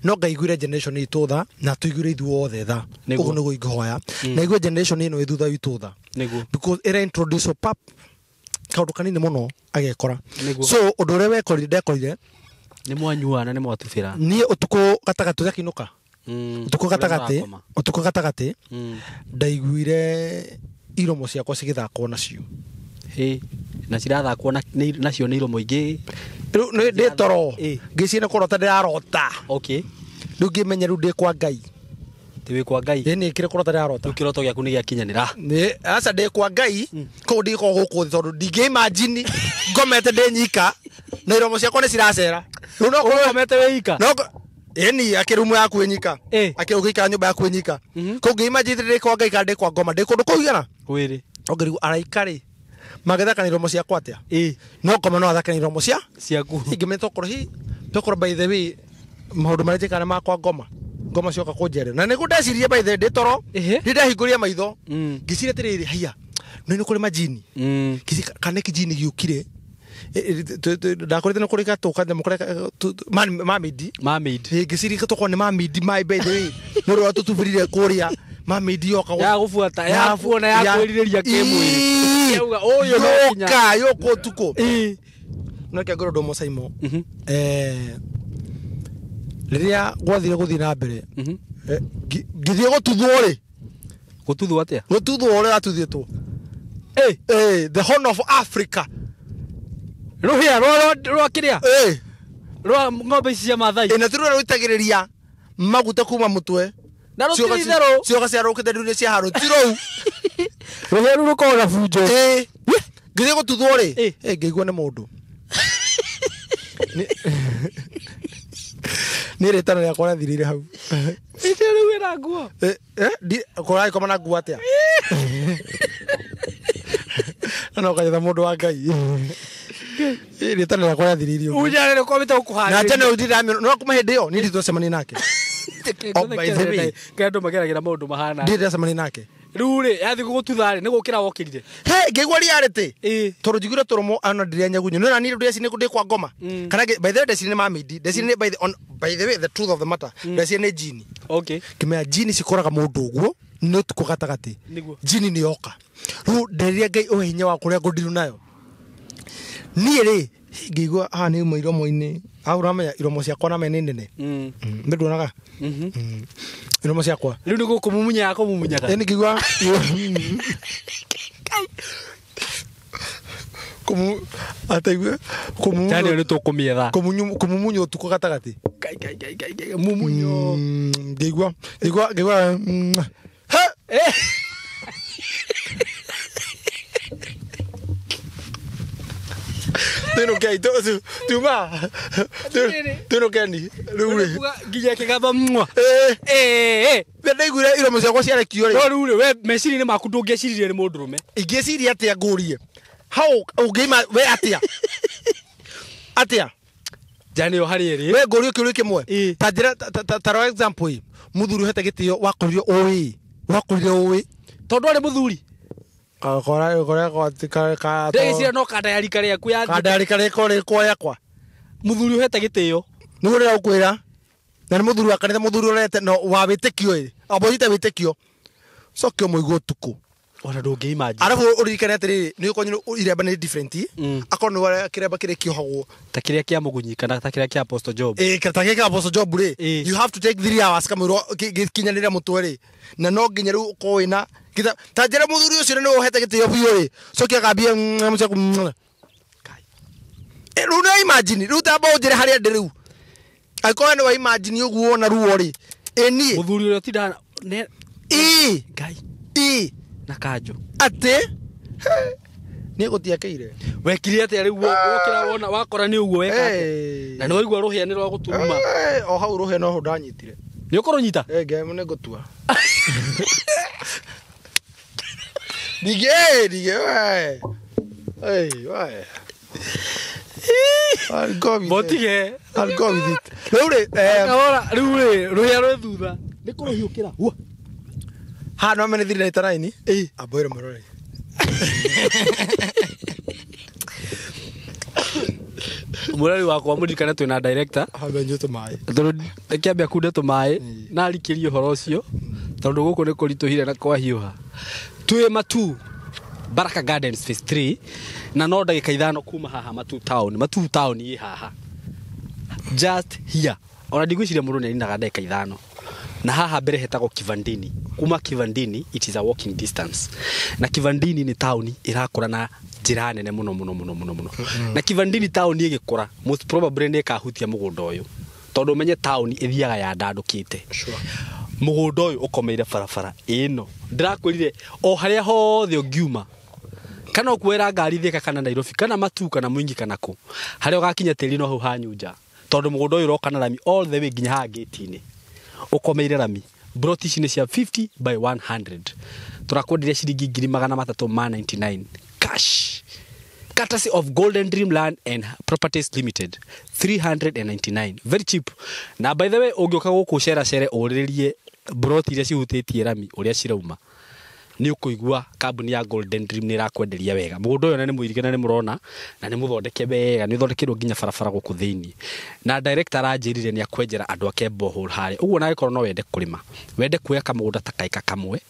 No Ngai iguire generation itũ tha, na tũiguire ithuothe tha. Ũguo nĩguo ingĩhota. kũhoya na igue generation ĩno ĩ thutha witũ tha Nĩguo. because ĩra introduce pap kaũndũ kanini mũno agekora. Nĩguo. So ũndũ ũrĩa wekorire ndekorire Nĩ mwanyuana nĩ mwatubĩra. niĩ ũtukũ gatagatĩ ũrĩa ũtukũ gatagatĩ Ũrĩa mũrakoma. ũtukũ gatagatĩ ndaiguire iromo ciakwa cigĩthakwo nacio. Ĩ, na cirathakwo nacio nĩ iromo ingĩ. Rĩu nĩ ndĩ toro Ĩ. ngĩciria nĩ kũrota ndĩrarota. Okay. Rĩu ngĩmenya rĩu ndĩ kwa Ngai. Ti wĩ kwa Ngai. Ĩ nĩ kĩrĩ kũrota ndĩrarota. Rĩu kĩroto gĩaku nĩ gĩakinyanĩra. Nĩ aca ndĩ kwa Ngai koguo ndikorwo gũkũ thĩ tondũ ndingĩ imagine ngomete ndĩ nyika na iromo ciakwa nĩ ciracera. Rĩu no korwo Ũkomete wĩ ika. no ĩni akĩrumu yaku ĩ nyika Ĩ. akĩrĩ ũgĩikara nyũmba yaku ĩ nyika. Mhm. Koguo ngĩ imagine ndĩ kwa Ngai kana ndĩ kwa ngoma ndĩ kũndũ kũu igana. Kwĩrĩ. Ongerigu araika rĩ mangĩthaka na iromo ciakwa atĩa? Ĩ. No ngoma no athake na iromo cia Ciaku. ingĩmenya tokorwo hi tokorwo by the way maũndũ marĩa njĩkaga nĩ makwa ngoma ngoma cioka kũnjerera na nĩguo ndecirie by the way ndĩ toro Ĩhĩ. ndĩ ndahingũria maitho Mm. ngĩciria atĩrĩrĩ haiya no nĩ kũrĩ majini. Ngĩciria kana nĩ kĩjini gĩũkire. Ndakorete nĩ kũrĩ gatũ kanyamũ karĩa mamidi. Mermaid. Ngĩciria tokorwo nĩ mamidi my by the way nĩ ũrĩa tũtubĩrire kũrĩa mamidi yoka Ya gũbuata, ya kuona, ya kwĩrirĩria kĩmwĩrĩ. Yauga, ũyũ no nginya. Yoka yoka ũtukũ. Ĩ. No reke ngorwo ndũ Saimo. Mhm. Rĩrĩa gwathire gũthiĩ na mbere Mhm. ngĩthiĩ gũtuthwo rĩ. Gũtuthwo atĩa? Gũtuthwo ũrĩa atuthĩtwo. Ĩ. The Horn of Africa. Rũhĩa rwa kĩrĩa? Eh, Rwa ng'ombe ici cia Maathai. na ti rũrĩa rũitagĩrĩria maguta kuma mũtwe. Na rũtirĩ itherũ. Cioka ciarũkĩte rĩu nĩ ciaharwo ti rũu. Rũhĩa rũu rũkoragwo na bunjo. Eh, ngĩthiĩ gũtuthwo rĩ. Ĩ. Ngĩigua nĩ mũndũ. Nĩ rĩtana rĩakwa rĩathirĩire hau. Ĩte rĩu wĩna nguo. Kũragĩkoma na nguo atĩa? Na no kanyitha mũndũ wa Ngai. Rĩtana rĩakwa rĩathirĩire ũguo. Unjare nĩ ũkomete Na gũkũharĩria. tene ũndĩ no kuma hĩndĩ ĩyo niĩ nditwacemania nake. Oh, by the way. Kĩrĩa andũ mageragĩra maũndũ mahana. Ndirĩ ndacemania nake. Rĩu rĩ, yathiĩ gũgũtutha rĩ, nĩ gũkĩra wokĩrire. He ngĩigua reality. Ĩ. Tondũ njiguire tũrũmo ana ndĩrĩa nyagunyo. No na niĩ ndeciria nĩ ndĩ kwa ngoma. Kana by the way ndeciria nĩ mamidi. Ndeciria nĩ by the on by the way the truth of the matter. Ndeciria nĩ jini. Okay. Kĩmenya jini cikoraga mũndũ ũguo nĩ ũtukũ gatagatĩ. Nĩguo. Jini nĩ yoka. Rĩu nderire Ngai ũhe hinya wa kũrĩa ngũndiru nayo. Niĩ rĩ ngĩigua haha nĩ uma iromo-inĩ. Hau ũramenya iromo ciakwa na nĩ nene. Nĩ nduonaga? Mhm. Iromo ciakwa. Rĩu nĩ gũkũmumunya yakũmumunyaga. Ĩni ngĩigua kũmu ataigua Jani ĩyo nĩ tũkũmĩetha. kũmumunywo ũtukũ gatagatĩ. Ngai, ngai, ngai, ngai, ngai, mumunyo. Ngĩigua ngĩigua ngĩigua he Eh. twĩnũkei tuma twĩnũkeni rĩu rĩ. Kuga nginya kĩgamba mwa. Ĩĩ. Eh, eh. Rĩrĩa ndaiguire iromo ciakwa ciarekio No rĩ rĩu rĩ, we meciria-inĩ maku ndũngĩeciririe nĩ mũndũrũme. ingĩciria atĩa ngũrie hau ũngĩima we atĩa atĩa Jani ĩyo harĩa ĩrĩ. we ngũrie kĩũria kĩmwe. Ĩ. Ta njĩra ta rora example ĩ mũthuri ũhete gĩtĩo wakorire ũĩ wakorire ũĩ Tondũ arĩ mũthuri. Ndegĩciria no kanda ya rika rĩaku ya kandarĩka rĩko rĩkwa yakwa mũthuri ũhete gĩtĩo. nĩguo rĩrĩa ũkwĩra na nĩ mũthuri wa kanitha mũthuri ũrete no wa wĩtĩkio ĩ amba ũnyite wĩtĩkio coke ũmũigue ũtukũ. Ona ndũngĩ imagine. Arabu ũririkane atĩrĩrĩ nĩ ũkorwo iremba nĩ different. Mm. Akorwo nĩ wa kĩremba kĩrĩa kĩohagwo Ta kĩrĩa kĩa mũgunyi kana ta kĩrĩa kĩa Apostle Job. ĩ ta gĩkĩ Apostle Job rĩ Ĩ. you have to take 3 hours kamũira gĩkinyanĩre mũtwe rĩ na no nginya rĩu ũkorwo wĩna ta njĩra mũthuri ũcio nĩ ũhete gĩtĩo biũ rĩ coke akambie mũciaku rĩu nĩ imagine rĩu tamba ũnjĩre harĩa ndĩ rĩu angĩkorwo nĩ wa imagine ũguo wona ruo rĩ ĩ niĩ Mũthuri ũrĩa ũtindaga ne ĩ Ngai ĩ na kanjũ. atĩ niĩ gũtiakĩire. Wekire atĩa rĩu wokĩra wona wakora nĩ ũguo weka atĩa? Ĩ. Na nĩ waigua rũhĩa nĩ rwa gũturuma. Ĩ, o hau rũhĩa noho ndanyitire. Nĩ ũkũrũnyita? Ĩ, ngai nĩ ngũtua ningĩ ningĩ we Ĩ, we I'll go with it. Botige. I'll go with it. Rĩu rĩ Kahora rĩu rĩ rũhĩa rwĩ thutha. Nĩ kũrũhiũkĩra. Hua. haha no mene thiri naita naini Ĩ. amboire mũrore Mũrori wakwa mũririkane twĩna director. hambe nyue tũmaĩ. Tondũ reke ambe akunde tũmaĩ na arikĩrie ũhoro ũcio. Tondũ gũkũ nĩ kũritũhire na kwahiũha. Twĩ Matu Baraka Gardens Phase 3 na no ndagĩka 5 kuma haha Matu Town. Matu Town ĩ haha. Just here. Ona ndigwĩciria mũndũ nĩarinaga ndagĩka 5. Na haha mbere hetagwo Kivandini. Kuma Kivandini it is a walking distance. Na Kivandini nĩ taũni ĩrakũra na njĩra nene mũno mũno mũno mũno mũno. Na Kivandini taũni ĩgĩkũra most probably nĩ ĩkahutia mũgũnda ũyũ. Tondũ ũmenye taũni ĩthiaga yandandũkĩte. Sure. Mũgũnda ũyũ ũkomeire barabara ĩno. Ndĩrakwĩrire o harĩa hothe ũngiuma kana ũkuoera ngari Thika kana Nairobi kana Matu kana Mwingi kana kũ, harĩa ũgakinya tĩri no hau hanyunja. Tondũ mũgũnda ũyũ ũroka na rami all the way nginya haha gate-inĩ. Ũkomeire rami. Broti ici nĩ cia 50 by 100. Tũrakwenderia ciringi 399 cash. Courtesy of Golden Dream Land and Properties Limited, 399. Very cheap. Na by the way, ũngĩũka gũkũ cera cere ũrĩrĩrie broti iria cihutĩtie rami ũrĩa cirauma, nĩ ũkũigua kambuni ya Golden Dream nĩ ĩrakwenderia wega. Mũgũnda ũyũ nĩ mũirige na nĩ mũrona na nĩ mũthondeke wega, nĩ ũthondekeirwo nginya barabara gũkũ thĩinĩ. Na director aranjĩrire nĩ akwenjera andũ ake borehole harĩa. Ũguo na angĩkorwo no wende kũrĩma, wende kuoya kamũgũnda ta kaika kamwe,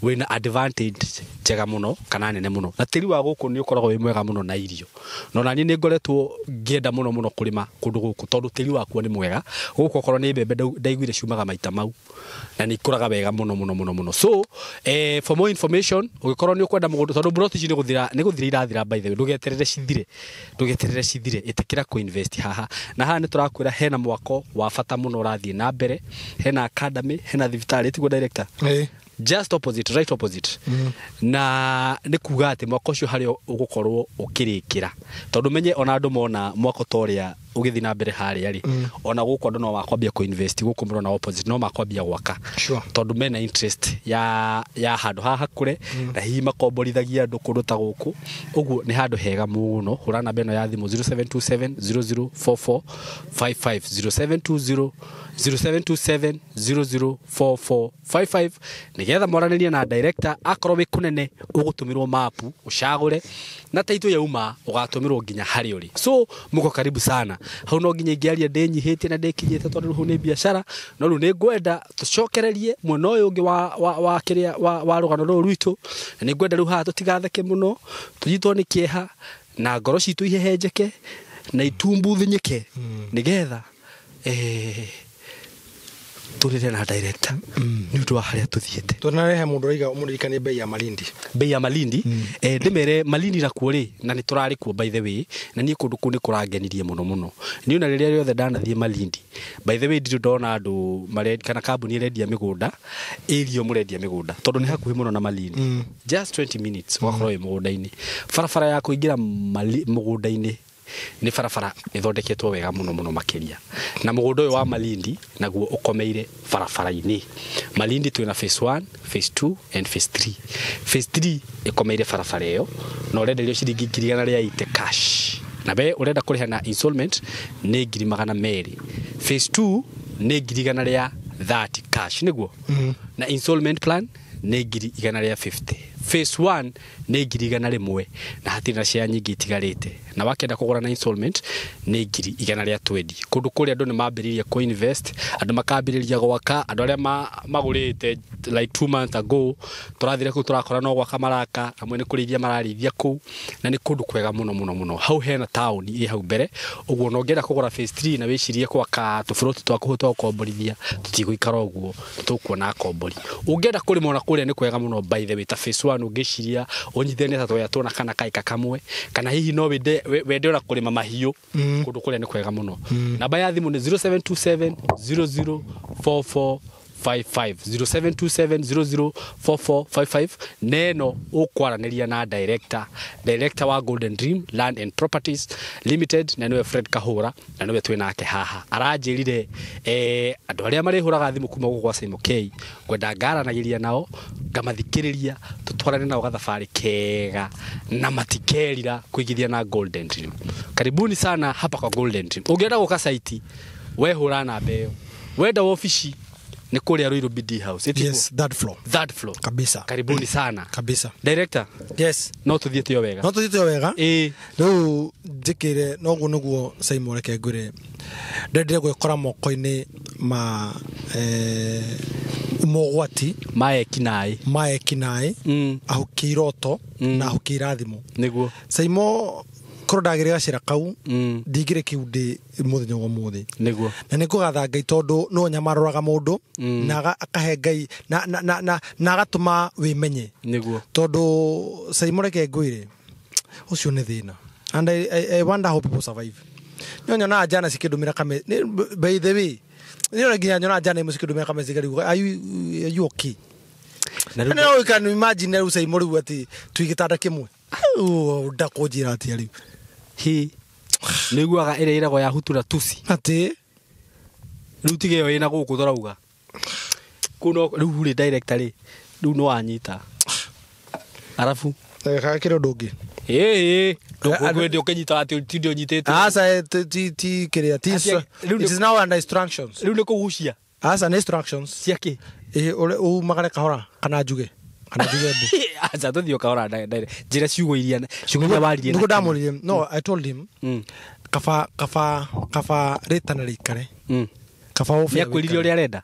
wĩna advantage njega mũno kana nene mũno. Na tĩri wa gũkũ nĩ ũkoragwo wĩ mwega mũno na irio. No na niĩ nĩ ngoretwo ngĩenda mũno mũno kũrĩma kũndũ gũkũ tondũ tĩri wakuo nĩ mwega. Gũkũ okorwo nĩ mbembe ndaiguire ciumaga maita mau na nĩ ikũraga wega mũno mũno mũno mũno. So, for more information, ũngĩkorwo nĩ ũkwenda mũgũnda tondũ broti ici nĩ gũthira irathira by the way, ndũgeterere cithire. Ndũgeterere cithire, ĩtĩkĩra kũ-invest haha. Na haha nĩ tũrakwĩra hena mwako wa bata mũno ũrathiĩ na mbere, hena academy, hena thibitarĩ, tiguo director? Just opposite, right opposite. Na nĩ kuga atĩ mwako ũcio harĩa ũgũkorwo ũkĩrĩkĩra. Tondũ menye ona andũ mona mwako ta ũrĩa ũgĩthiĩ na mbere harĩa rĩ, ona gũkũ andũ no makwambia kũ-invest, gũkũ mũrona opposite, no makwambia gwaka. Sure. Tondũ mena interest ya handũ haha hakũre, na hihi makomborithagia andũ kũndũ ta gũkũ. Ũguo nĩ handũ hega mũno. Hũra namba ĩno ya thimũ 0727 0044 55, 0720 0727 0044 55, nĩgetha mwaranĩrie na director. Akorwo wĩ kũnene ũgũtũmĩrwo mapu ũcagũre, na taitũ yauma ũgatũmĩrwo nginya harĩa ũrĩ. So muko karibu sana. Hau no nginya ingĩaria ndĩnyihĩtie na ndĩkinyĩte tondũ rĩu nĩ biacara, no rĩu nĩ ngwenda tũcokererie mwena ũyũ ũngĩ wa kĩrĩa wa rũgano rũrũ rwitũ. Na nĩ ngwenda rĩu haha tũtigatheke mũno, tũnyitwo nĩ kĩeha na ngoro citũ ihehenjeke na itumbuthinyĩke, nĩgetha tũrĩre na director nĩ ũndũ wa harĩa tũthiĩte. Tũnarehe mũndũ ũraiga ũmũririkanie bei ya Malindi. Bei ya Malindi, ndĩmere Malindi nakuo rĩ, na nĩ tũrarĩ kuo by the way, na niĩ kũndũ kũu nĩ kũrangenirie mũno mũno. Niĩ ona rĩrĩa rĩothe ndanathiĩ Malindi, by the way ndirĩ ndona andũ kana kambuni ĩrendia mĩgũnda, ĩrio mũrendia mĩgũnda, tondũ nĩ hakuhĩ mũno na Malindi. Just 20 minutes ũgakorwo wĩ mũgũnda-inĩ. Barabara ya kũingĩra mũgũnda-inĩ nĩ barabara ĩthondeketwo wega mũno mũno makĩria. Na mũgũnda ũyũ wa Malindi naguo ũkomeire barabara-inĩ. Malindi twĩna phase 1, phase 2 and phase 3. Phase 3 ĩkomeire barabara ĩyo na ũrenderio ciringi 180 cash. Na we ũrenda kũrĩha na installment nĩ 200,000. Phase 2 nĩ 130 cash nĩguo. Na installment plan nĩ 150. Phase 1 nĩ 101 na hatirĩ na share nyingĩ itigarĩte. Na wakenda kũgũra na installment nĩ 120. Kũndũ kũrĩa andũ nĩ mambĩrĩria kũ-invest, andũ makambĩrĩria gwaka, andũ arĩa magũrĩte like 2 months ago tũrathire kũu tũrakora no gwaka maraka, amwe nĩ kũrĩithia mararĩithia kũu, na nĩ kũndũ kwega mũno mũno mũno. Hau hena taũni ĩ hau mbere, ũguo no ũngĩenda kũgũra phase 3 na wĩcirie gwaka tũburoti twaku twa gũkomborithia, tũtigũikara ũguo, tũkuona akombori. Ũngĩenda kũrĩma ona kũrĩa nĩ kwega mũno by the way, ta phase 1 ũngĩciria ũnyitithanie ta tũrĩa tuona kana kaika kamwe, kana hihi no wende ona kũrĩma mahiũ, kũndũ kũrĩa nĩ kwega mũno. Namba ya thimũ nĩ 0727 0044 55, 0727 004455. Neno ũkwaranĩria na director wa Golden Dream Land and Properties Limited, na nĩwe Fred Kahũra, na nĩwe twĩ nake haha. Aranjĩrire andũ arĩa marĩhũraga thimũ kuma gũkũ gwa Simon K, ngwenda ngaranagĩria nao, ngamathikĩrĩria, tũtwarane nao gathabarĩ kega na matikerira kũigithia na Golden Dream. Karibuni sana hapa kwa Golden Dream. Ũngĩenda gũka site, wehũra namba ĩyo. Wenda ofici ni kũrĩa Ruiru BD House. Yes, third floor. Third floor. Kabisa. Karibuni sana. Kabisa. Director. Yes. No tuthiĩte o wega. No tuthiĩte o wega. Ĩĩ. Rĩu njĩkĩre noguo nĩguo Simon reke ngwĩre. Ndendire gwĩkora moko-inĩ ma Mogwati Maekinaĩ. Maekinaĩ, ahuki iroto na ahuki irathimo. Nĩguo. Saimo, korwo ndagĩrĩ gacĩra kau, ndingĩrĩ kĩu ndĩ mũthenya wa ũmũthĩ. Nĩguo. Na nĩ ngũgatha Ngai tondũ no nyamaroraga mũndũ na akahe Ngai na agatũma wĩmenye. Nĩguo. Tondũ Saimo, reke ngwĩre, ũcio nĩ thĩna, and I wonder how people survive. Nĩ nyonaga njana cikĩndũmĩra kame by the way, nĩ nginya nyonaga njana imwe cikĩndũmĩra kameci ngarigu, are you okay? Na Na rĩu no you can imagine rĩu Saimo, rĩu atĩ twĩ gĩtanda kĩmwe, ndakũnjĩra atĩa rĩu. Hi nĩiguaga ĩrĩa ĩragwo ya hutura tusi. Atĩ? Rĩu tiga ĩyo ĩna gũkũ tũrauga kũu no rĩu rĩ director rĩ, rĩu no wanyita arabu. Kĩrĩ ũndũ ũngĩ. Ĩĩ, ndũkwende ũkĩnyita atĩ ti ndio nyitĩte. Aca, ti kĩrĩa ti Rĩu it is now under instructions. Rĩu nĩ kũgucia. Aca, nĩ instructions. Ciakĩ? Ĩ, umagare kahora kana njuge mbu. Aca, tũthiĩ o kahora, njĩra ciugo iria waririe. Nĩguo ndamũririe. No I told him, kaba rĩtana rĩikare, kaba ũbĩa. Nĩakwĩrire ũrĩa arenda?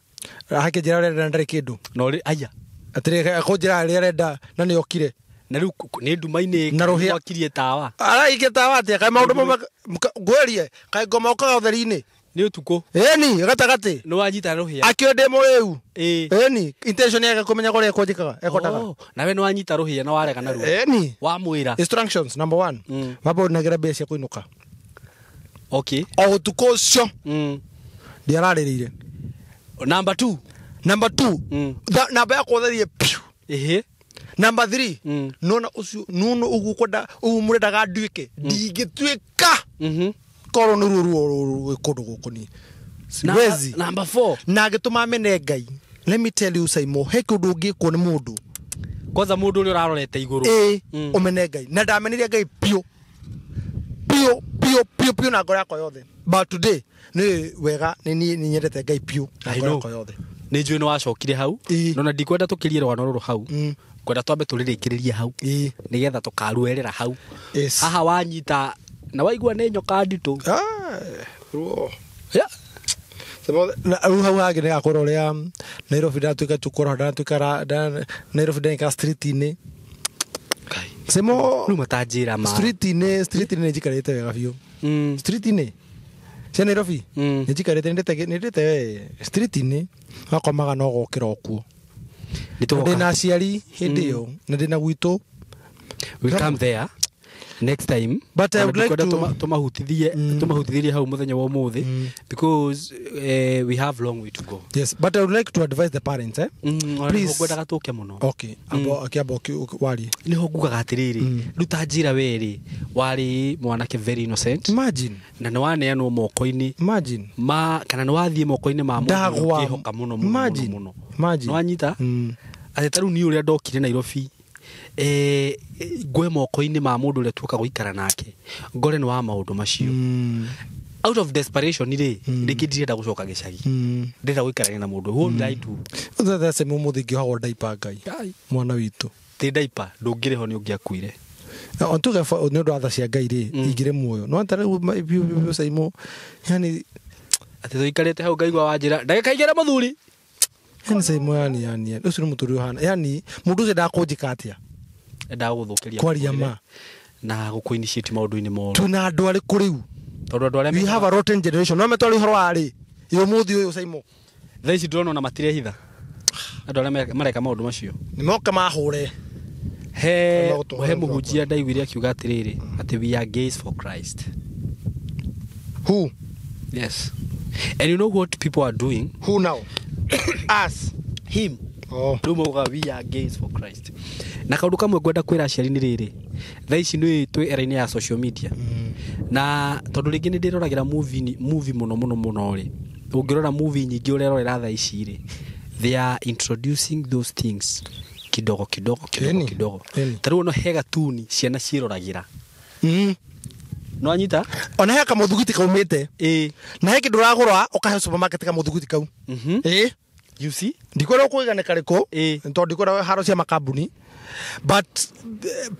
Hakĩnjĩra ũrĩa arenda, ndarĩ kĩndũ. Na ũrĩ aya. Atĩrĩ, akũnjĩra ũrĩa arenda na nĩ okire. Na rĩu nĩ nduma-inĩ. Na rũhĩa. Mwakirie tawa. Araikia tawa atĩa? Kaĩ maũndũ mamwe ngwĩrie, kaĩ ngoma ũkaga ũtheri-inĩ? Nĩ ũtukũ. Ĩni gatagatĩ. Nĩ wanyita rũhĩa. Akĩo ndĩ mũrĩu. Ĩĩ. Ĩni intention yake kũmenya kũrĩa ekũnjĩkaga, ekwendaga. Oh, nawe nĩ wanyita rũhĩa na warega naruo. Ĩni. Wamwĩra. Instructions number one, wamba ũnengere mbia cia kũinũka. O ũtukũ ũcio ndiararĩrĩire. Number two. Number two, namba yakwa ũtherie piũ. Number three, nona ũcio nona ũguo kwenda ũguo mũrendaga nduĩke, ndingĩtuĩka. Korwo nĩ ruo ruo rwĩ kũndũ gũkũ niĩ siwezi. Number four. Na agĩtũma mene Ngai. Let me tell you, Saimo, he kĩũndũ ũngĩkwo nĩ mũndũ. Kwanza mũndũ ũrĩa ũrarorete igũrũ. Ĩ, ũmene Ngai, na ndamenire Ngai piũ piũ piũ piũ piũ na ngoro yakwa yothe, but today nĩ wega, nĩ niĩ nĩ nyendete Ngai piũ na I ngoro know. yakwa yothe. Nĩ njũĩ nĩ wacokire hau. No na ndikwenda tũkĩrie rũgano rũrũ hau. Ngwenda twambe tũrĩrĩkĩrĩrie hau, nĩgetha tũkaruerera hau. Haha wanyita na waigua nĩ nyoka nditũ. Ah, ruo. Yeah. Na rĩu hau hangĩ nĩ gakorwo ũrĩa Nairobi ndatuĩka tukora ndatuĩka Nairobi ndaikara street-inĩ, Simo. Rĩu matanjĩra ma. Street-inĩ nĩ njikarĩte wega biũ. Street-inĩ cia Nairobi nĩ njikarĩte, nĩ ndĩte we street-inĩ wakomaga no gokĩra o kuo. Nĩ tũgoka. Ndĩna aciari hĩndĩ ĩyo na ndĩna gwitũ. We'll come there next time. But I would like Ndikwenda tũmahutithirie hau mũthenya wa ũmũthĩ, because we have long way to go. Yes, but I would like to advise the parents, eh? Ona Please. nĩho ngwendaga tũke mũno. Okay, amba akĩamba warie. Nĩho ngugaga atĩrĩrĩ, rĩu ta njĩra werĩ warĩ mwanake very innocent, Imagine. na nĩ waneanwo moko-inĩ Imagine. ma kana nĩ wathiĩ moko-inĩ ma mũndũ Ndagwa. ũkĩhoka mũno mũno mũno Imagine. mũno. Imagine. Nĩ wanyita atĩ ta rĩu niĩ ũrĩa ndokire Nairobi, ngwe moko-inĩ ma mũndũ ũrĩa tuoka gũikara nake, ngore nĩ wa maũndũ macio, out of desperation rĩ, rĩngĩ ndirenda gũcoka gĩcagi, ndĩrenda gũikarania na mũndũ. What would I do? Thece mũmũthĩ ingĩohagwo ndaipa Ngai mwana witũ. Ti ndaipa ndũngĩrĩho, nĩ ũngĩakuire. Tuge nĩ ũndũ wa tha cia Ngai rĩ, ingĩrĩ muoyo no ta rĩu biũ biũ biũ, Saimo, yani. Atĩ tũikarĩte hau ngaigua wanjĩra ndagĩka igĩrĩ mũthuri. Yani Saimo, yani ũcio nĩ mũtũrĩre ũhana, yani mũndũ ũcio ndakũnjĩka atĩa? Endaga gũthũkĩria Kwaria mũtũrĩre ma. Na gũkũ initiate maũndũ-inĩ moru. Twĩna andũ arĩkũ rĩu? Tondũ andũ arĩa We have a rotten generation. No metwara ũhoro wa rĩ ĩ ũmũthĩ ũyũ, Saimo. Thaa ici ndĩrona ona matirehitha andũ arĩa mareka maũndũ macio. Nĩ moka mahũre. He Nĩmagũtũhũra. he mũhunjia ndaiguire akiuga atĩrĩrĩ, atĩ we are gays for Christ. Who? Yes, and you know what people are doing? Who now? Us? Him. Oh. Rĩu maugaga we are gays for Christ. Na kaũndũ kamwe ngwenda kwĩra aciari nĩ rĩrĩ, thaa ici nĩ twĩ era-inĩ ya social media, na tondũ rĩngĩ nĩ ndĩroragĩra movie mũno mũno mũno rĩ, ũngĩrora movie nyingĩ ũrerorera thaa ici rĩ, they are introducing those things kidogo kidogo kidogo Ĩni. kidogo. Ĩni. Ta rĩu ono he gatuni ciana ciĩroragĩra, no anyita. Ona he kamũthugiti kaumĩte. Ĩ. Na he kĩndũ ũragũra ũkahe supermarket kamũthugiti kau. Ĩ. You see? Ndikwenda kũiga nĩ karĩkũ. Ĩ. Tondũ ndikwenda haro cia makambuni, but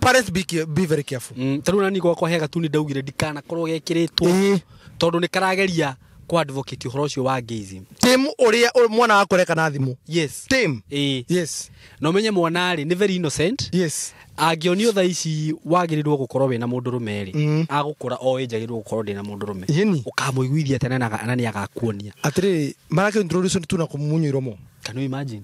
parents, be very careful. Ta rĩu nani gwakwa he gatuni ndaugire ndikanakorwo gekĩrĩtwo, Ĩ. tondũ nĩ karageria Kũ advocate ũhoro ũcio wa gayism. Tim ũrĩa mwana waku areka na thimũ. Yes. Tim. Ĩĩ. Yes. Na ũmenye mwana rĩ nĩ very innocent. Yes. Angĩonio thaa ici wagĩrĩirwo gũkorwo wĩna mũndũrũme rĩ, agũkũra oĩ njagĩrĩirwo gũkorwo ndĩna mũndũrũme. Yĩni. Ũkamũiguithia tene na nĩ agakuonia. Atĩrĩrĩ, marake introduce tu na kũmumunya iromo. Can you imagine?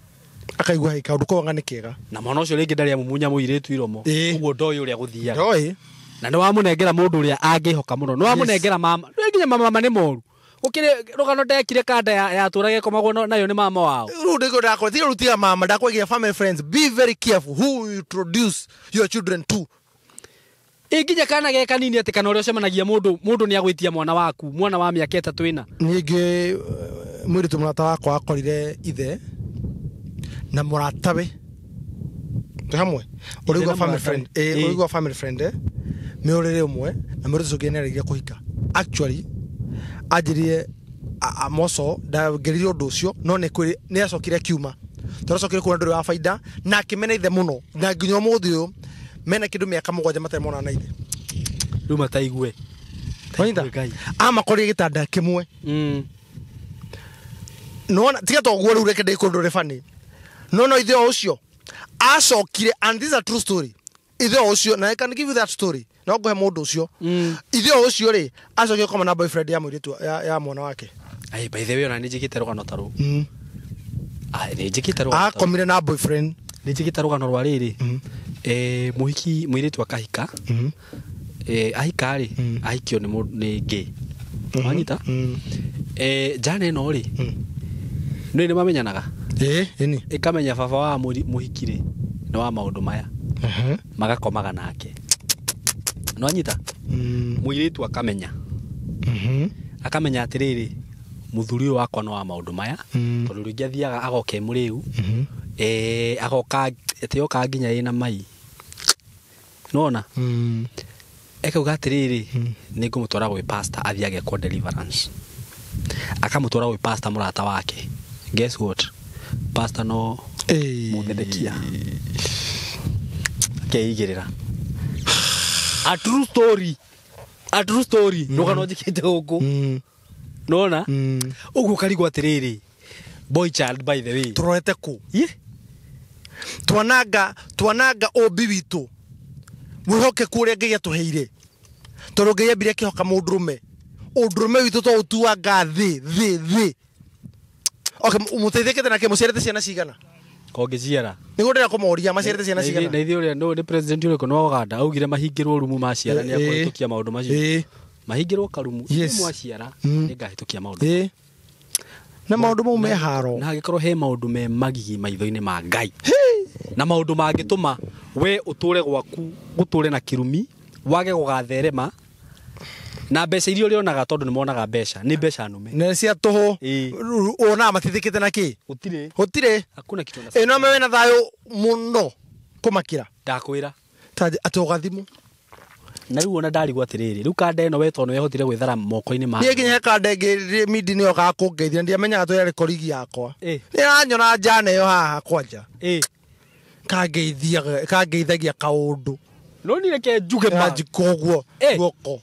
Akaigua hĩ kaũndũ kau anga nĩ kega. Na mwana ũcio rĩngĩ ndarĩ amumunya mũirĩtu iromo. Ĩĩ. Ũguo ndoĩ ũrĩa gũthiaga. Ndoĩ. Na nĩ wamũnengera mũndũ ũrĩa angĩhoka mũno. Nĩ wamũnengera mama. Nĩ nginya mama nĩ moru. Gũkĩrĩ rũgano ndekire kanda yatũraga ĩkomagwo nayo nĩ mama wao. Rĩu ndĩko ndakwa tiga rutiga mama ndakwagia family friends, be very careful who you introduce your children to. Ĩ nginya kana ge kanini atĩ kana ũrĩa ũcemanagia mũndũ mũndũ nĩ agwĩtia mwana waku mwana wa mĩaka 3 ĩna. Ningĩ mũirĩtu mũrata wakwa akorire ithe na mũratawe twĩ hamwe ũrĩigua family friend, ũrĩigua family friend mĩũrĩre ũmwe na mũirĩtu ũcio nĩ aregire kũhika. Actually anjĩrire moco ndangeririe ũndũ ũcio no nĩ acokire akiuma tondũ acokire kuona ndũrĩ wa baida na akĩmena ithe mũno na nginya ũmũthĩ ũyũ mena kĩndũ mĩaka 7 matarĩ monana na ithe. Rĩu mataigue. Wanyita? Amakorire gĩtanda kĩmwe. Nona tiga to guo rĩu reke ndĩkũndũ rĩ bani. No no ithe o ũcio acokire, and this is a true story. Ithe o ũcio, na I can give you that story. No ngũhe mũndũ ũcio. Ithe o ũcio rĩ acokire koma na boyfriend ya mũirĩtu ya mwana wake. Ai, by the way ona nĩ njĩkĩte rũgano ta rũu. Ai, nĩ njĩkĩte rũgano. Akomire na boyfriend. Nĩ njĩkĩte rũgano rwa rĩrĩ. Mũhiki mũirĩtu akahika. Ahika rĩ ahikio nĩ gay. Wanyita? Njana ĩno rĩ nĩ nĩ mamenyanaga. Ĩni. Ĩkamenya baba wa mũhiki rĩ nĩ wa maũndũ maya. Magakomaga nake. Nĩwanyita? Mũirĩtu akamenya. Akamenya atĩrĩrĩ mũthuri ũyũ wakwa nĩ wa maũndũ maya tondũ rĩngĩ athiaga agoka e mũrĩu. Agoka atĩ oka nginya ĩna mai. Nĩwona? Ekauga atĩrĩrĩ nĩ ngũmũtwara gwĩ pastor athiĩ agekwo deliverance. Akamũtwara gwĩ pastor mũrata wake. Guess what? Pastor no mũthedekia. Akeigĩrĩra. A true story. A true story. Rũgano njĩkĩte gũkũ. Nĩwona? Ũguo ũkarigwo atĩrĩrĩ boy child by the way. Tũrorete kũ? Twananga ũmbi witũ. Mwĩhokeku ũrĩa Ngai atũheire. Tondũ Ngai ambire akĩhoka mũndũrũme. Ũndũrũme witũ to ũtuanga thĩ thĩ thĩ. Okay, mũteithĩkĩte nake mũciarĩte ciana cigana? Kongĩciara. Nĩguo ndĩrenda kũmoria maciarĩte ciana cigana? Na ithuĩ ũrĩa nĩ president ũrĩkũ nĩ wa Uganda augire mahingĩrwo rumu maciara nĩ akũhĩtũkia maũndũ macio. Mahingĩrwo karumu mwaciara nĩ ngahĩtũkia maũndũ. Na maũndũ mau me haro. Na hangĩkorwo he maũndũ me magigi maitho-inĩ ma Ngai. Na maũndũ mangĩtũma we ũtũre gwaku gũtũre na kĩrumi wage gũgatherema na mbeca iria ũrĩonaga tondũ nĩ monaga mbeca nĩ mbeca nũme. Na cia tũhũ wonaga matithĩkĩte na kĩ? Gũtirĩ. Gũtirĩ. Hakuna kitu na. Ĩno me wĩna thayũ mũno kũmakĩra. Ndakwĩra. Atĩ ũgathimũ. Na rĩu ona ndarigwo atĩrĩrĩ rĩu kanda ĩno we tondũ nĩwehotire gwĩthara moko-inĩ ma. Niĩ nginya he kanda ĩngĩ mindi nĩyo gakũngeithia ndiamenyaga atĩ yarĩ korigi yakwa. Nĩ aranyona njana ĩyo haha kwanja. Kangeithagia kaũndũ. No niĩ reke njuge ma. Njikwo ũguo guoko.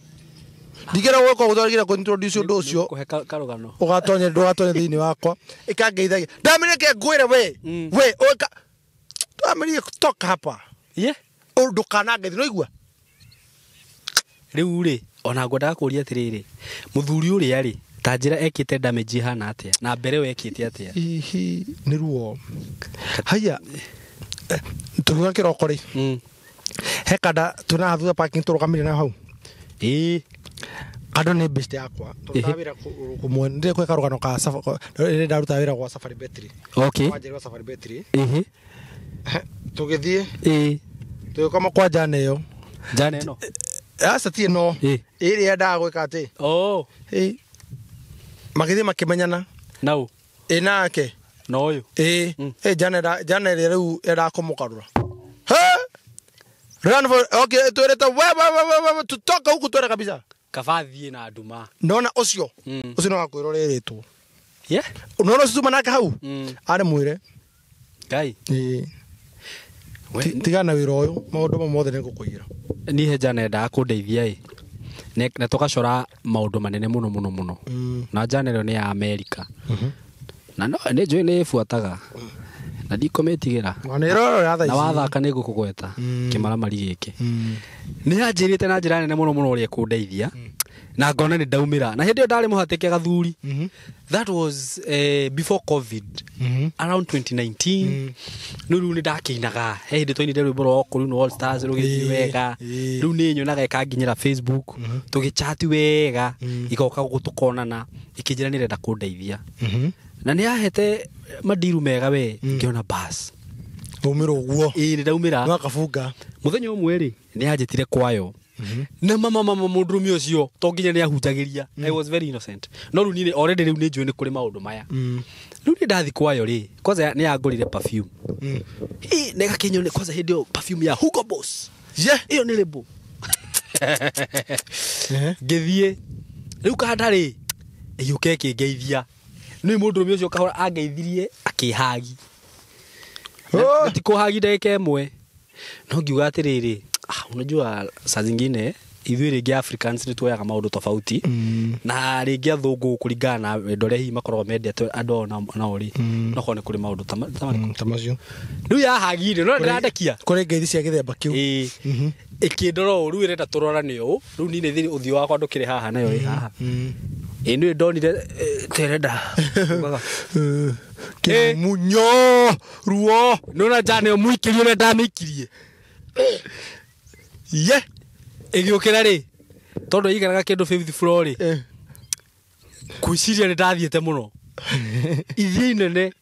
Ndigera gwĩka ũguo twarigire kũ introduce ũndũ ũcio. Kũhe karũgano. Ũgatonye ndũgatonye thĩinĩ wakwa. Ĩkangeithagia. Ndamĩreke ngwĩre we. We ũka. Ndamĩrire toka hapa. Ye. Ndũkanangeithie no igua. Rĩu rĩ ona ngwendaga kũria atĩrĩrĩ mũthuri ũrĩa rĩ ta njĩra ekĩte damage ihana atĩa na mbere we ekĩte atĩa? Hihi nĩ ruo. Haya tũkiuga kĩroko rĩ he kanda twĩna thutha parking tũrũgamire na hau. Kando nĩ best yakwa. Tũrutaga wĩra kũmwe ndĩrĩ kwĩka rũgano ka rĩrĩa ndarutaga wĩra gwa Safari Battery. Okay. Wanjĩrĩ wa Safari Battery. Tũgĩthiĩ. Tũgĩkoma kwa njana ĩyo. Njana ĩno? Aca ti ĩno. Ĩrĩa yendaga gwĩka atĩ. Magĩthiĩ makĩmenyana. Nau? Ĩ nake. Na ũyũ? Njana ĩrĩa rĩu yendaga kũmũkarũra. Run for okay twĩrĩte we tutoka huku twende kabisa. Kaba thiĩ na nduma. Nona ũcio. Ũcio no wakwĩra ũrĩrĩtwo. Yeah. Nona ũcio tuma nake hau? Arĩ mwĩre. Ngai. Tigana wĩra ũyũ maũndũ mamwe mothe nĩ ngũkũigĩra. Niĩ he njana yendaga kũndeithia ĩ. Na tũgacora maũndũ manene mũno mũno mũno. Na njana ĩyo nĩ ya Amerika. Na no nĩ njũĩ nĩ ĩbuataga. Na ndikũmĩtigĩra. Ona ĩrorora thaa Na ici. wathaka nĩ ngũkũgweta kĩmaramari gĩkĩ. Nĩ yanjĩrĩte na njĩra nene mũno mũno ũrĩa ĩkũndeithia. Na ngona nĩ ndaumĩra. Na hĩndĩ ĩyo ndarĩ mũhatĩke gathuri. That was before COVID. Around 2019. No rĩu nĩ ndakĩinaga. He hĩndĩ twainire rwĩmbo rwa Okorino All Stars rũgĩthiĩ wega. Rĩu nĩ nyonaga ĩkanginyĩra Facebook. Tũgĩchati wega. Igoka gũkũ tũkonana. Ĩkĩnjĩra nĩ ĩrenda kũndeithia. Na nĩ yahete mandiru mega we. Ngĩona bas. Umĩra ũguo. Ĩĩ nĩ ndaumĩra. No kabunga. Mũthenya ũmwe rĩ nĩ yanjĩtire kwayo. Na mama mama mũndũrũme ũcio to nginya nĩ ahunjagĩria. I was very innocent. No rĩu niĩ already rĩu nĩ njũĩ nĩ kũrĩ maũndũ maya. Rĩu nĩ ndathi kwayo rĩ, kwanza nĩ yangũrire perfume. Ĩ na ĩgakĩnyone kwanza hĩndĩ ĩyo perfume ya Hugo Boss. Ye. Ĩyo nĩ label. Ngĩthiĩ rĩu kanda rĩ ĩgĩũka ĩkĩngeithia. Nĩ mũndũrũme ũcio kahora angeithirie akĩhagi. Oh. Na ti kũhagi ndagĩka ĩmwe. No ngiuga atĩrĩrĩ, unajua saa zingine ithuĩ rĩngĩ Africans nĩ tuoyaga maũndũ tofauti. Na rĩngĩ athũngũ kũringana na wendo ũrĩa hihi makoragwo mendete andũ ao nao rĩ, no korwo nĩ kũrĩ maũndũ ta marĩkũ. Ta macio. Rĩu yahagire, no ndĩrandekia. Kũrĩ ngeithi cia gĩthemba kĩu. Ĩĩ. Ĩkĩndora ũũ, rĩu ĩrenda tũrorane ũũ, rĩu niĩ nĩ ũthiũ wakwa ndũkĩrĩ haha nayo ĩ haha. Ĩĩ nĩ ndonire terenda. Kĩmunyo ruo. Nona njana ĩyo mũikĩrie ũrĩa ndamĩikirie. Ye. Ĩgĩũkĩra rĩ, tondũ ĩikaraga kĩndũ fifth floor rĩ, kwĩciria nĩ ndathiĩte mũno. Ithiĩ inene.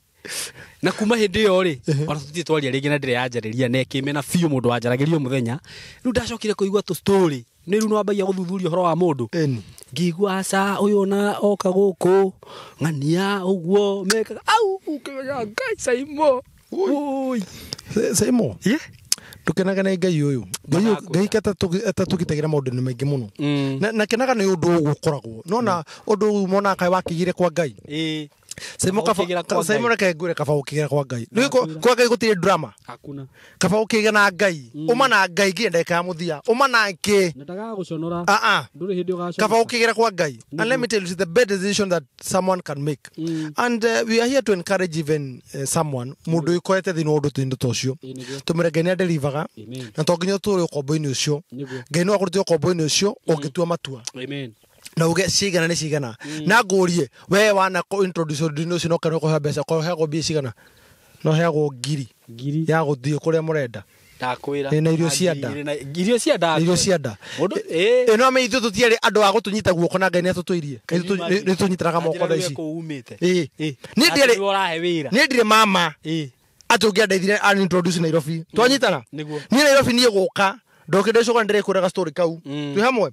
Na kuma hĩndĩ ĩyo rĩ, ona tũtirĩ twaria rĩngĩ na ndĩrĩ yanjarĩria na ĩkĩmena biũ mũndũ wanjaragĩria o mũthenya. Rĩu ndacokire kũigua tũ story. Nĩ rĩu nĩwambagia gũthuthuria ũhoro wa mũndũ. Ĩni. Ngĩigua aca ũyũ ona oka gũkũ ng'ania ũguo mekaga au ũkĩmenya Ngai Saimo. Oi. Saimo. Ye. Ndũkenaga nĩ Ngai ũyũ. Ngai atatũgitagĩra maũndũ-inĩ maingĩ mũno. Na kenaga nĩ ũndũ ũguo ũkoragwo. Nona ũndũ ũyũ monaga kaĩ wakĩgire kwa Ngai. Ĩĩ. Saimo Kaba ũkĩgĩra kwa Saimo Ngai. reke ngwĩre kaba ũkĩgĩra kwa Ngai. Rĩu kwa Ngai gũtirĩ drama. Hakuna. Kaba ũkĩgĩra na Ngai. Ũma na Ngai nginya ndagĩka ya mũthia. Ũma nake. Na ndagagũconora. Ndũrĩ hĩndĩ ũgaconora. Kaba ũkĩgĩra kwa Ngai. And let me tell you, it's the best decision that someone can make. And we are here to encourage even someone mũndũ wĩkorete thĩinĩ wa ũndũ tũindo ta ũcio. Tũmĩre Ngai nĩ adelivaga. Na to nginya ũtũũre ũkombo-inĩ ũcio. Ngai no akũrute ũkombo-inĩ ũcio ũngĩtua matua. Amen. Na uge cigana nĩ cigana. Na ngũrie we wana kũ introduce ũndũ-inĩ ũcio no kana ũkũheo mbeca ũheagwo mbia cigana. No heagwo ngiri. Ngiri. Ya gũthiĩ kũrĩa mũrenda. Ndakwĩra. Na irio cia nda. Irio cia nda. Irio cia nda. Mũndũ ĩĩ. Ĩno ame ithuĩ tũtiarĩ andũ a gũtũnyita guoko na Ngai nĩ atũtũirie. Nĩ tũnyitanaga moko thaa ici. Kũu umĩte. Ĩĩ. Niĩ Nĩ ũrahe wĩra. Niĩ ndirĩ mama. Ĩĩ. Atĩ ũngĩandeithire an introduce Nairobi. Twanyitana? Nĩguo. Niĩ Nairobi niĩ gũka. Ndokire ndĩcoka ndĩrekũraga story kau. Twĩ hamwe.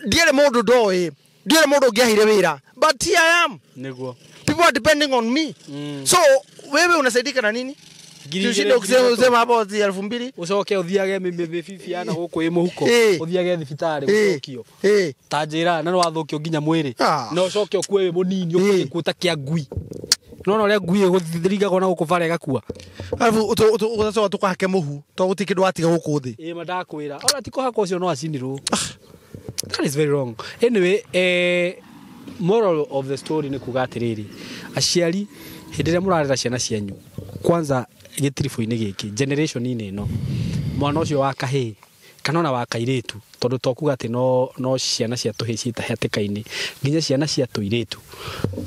Ndiarĩ mũndũ ndoĩ. Ndiarĩ mũndũ ũngĩaheire wĩra. But here I am. Nĩguo. People are depending on me. So wewe unasaidika na nini? Ngiri Ushinde igĩrĩ, kusema ngiri usema hapo ati 2000. Ũcoke ũthiage mĩbibi yana gũkũ ĩ mũhuko. Ũthiage thibitarĩ gũcokio. Ta njĩra na nĩwathũkio nginya mwĩrĩ. Na ũcoke ũkue wĩ mũnini ũkue ta kĩa ngui. Nona ũrĩa ngui ĩgũthirigagwo na gũkũ bara ĩgakua. Alafu ũgacoka tũkahake mũhu to gũtirĩ kĩndũ watiga gũkũ thĩ. Ĩĩ ma ndakwĩra. Ona ti kũhaka ũcio no acinirwo. That is very wrong. Anyway, moral of the story nĩ kuga atĩrĩrĩ, aciari hĩndĩ ĩrĩa mũrarera ciana cianyu, kwanza gĩtiribũ-inĩ gĩkĩ, generation-inĩ ĩno, mwana ũcio wa kahĩĩ kana ona wa kairĩtu, tondũ to kuga atĩ no ciana cia tũhĩĩ ciĩ hatĩka-inĩ, nginya ciana cia tũirĩtu,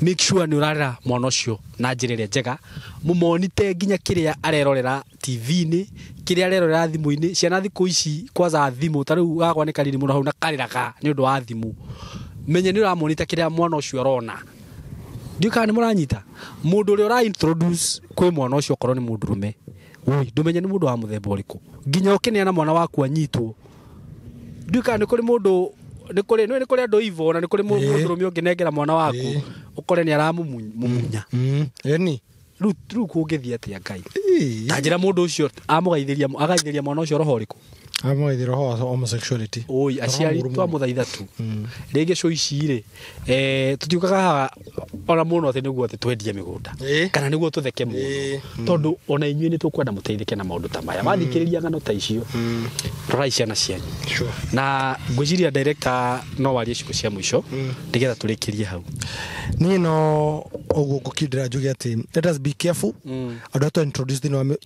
make sure nĩ ũrarera mwana ũcio na njĩra ĩrĩa njega, mũmonite nginya kĩrĩa arerorera TV-inĩ, kĩrĩa arerorera thimũ-inĩ. Ciana thikũ ici kwanza thimũ, ta rĩu gakwa nĩ kanini mũno hau na karĩraga nĩ ũndũ wa thimũ. Menye nĩ ũramonita kĩrĩa mwana ũcio arona. Ndiũĩ kana nĩ mũranyita. Mũndũ ũrĩa ũra introduce kwĩ mwana ũcio okorwo nĩ mũndũrũme, woi, ndũmenye nĩ mũndũ wa mũthemba ũrĩkũ. Nginya ũkĩneana mwana waku anyitwo. Ndiũĩ kana nĩ kũrĩ mũndũ, nĩ kũrĩ, nĩ kũrĩ andũ ivo, na nĩ kũrĩ mũndũrũme ũngĩnengera mwana waku, ũkore nĩ aramũmunya. Ĩni. Rĩu kũngĩthiĩ atĩa Ngai? Ta njĩra mũndũ ũcio amũgaithĩria, agaithĩria mwana ũcio roho ũrĩkũ? Amwe roho wa homosexuality. Oi aciari twamũthaitha tu rĩngĩ cũ ici rĩ tũtiũkaga haha ona mũno atĩ nĩguo atĩ twendie mĩgũnda kana nĩguo tũtheke mũno tondũ ona inyuĩ nĩ tũkwenda mũteithĩke na maũndũ ta maya mathikĩrĩria ng'ano ta icio rorai ciana cianyu. Na ngwĩciria director no warie ciugo cia mũico nĩgetha tũrĩkĩrie hau. Niĩ no ũguo ngũkindĩra njuge atĩ let us be careful andũ arĩa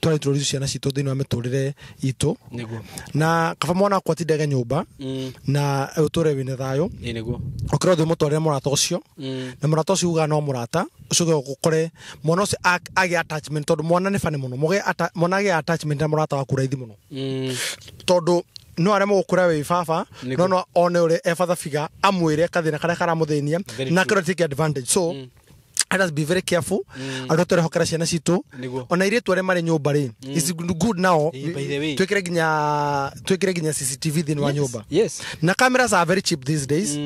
twa introduce ciana citũ thĩinĩ wa mĩtũrĩre itũ. Nĩguo. Na kaba mwana wakwa atindage nyũmba na ũtũre wĩna thayũ. Nĩguo. Ũkĩrwo ũthiĩ ũmũtwarĩre mũrata ũcio na mũrata ũcio ugaga no mũrata ũcoke ũkore mwana ũcio agĩa attachment tondũ mwana nĩ bani mũno mwana agĩa attachment na mũrata waku raithi mũno tondũ no aremwo gũkũra wĩ baba no no one ũrĩa e father figure amwĩre kathĩna karĩa karamũthĩnia na kĩro take advantage. So let us be very careful andũ tũrehokera ciana citũ ona airĩtu arĩa marĩ nyũmba rĩ is good now twĩkĩre nginya CCTV thĩinĩ wa nyũmba. Na cameras are very cheap these days.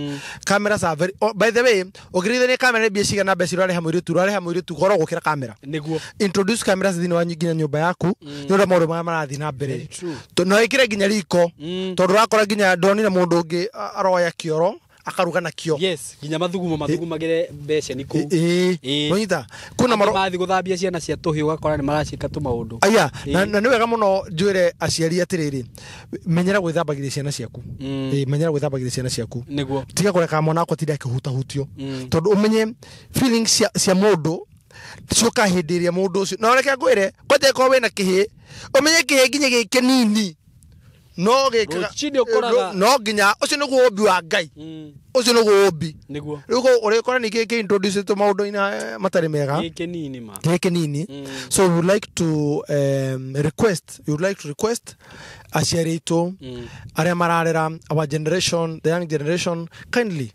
Cameras are very by the way ũngĩrithania kamera nĩ mbia cigana mbeca ũrarĩha mũirĩtu goro gũkĩra kamera. Nĩguo. Introduce cameras thĩinĩ wa nginya nyũmba yaku nĩ ũndũ maũndũ marĩa marathiĩ na mbere. No ĩkĩre nginya riko tondũ ũrakora nginya ndonire mũndũ ũngĩ aroya kĩoro akaruga na kio. Yes, nginya mathugumo mathugumagire mbeca ni kuu. Nonyita kuna maro mathi guthambia ciana cia tuhi ugakora ni maracika tu maundu. Aya, na ni wega muno njwire aciari atiriri menyera gwithambagiria ciana ciaku. Menyera gwithambagiria ciana ciaku. Niguo. Tiga kureka mwana wako atinda akihutahutio. Tondu umenye feelings cia mundu cioka hindi iria mundu ucio. Na reke ngwire kwete ko wina kihi umenye kihi nginya giki nini. No gikaga no nginya ucio niguo ũmbi wa Ngai. Ucio niguo ũmbi. Niguo. Riu ũrĩkora ningĩ kĩ introduce to maũndũ-inĩ matarĩ mega. Gĩkĩ nini ma. Gĩkĩ nini. So we would like to request, we would like to request aciari aitũ arĩa mararera our generation, the young generation, kindly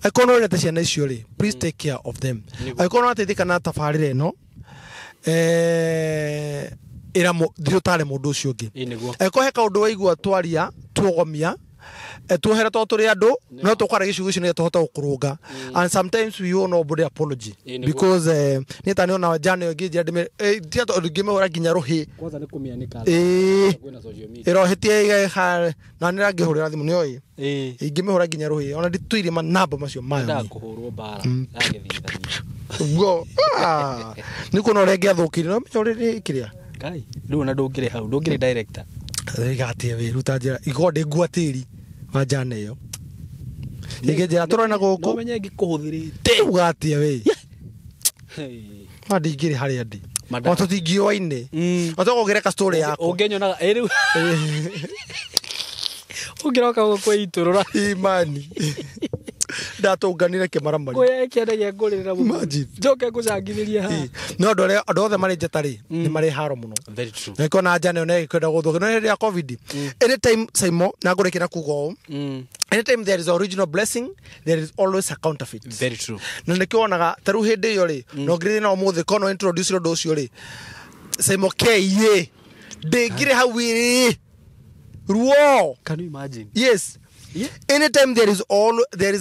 angĩkorwo nĩ ũrerete ciana icio rĩ, please take care of them. Angĩkorwo nĩ wateithĩka na tabarĩra ĩno ira thiĩ ũtare mũndũ ũcio ũngĩ. Angĩkorwo he kaũndũ waigua twaria tuogomia tuohere tondũ tũrĩ andũ no tũkwara gĩcigo icio nĩgetha tũhote gũkũrũnga. And sometimes we owe nobody apology because niĩ ta nĩona njano ĩyo ĩngĩ njĩra tiga tondũ ingĩmĩhũra nginya rũhĩ kwanza nĩ kũmĩanĩka kwĩna social media ĩrohĩtie na nĩrangĩhũrĩra thimũ nĩoĩ ingĩmĩhũra nginya rũhĩ ona nditũire manamba macio mayo nĩ kũhũrwo mbara yagĩthithania ũguo nĩ kuona ũrĩa ngĩathũkire no menya ũrĩa kĩrĩa Ngai rĩu ona ndũngĩrĩ hau ndũngĩrĩ director gatie wĩ ruta njĩra igoo ndĩngua tĩri wa njana ĩyo ĩngĩ njĩra tũrona gũkũ no menye ngĩkũhũthĩrĩte ugatie wĩ ma ndingĩrĩ harĩa ndĩ o tũtingĩoaine o tũgũgĩreka story yakwa ũngĩnyonaga rĩu ũngĩroka gũkũ itũrũra imani ndatũnganire kĩmaramari kũya kĩanda gĩa ngũrĩrĩra njoke ngũcangithĩrie haha no andũ arĩa andũ othe marĩ njata rĩ nĩ marĩ haro mũno. Very true. Nĩkĩo na njana ĩyo nĩ ĩkwenda gũthũka no hĩndĩ ya COVID anytime Saimo na ngũrĩkia na kuga ũũ anytime there is original blessing there is always a counterfeit. Very true. Na nĩkĩo wonaga ta rĩu hĩndĩ ĩyo rĩ no ngĩrĩ na ũmũthĩ kono introduce ũndũ ũcio rĩ Saimo KA ndĩngĩrĩ hau ĩrĩ ruo. Can you imagine? Yes. Yeah. Anytime there is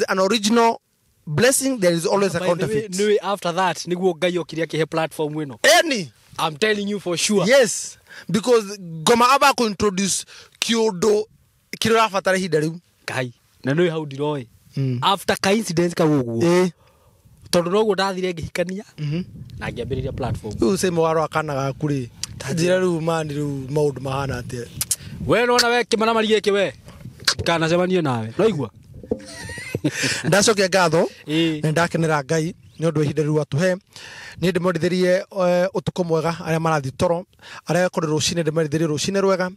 an original blessing, there is always a counterfeit. Anyway, after that, niguo Ngai okire akihe platform ĩno. Any. I'm telling you for sure. Yes, because ngoma aba ku introduce kiundu kiro rabatara ihinda riu. Ngai, na nĩ hau ndiroĩ. After coincidence ka ũguo. Tondu noguo ndathire ngĩhikania na ngĩambĩrĩria platform. Rĩu same waro akana gaku rĩ. Ta njĩra rĩu mani rĩu maũndũ mahana atĩa. We nona we kĩmaramari gĩkĩ we. Kana cemanie nawe no igua ndacokia ngatho na ndakenera Ngai nĩ ũndũ wa ihinda rĩu atũhe. Niĩ ndĩmwendithĩrie ũtukũ mwega arĩa marathiĩ toro, arĩa kũrĩ rũcinĩ ndĩmwendithĩrie rũcinĩ rwega,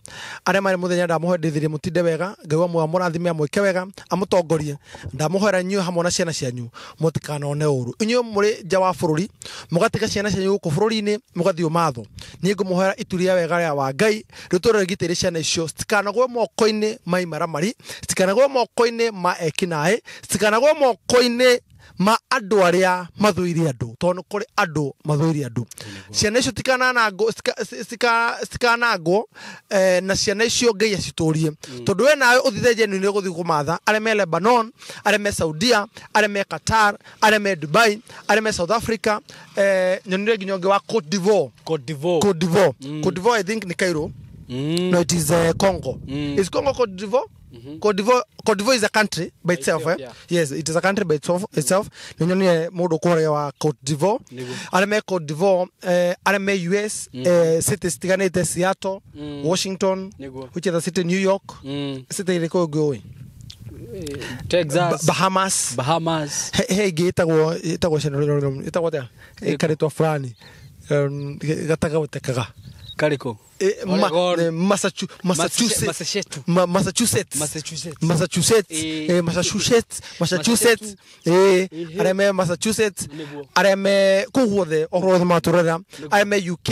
arĩa marĩ mũthenya ndamũhendithĩrie mũtinde wega. Ngai wa muoyo amũrathime amwĩke wega amũtongorie. Ndamũhoera inyuĩ hamwe na ciana cianyu mũtikanone ũru. Inyuĩ mũrĩ nja wa bũrũri mũgatiga ciana cianyu gũkũ bũrũri-inĩ mũgathiĩ ũmatho. Niĩ ngũmũhoera itu rĩa wega rĩa wa Ngai rĩtũũre rĩgitĩre ciana icio citikanagwe moko-inĩ ma imaramari, citikanagwe moko-inĩ ma ekinaĩ, citikanagwe moko-inĩ ma andũ arĩa mathũire andũ tondũ nĩ kũrĩ andũ mathũire andũ. Ciana icio citikanangwo na ciana icio Ngai acitũrie tondũ we nawe ũthire genuine gũthiĩ kũmatha arĩa me Lebanon, arĩa me Saudia, arĩa me Qatar, arĩa me Dubai, arĩa me South Africa, nyonire nginya ũngĩ wa Cote d'Ivoire. Cote d'Ivoire. Cote d'Ivoire I think ni Cairo. No, it is Congo. Is Congo Cote d'Ivoire? Cote d'Ivoire is a country by itself, eh? Yeah. Yes, it is a country by itself. Nĩ mũndũ kũrĩa wa Cote d'Ivoire. Arĩa me Cote d'Ivoire, arĩa me US, cities citiganĩte, Seattle, Washington, which other city, New York, city ĩrĩkũ ĩngĩ ũĩ? Texas, Bahamas. He ĩngĩ ĩtagwo atĩa? Ĩkarĩtwa fulani. Gatagautekaga. Kariko. Massachusetts. Arĩa me Massachusetts, arĩa me kũu guothe okorwo matũrera, arĩa me UK,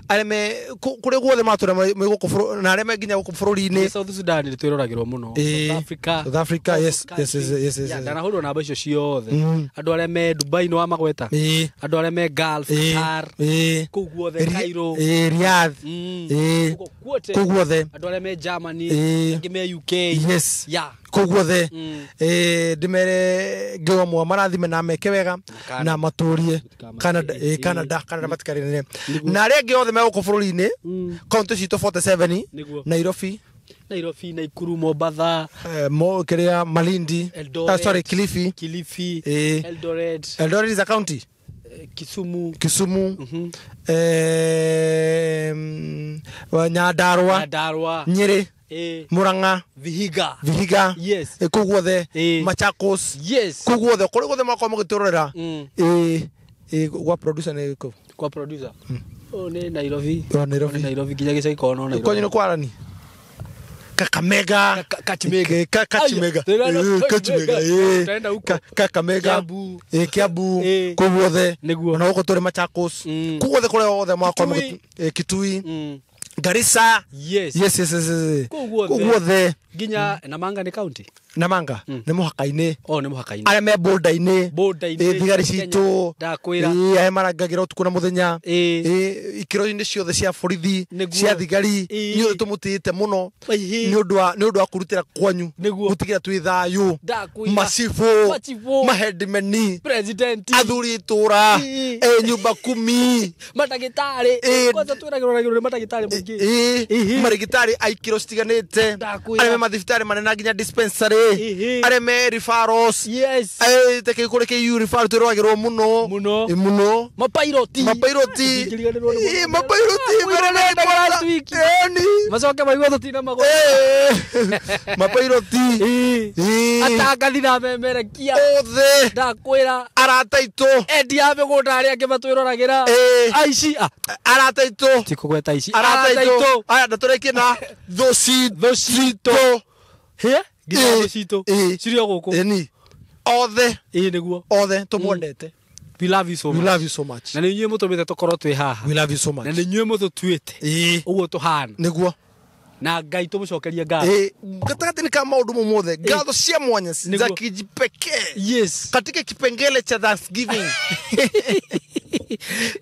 arĩa me kũrĩa guothe matũrera me gũkũ na arĩa me nginya gũkũ bũrũri-inĩ. South Sudan nĩ twĩroragĩrwo mũno. South Africa, yes. Ndanahũrwo namba icio ciothe. Andũ arĩa me Dubai nĩ wamagweta. Andũ arĩa me Gulf, Qatar, kũu guothe, Cairo, Riyadh, kũu guothe. Andũ arĩa me Germany, angĩ me UK. Yes. Kũu guothe. Ndĩmere Ngai wa marathime na meke wega na matũrie Canada matikarĩre. Na arĩa angĩ othe me gũkũ bũrũri-inĩ, kaunti citũ 47, Nairobi, Naikuru, Mombatha, kĩrĩa Malindi, sorry, Kilifi, Eldoret. Eldoret is a county. Kisumu, Nyandarua, Nyeri, Murang'a, Vihiga, yes, kũu guothe, Machakos, yes, kũu guothe, kũrĩa guothe makorwo magĩtũrorera. Gwa producer nĩ kũ? Kwa producer nĩ Nairobi. Nairobi nginya gĩcagi korwo no Nairobi. Kwanyu nĩ kwarani? Kakamega, Kakamega, Kiambu, kũu guothe, ona gũkũ tũrĩ Machakos, kũu guothe kũrĩa guothe makorwo Kitui, Garissa, yes, kũu guothe, nginya Namanga nĩ county. Namanga nĩ mũhaka-inĩ. Nĩ mũhaka-inĩ. Arĩa me border-inĩ, thigari citũ, arĩa marangagĩra ũtukũ na mũthenya, ikĩro-inĩ ciothe cia borithi, cia thigari, inyuothe tũmũtĩĩte mũno nĩ ũndũ wa kũrutĩra kwanyu gũtigĩra twĩ thayũ, macibũ, mahendimeni, athuri itũra, nyumba kumi, mandagĩtarĩ, kwanza twĩragĩrwo nĩ mandagĩtarĩ maingĩ, marĩgĩtarĩ a ikĩro citiganĩte, arĩa me mathibitarĩ manene nginya dispensary, arĩa me referrals, yes, te kũrĩ KU referral twĩroragĩrwo mũno mũno, mapairoti macoke maigua tũtina magũrũ, mapairoti, atangathi na memerekia othe, ndakwĩra, arata aitũ, endia a mĩgũnda arĩa angĩ matwĩroragĩra, aici, arata aitũ, tikũgweta aici, arata aitũ, aya ndatũrĩkie na thũ citũ, nginya thũ citũ cirĩ o gũkũ, othe, nĩguo, othe tũmwendete. We love you so much. We love you so much. Na nĩ inyuĩ mũtũmĩte tũkorwo twĩ haha. We love you so much. Na nĩ inyuĩ mũtũtuĩte. Ũguo tũhana. Nĩguo. Na Ngai tũmũcokerie ngatho. Gatagatĩ-inĩ ka maũndũ mau mothe, ngatho cia mwanya za kijipekee. Yes. Katika kipengele cha Thanksgiving.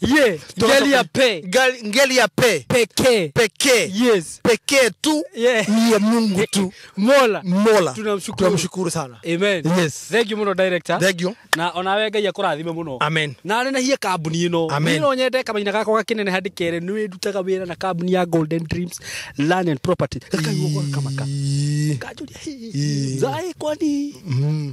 Ye, ngeli ya pe. Ngeli ya pe. Pekee. Pekee. Yes. Pekee tu. Yeah. Ni ya Mungu tu. Mola. Mola. Tunamshukuru. Tunamshukuru sana. Amen. Yes. Thank you muno director. Thank you. Na onawe Ngai akũrathime mũno. Amen. Na nĩ kambuni ĩno. Amen. No nyende kamaina gakwa gakinene handĩkere nĩ ndutaga wĩra na kambuni ya Golden Dreams Land and Property. Gakaigua kamaka. Kanjũria zai kwani.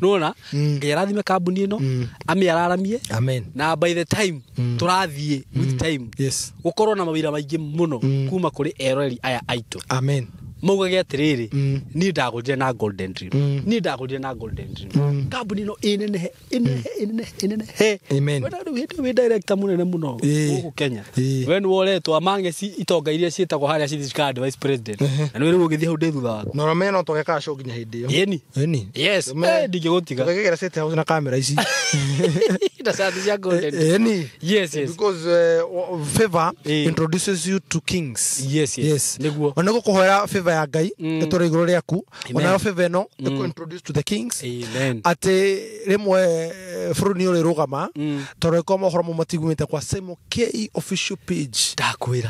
Nona Ngai arathime kambuni ĩno. Amĩararamie. Amen. Na by the time tũrathiĩ with time. Yes. Gũkorwo na mawĩra maingĩ mũno kuma kũrĩ eroreri aya aitũ. Amen. Maugage atĩrĩrĩ, niĩ ndagũrire na Golden Dream. Niĩ ndagũrire na Golden Dream. Kambuni ĩno ĩnenehe, ĩnenehe, ĩnenehe, ĩnenehe. Amen. We rĩu hĩndĩ wĩ director mũnene mũno gũkũ Kenya. We nĩ woretwo amangeci itonga iria ciĩtagwo harĩa cithikaga vice president. Na nĩ rĩu ũgĩthiĩ hau ndĩ thutha waku. Na ũramenya no tũgekaga show nginya hĩndĩ ĩyo. Ĩni. Ĩni. Yes. Ndingĩgũtiga. Tũgekĩra State House na kamera ici. Na cati cia Golden Dream. Ĩni. Yes, yes. Because favor introduces you to kings. Yes, yes. Yes. Nĩguo. Ona gũkũhoera favor favor ya Ngai ĩtũre igũrũ rĩaku. Onayo favor ĩno ĩkũ introduce to the kings. Amen. Atĩ rĩmwe bũrũri nĩ ũrĩrũgama tondũ ĩkorwo mohoro mau matigumĩte kwa Simon K official page. Ndakwĩra.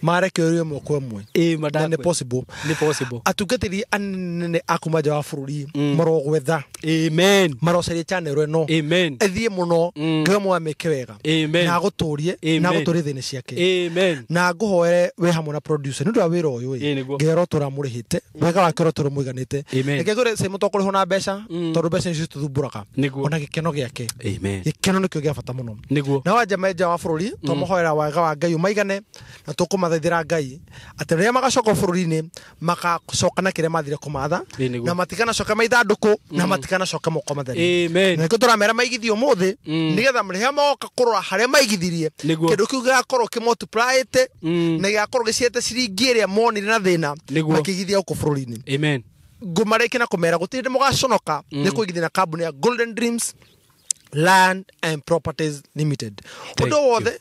Marekererio ĩmwe kwa ĩmwe. Ĩĩ, Na nĩ possible. Nĩ possible. Atungatĩri anene a kuma nja wa bũrũri marogwetha. Amen. Marocaria channel ĩno. Amen. Ĩthiĩ mũno. Ngai ũmwe amĩke wega. Amen. Na agũtũrie na agũtũrie thĩinĩ ciake. Amen. Na ngũhoere wĩ hamwe na producer nĩ ũndũ wa wĩra ũyũ ĩ. Ngai arotũra mũrĩhĩte wega wake arotũra mũiganĩte. Amen. Reke ngwĩre Simon to kũrĩhwo na mbeca tondũ mbeca nĩcio citũthumbũraga. Nĩguo. Ona gĩkeno gĩake. Amen. Gĩkeno nĩkĩo gĩa bata mũno. Nĩguo. Na wanja me nja wa bũrũri tũmahoera wega wa Ngai ũmaigane na tũkũmathaithĩra Ngai atĩ rĩrĩa magacoka bũrũri-inĩ magacoka na kĩrĩa mathire kũmatha na matikanacoka maithandũkũ na matikanacoka moko matheri. Amen. Na nĩkĩo tũramera maigithie ũmũthĩ nĩgetha rĩrĩa moka kũrora harĩa maigithirie kĩndũ kĩu gĩgakorwo kĩmultiplyĩte na gĩgakorwo gĩciete ciringi ĩrĩa monire na thĩna makĩigithia gũkũ bũrũri-inĩ. Amen. Ngũmarĩkia na kũmera gũtirĩ hĩndĩ mũgaconoka nĩ kũigithia na kambuni ya Golden Dreams Land and Properties Limited. Ũndũ wothe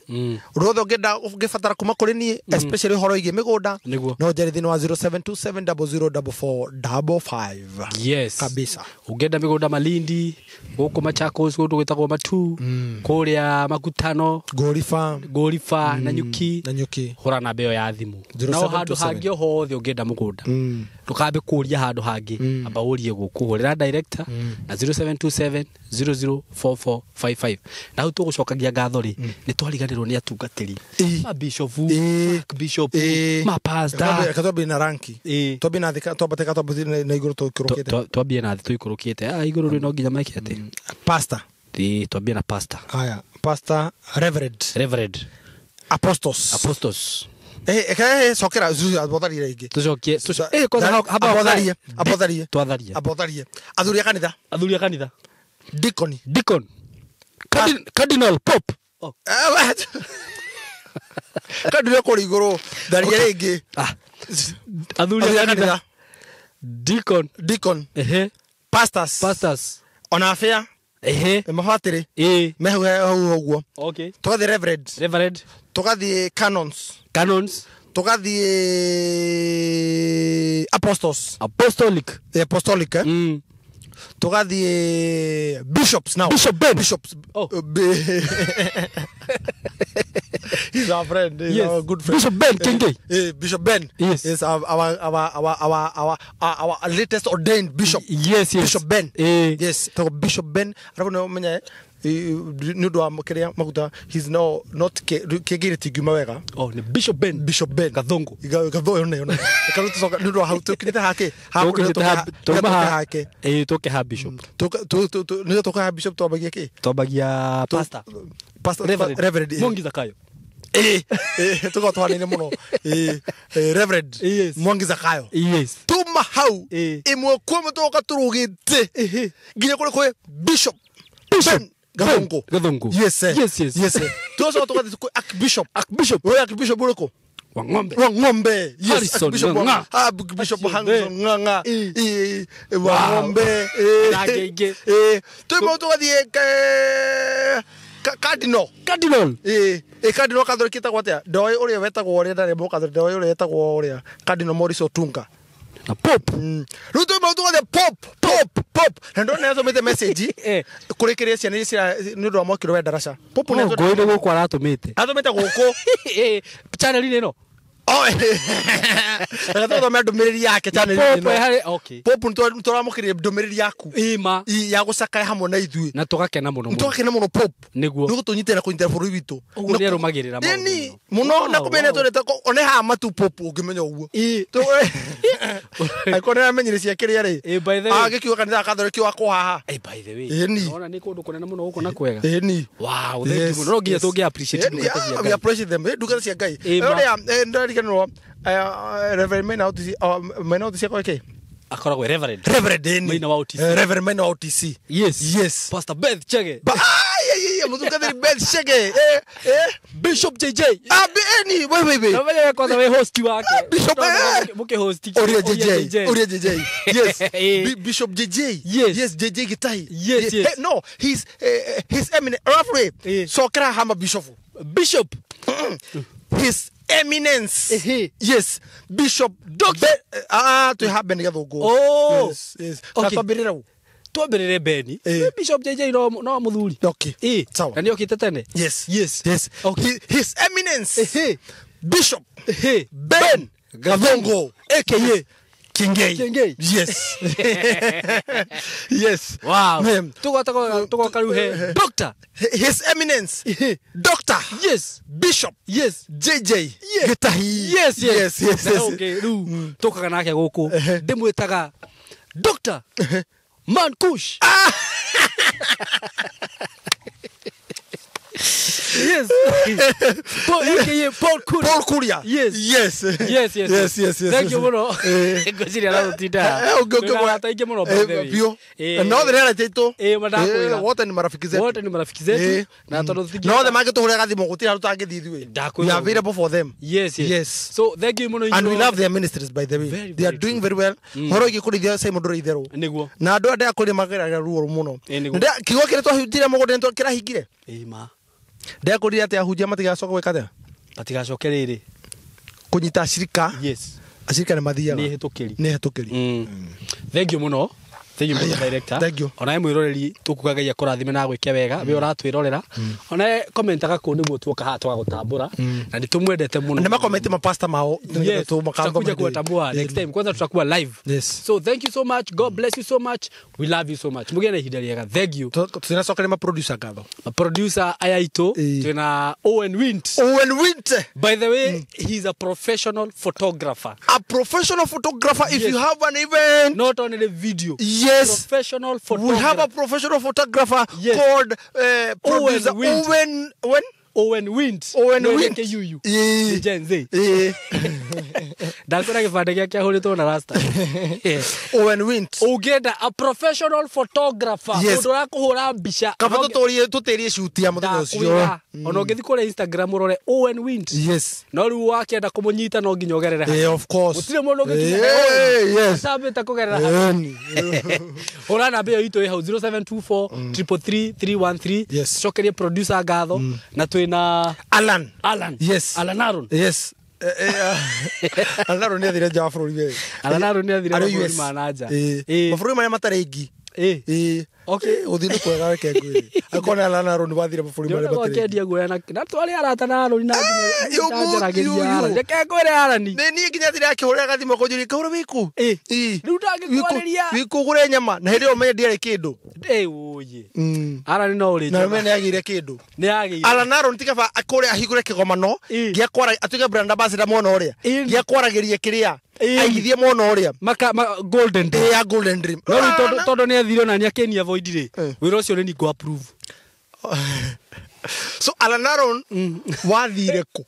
ũngĩenda ũngĩbatara kuma kũrĩ niĩ especially ũhoro wĩgiĩ mĩgũnda no njare thĩinĩ wa 0727004455. Yes. Kabisa. Ũngĩenda mĩgũnda Malindi, gũkũ Machakos kũndũ gwĩtagwo Matu, kũrĩa Makutano, Gorifa, Nanyuki, hũra namba ĩyo ya thimũ. No handũ hangĩ o hothe ũngĩenda mũgũnda ndũkambe kũũria handũ hangĩ, amba ũrie gũkũ, hũrĩra director na 0727 004455. Na hau tũgũcokagia ngatho rĩ, nĩ twariganĩrwo nĩ atungatĩri ma bishop, bishop, ma pastor. Reke twambie na ranki. Twambie na thĩ, twambate twambate na igũrũ tũikũrũkĩte. Twambie na thĩ tũikũrũkĩte. Igũrũ rĩ no nginya meke atĩ pastor. Twambie na pastor. Haya, pastor, reverend, reverend, apostles, apostles. Cokera abotharie rĩngĩ. Tũcokie. Abotharie, abotharie. Twatharie. Abotharie. Athuri a kanitha. Athuri a kanitha. Deacon. Deacon. Cardinal Pope. Cardinal kũrĩ igũrũ. Tharia rĩngĩ. Athuri a kanitha. Deacon. Deacon. Pastors. Pastors. Ona abĩa. Mabatĩrĩ. Mehu hau ũguo. Okay. Tũgathiĩ reverend. Reverend. Tũgathiĩ canons. Canons. Tũgathiĩ apostles. Apostolic. The apostolic, eh? Tũgathiĩ bishops now. Bishop Ben. Bishops. Oh. He's our friend. He's yes. our good friend. Bishop Ben Kenge. Bishop Ben. Yes. Yes, our latest ordained bishop. Yes, yes. Bishop Ben. Yes. So Bishop Ben. I don't know menya nĩ ũndũ wa kĩrĩa maguta he's no not kĩgĩrĩ tingiuma wega. Oh, ni Bishop Ben. Bishop Ben. Gathongo. Gathongo yone yone. Karutu nĩ ũndũ wa hau tũkinyĩte hake. Hake. Tũke ha Bishop. Nĩ tũke ha Bishop twambagia kĩ? Twambagia pastor. Pastor Reverend. Mwangi Zakayo. Tuko twanine mũno. Reverend Mwangi Zakayo. Yes. Tuma hau ĩmwe kwa ĩmwe tũgoka tũrũgĩte nginya kũrĩ kwĩ Bishop. Bishop. Gathongo. Gathongo. Yes, sir. Yes, yes. Yes, sir. Tuoso tukathi Archbishop. Archbishop. Wewe Archbishop uriko? Wa ng'ombe. Wa ng'ombe. Yes, Harrison Archbishop Ng'ang'a. Archbishop Harrison Ng'ang'a. Wa ng'ombe. Na ngenge. Tuimo tukathi Cardinal. Cardinal. Cardinal Catholic etagwo atia? Ndoĩ ũrĩa wetagwo ũrĩa ndarĩ mũkatholic, ndoĩ ũrĩa etagwo ũrĩa. Cardinal Maurice Otunga. Na Pope. Rĩu tuimo tukathi Pope, Pope, Pope. Na ndona nĩatũmĩte message kũrĩ kĩrĩa ciana iria cira nĩ ũndũ wa mwakĩrwo wa ndaraca. Pope nĩ ngũĩ nĩ gũkũ aratũmĩte. Atũmĩte gũkũ. Channel-inĩ ĩno. Oh. Reke tũthome ndũmĩrĩri yake channel-inĩ Pope ĩno. harĩ okay. Pope nĩ tũramũkĩrire ndũmĩrĩri yaku. Ĩma. Ya gũcakaya hamwe na ithuĩ. Na tũgakena mũno mũno. Tũgakena mũno Pope. Nĩguo. Nĩ gũtũnyitĩrĩra kũnyitĩrĩra bũrũri witũ. Ũguo nĩ arũmagĩrĩra maũndũ Ĩni mũno na kũmenya twendete one haha matu Pope ũngĩmenya ũguo. Angĩkorwo nĩ aramenyire cia kĩrĩa rĩ. By the way. Agĩkiuga kanitha Catholic wakwo haha. By the way. Ĩni. Ona nĩ kũndũ kũnene mũno gũkũ na kwega. Ĩni. Wow, thank you mũno. No nginya tũngĩ appreciate ndungata cia We Ngai. appreciate them. Ndungata cia Ngai. Ũrĩa ndariganĩrwo Reverend Maina OTC, Maina OTC akorwo kĩ? Akoragwo Reverend. Reverend ĩni. Maina wa OTC. Reverend Maina wa OTC. Yes. Yes. Pastor Beth Chege. Mũtungatĩri Beth Chege. Bishop JJ. Ĩni, wait. Na mwenyewe kwanza we host wake. Bishop Mũkĩ host. Ũrĩa JJ. Ũrĩa JJ. Yes. Bishop JJ. Yes. Yes, JJ Gitahi. Yes, yes. No, he's his eminent roughly. Cokera hama bishop. Bishop. His Eminence. Ehe. Yes, Bishop Doctor. Twĩ ha Ben Gathũngũ. Oh. Yes, yes. Okay. Na twambĩrĩre u. Twambĩrĩre Beni. Eh. Bishop JJ no mũthuri. Okay. Ĩ, Sawa. na nĩ okĩte tene. Yes. Yes. Yes. Okay. His Eminence. Ehe. Bishop Ehe. Ben Gathongo, aka Kingei. Kingei. Yes. Yes. Wow. Ma'am. Tũgoka rĩu he Doctor. His Eminence. Ehe. Doctor. Yes. Bishop Yes. JJ Yes. Gĩtahi. Yes, yes. Yes, yes, Na yes. ũngĩ rĩu tũkaga nake gũkũ Ehe. ndĩmwĩtaga Doctor Man Kush. Yes. Paul, aka Paul Kuria. Paul Kuria. Yes. Yes. Yes, yes. Yes, yes, yes. Thank you mũno. Eh. Ngwĩciria aragũtinda. Ũngĩ Twĩna arata aingĩ mũno by the way. Biũ. Eh. Na othe nĩ arata aitũ. Eh, mandakwĩra. Wote ni marafiki zetu. Wote ni marafiki zetu. Eh. Na tondũ tũtingĩ- Na othe mangĩtũhũrĩra gathimũ gũtirĩ handũ tũtangĩthiĩ ithuĩ. Ndakwĩra We are ũguo. available for them. Yes, yes. Yes. So thank you mũno And we inyuĩ love their ministries, by the way. Very, They are very doing true. very well. Horo ĩgiĩ kũrĩithia Simon ndũrĩ itherũ. Nĩguo. Na andũ aya ndĩrakũrĩa mageraga ruo mũno. Eh, nĩguo. Kiugo kĩrĩa twahunjire mũgũnda nĩ kĩrahingire. Ĩ ma. Ndĩrakũrire atĩ ahunjia matigacoka gwĩka atĩa? Matigacoke rĩrĩ. Kũnyita acirika. Yes. Acirika nĩ mathiaga. Nĩ hĩtũkĩri. Nĩ hetũkĩri. Thank you mũno. Thank you mũno director. Thank you. Onawe mwĩroreri tũkuga Ngai akũrathime na agwĩke wega. We ũratwĩrorera. Onawe komentaga kũu nĩguo tuoka haha twagũtambũra. Na nĩ tũmwendete mũno. Na makomenti mapasta mao. Yes, tutakuja kuwatambua next time. Kwanza tutakuwa live. Yes. So thank you so much. God bless you so much. We love you so much. Mũgĩe na ihinda rĩega. Thank you. Tũtinacokeria maproducer ngatho. Producer aya aitũ Ĩĩ. twĩna Owen Wint. Owen Winte, By the way, he's a professional photographer. a professional photographer. If Yes. you have an event, Not only video. yes, Professional we photographer. have a professional photographer Yes. called producer Wint. Owen Owen Owen Wint. Owen No, Wint. reke yuyu. Ĩĩ. Nĩ Gen Z. Ĩĩ. Ndakwĩra gĩbandĩ gĩake ahũrĩtwo na rasta. Owen Wint. Ũngĩenda a professional photographer, Yes. mũndũ ũrakũhũra mbica. Kaba Ona tũtũrie tũtĩrie shoot ya mũthenya ũcio. Ndakwĩra. Ona ũngĩthiĩ kũrĩa Instagram ũrore Owen Wint. Yes. No rĩu wakĩenda kũmũnyita no nginya ũgerere haha. Eh, of course. Gũtirĩ mũndũ ũngĩkinya Eh, yes. atambĩte kũgerera haha. Ĩni. Hũra namba ĩyo itũ ĩ hau 0724 333 313. Yes. Cokerie producer ngatho na twĩna Alan. Alan. Yes. Alan Aaron. Yes. Alan Aaron nĩ athire nja wa bũrũri we. Alan Aaron nĩ athire Arĩ mabũrũri US. ma na nja. Ĩĩ. Ĩĩ. Mabũrũri marĩa matarĩ ingi. Ĩĩ. Ĩĩ. Okay. Gũthiĩ nĩ kwega reke ngwĩre. Angĩkorwo nĩ Alan Aaron wathire mabũrũri marĩa Ndĩrona matarĩ ingi. wakendia guoya na twarĩ arata na Aaron na Eh, nginya ndanjaragĩria you- you- Aaron. Reke ngwĩre Aaron. Nĩ niĩ nginya thire akĩhũrĩra gathimũ kũnjũria kaũra wĩkũ? Ĩĩ. Ĩĩ. Rĩu ndangĩkwarĩria. Wĩkũ ũgũre nyama na hĩndĩ ĩyo menye ndiarĩ kĩndũ. Ĩ ũyĩ. Aaron no ũrĩ Na njega. menye nĩagĩire kĩndũ. Nĩ agĩire. Alan Aaron ti kaba akũre ahingũre kĩgomano Ĩĩ. gĩa kwara atuĩke brand ambassador mwena ũrĩa Ĩĩ. gĩa kwaragĩria kĩrĩa Ĩĩ. aigithie mwena ũrĩa Maka ma, Golden Dream. Ĩĩ ya Golden Dream. No rĩu tondũ nĩ athire ona nĩ akenia avoid rĩ. Eh. Wĩra ũcio nĩ ningũ approve. So Alan Aaron wathire kũ?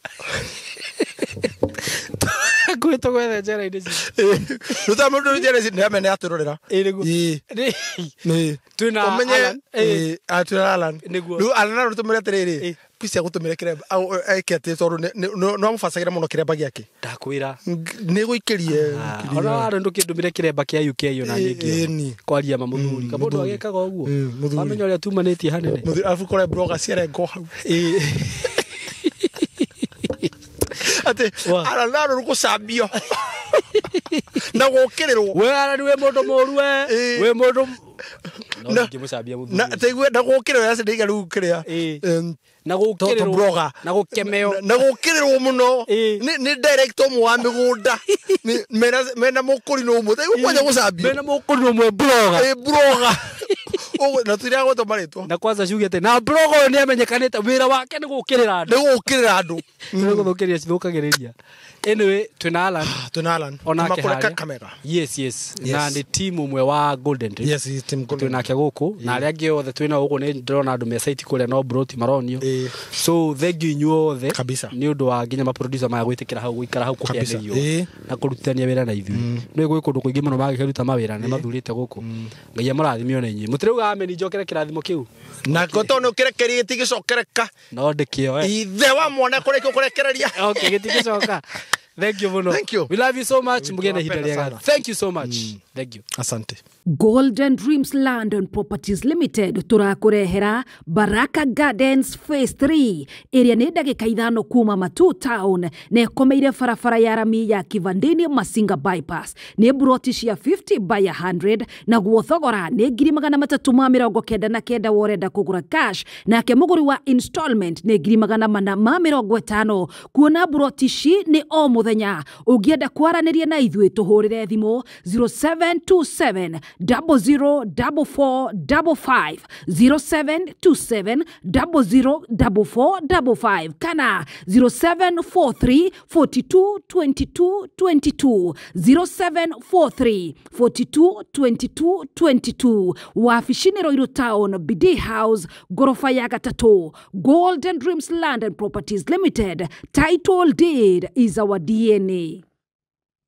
Hakuhĩ tũgwethe njera-inĩ citũ. Rĩu ta mũndũ njera ici nĩ amene atwĩrorera. Ĩĩ nĩguo. Ĩĩ. Ĩĩ. Twĩna Ũmenye Alan. Ĩĩ. ĩĩ, twĩna Alan. Nĩguo. Rĩu Alan Aaron tũmwĩre atĩrĩrĩ Ĩĩ. please agũtũmĩre kĩremba eke atĩ tondũ nĩ wamũbacagĩra mũno kĩremba gĩake. Ndakwĩra. Nĩ gũikĩrie. Ona Aaron ndũkĩndũmĩre kĩremba kĩa UK ona Ĩĩ, niĩ ĩĩ, ni. kwaria ma mũthuri. Kaba ũndũ mũthuri. agĩkaga ũguo. Ĩĩ, mũthuri. Wamenya ũrĩa tumanĩtie hanene. Mũthuri arabu kore blogger ciarengwo hau. Ĩĩ. Atĩ Wa. Alan Aaron gũcambio na gũkĩrĩrwo. We Aaron wĩ mũndũ mũru we. Ĩĩ. Wĩ mũndũ No Na- ndingĩmũcambia mũthuri. Na ũcio. taigue na gũkĩrĩrwo yaci ndaiga rĩu kĩrĩa. Ĩĩ. Na To gũkĩrĩrwo. blogger. Na gũkemeo. Na gũkĩrĩrwo mũno. Ĩĩ. Nĩ director ũmwe wa mĩgũnda. Mena mũkũrinũ ũmwe. Taigue kwanja gũcambio. Mena mũkũrinũ ũmwe blogger. Ĩĩ blogger. Ũguo na tũtiragwetwo marĩtwa. Na kwanza ciuge atĩ na blogger ũyũ nĩ amenyekanĩte wĩra wake nĩ gũkĩrĩra andũ. Nĩ gũkĩrĩra andũ. Nĩ gũthũkĩria cithũkagĩrĩria. Anyway, twĩna Alan. Twĩna Alan. Onake Kuma kũrĩa harĩa. Kakamega. Yes, yes. Yes. Na nĩ team ũmwe wa Golden Dream. Yes, team Golden. Twĩ nake gũkũ na arĩa angĩ othe twĩ nao gũkũ nĩ ndĩrona andũ me site kũrĩa no broti maronio. Ĩĩ. So thank you inyuĩ othe Kabisa. nĩ ũndũ wa nginya maproducer maya gwĩtĩkĩra hau gũikara hau kũhĩa Kabisa. nĩ riũa Ĩĩ. na kũrutithania wĩra na ithuĩ. Nĩ gwĩ kũndũ kũingĩ mũno magĩkĩruta mawĩra nĩ mathurĩte gũkũ. Ngai amũrathime ona inyuĩ. Mũtirauga ameni njokere kĩrathimo kĩu? Na ko tondũ kĩrekerie gĩtigĩcokereka. No ndĩkĩoe. Ithe wa mwana kũrĩa kũrekereria. Okay, gĩtigĩcoka. Thank you mũno. Thank you. We love you so much. Mũgĩe na ihinda Tunawapenda rĩega. sana. Thank you so much. Thank you. Asante. Golden Dreams Land and Properties Limited tũrakũrehera Baraka Gardens Phase 3 ĩrĩa nĩ ndagĩka 5 kuma Matuu Town na ĩkomeire barabara ya rami ya Kivandini Masinga Bypass. Nĩ buroti cia 50 by 100 naguo thogora nĩ 399,000 worenda kũgũra cash, nake mũgũri wa installment nĩ 450,000. Kuona buroti ici nĩ o mũthenya. Ũngĩenda kwaranĩria na ithuĩ tũhũrĩre thimũ 0727 004455, 0727 004455 kana 0743 42 22 22, 0743 42 22 22. Wabici nĩ Ruiru Town, BD House, gorofa ya 3. Golden Dreams Land and Properties Limited. Title deed is our DNA.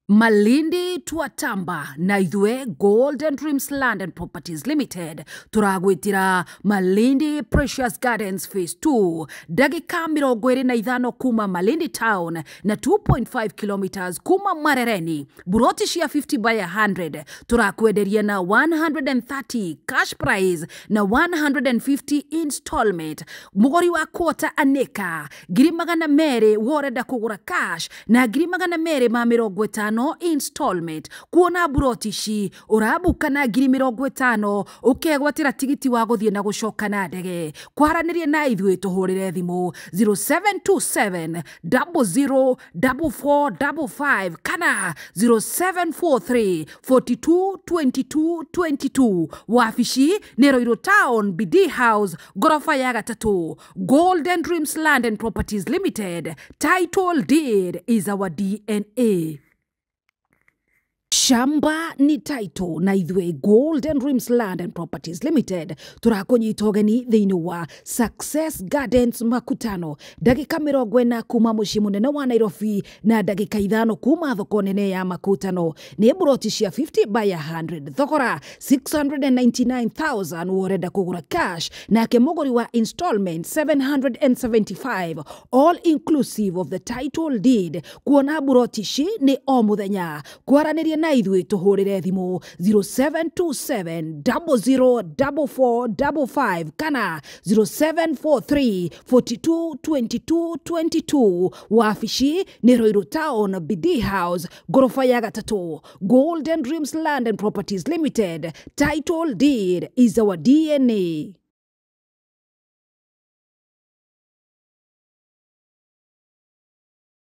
Malindi twatamba na ithue Golden Dreams Land and Properties Limited turagwitira Malindi Precious Gardens Phase 2 ndagika 25 kuma Malindi Town na 2.5 kilometers kuma Marereni. Buroti cia 50 by 100 turakwenderia na 130 cash price na 150 installment. Mugori wa quarter aneka 200,000 worenda kugura cash na 250,000 installment. Kuona buroti ici ũrabuka na 50,000 ũkegwatĩra tigiti wa gũthiĩ na gũcoka na ndege. Kwaranĩria na ithuĩ tũhũrĩre thimũ 0727 004455 kana 0743 42 22 22. Wabici nĩ Ruiru Town, BD House, gorofa ya 3. Golden Dreams Land and Properties Limited. Title deed is our DNA. Shamba ni title na ithuĩ Golden Dreams Land and Properties Limited tũrakũnyita ũgeni thĩinĩ wa Success Gardens Makutano, ndagĩka 40 kuma mũciĩ mũnene wa Nairobi na ndagĩka 5 kuma thoko nene ya Makutano. Nĩ buroti cia 50 by 100, thogora 699,000 worenda kũgũra cash, nake mũgũri wa installment 775, all inclusive of the title deed. Kuona buroti ici nĩ o mũthenya. Kwaranĩria na ithuĩ tũhũrĩre thimũ 0727 004455 kana 0743 42 22 22. Wabici nĩ Ruiru Town, BD House, gorofa ya 3. Golden Dreams Land and Properties Limited. Title deed is our DNA.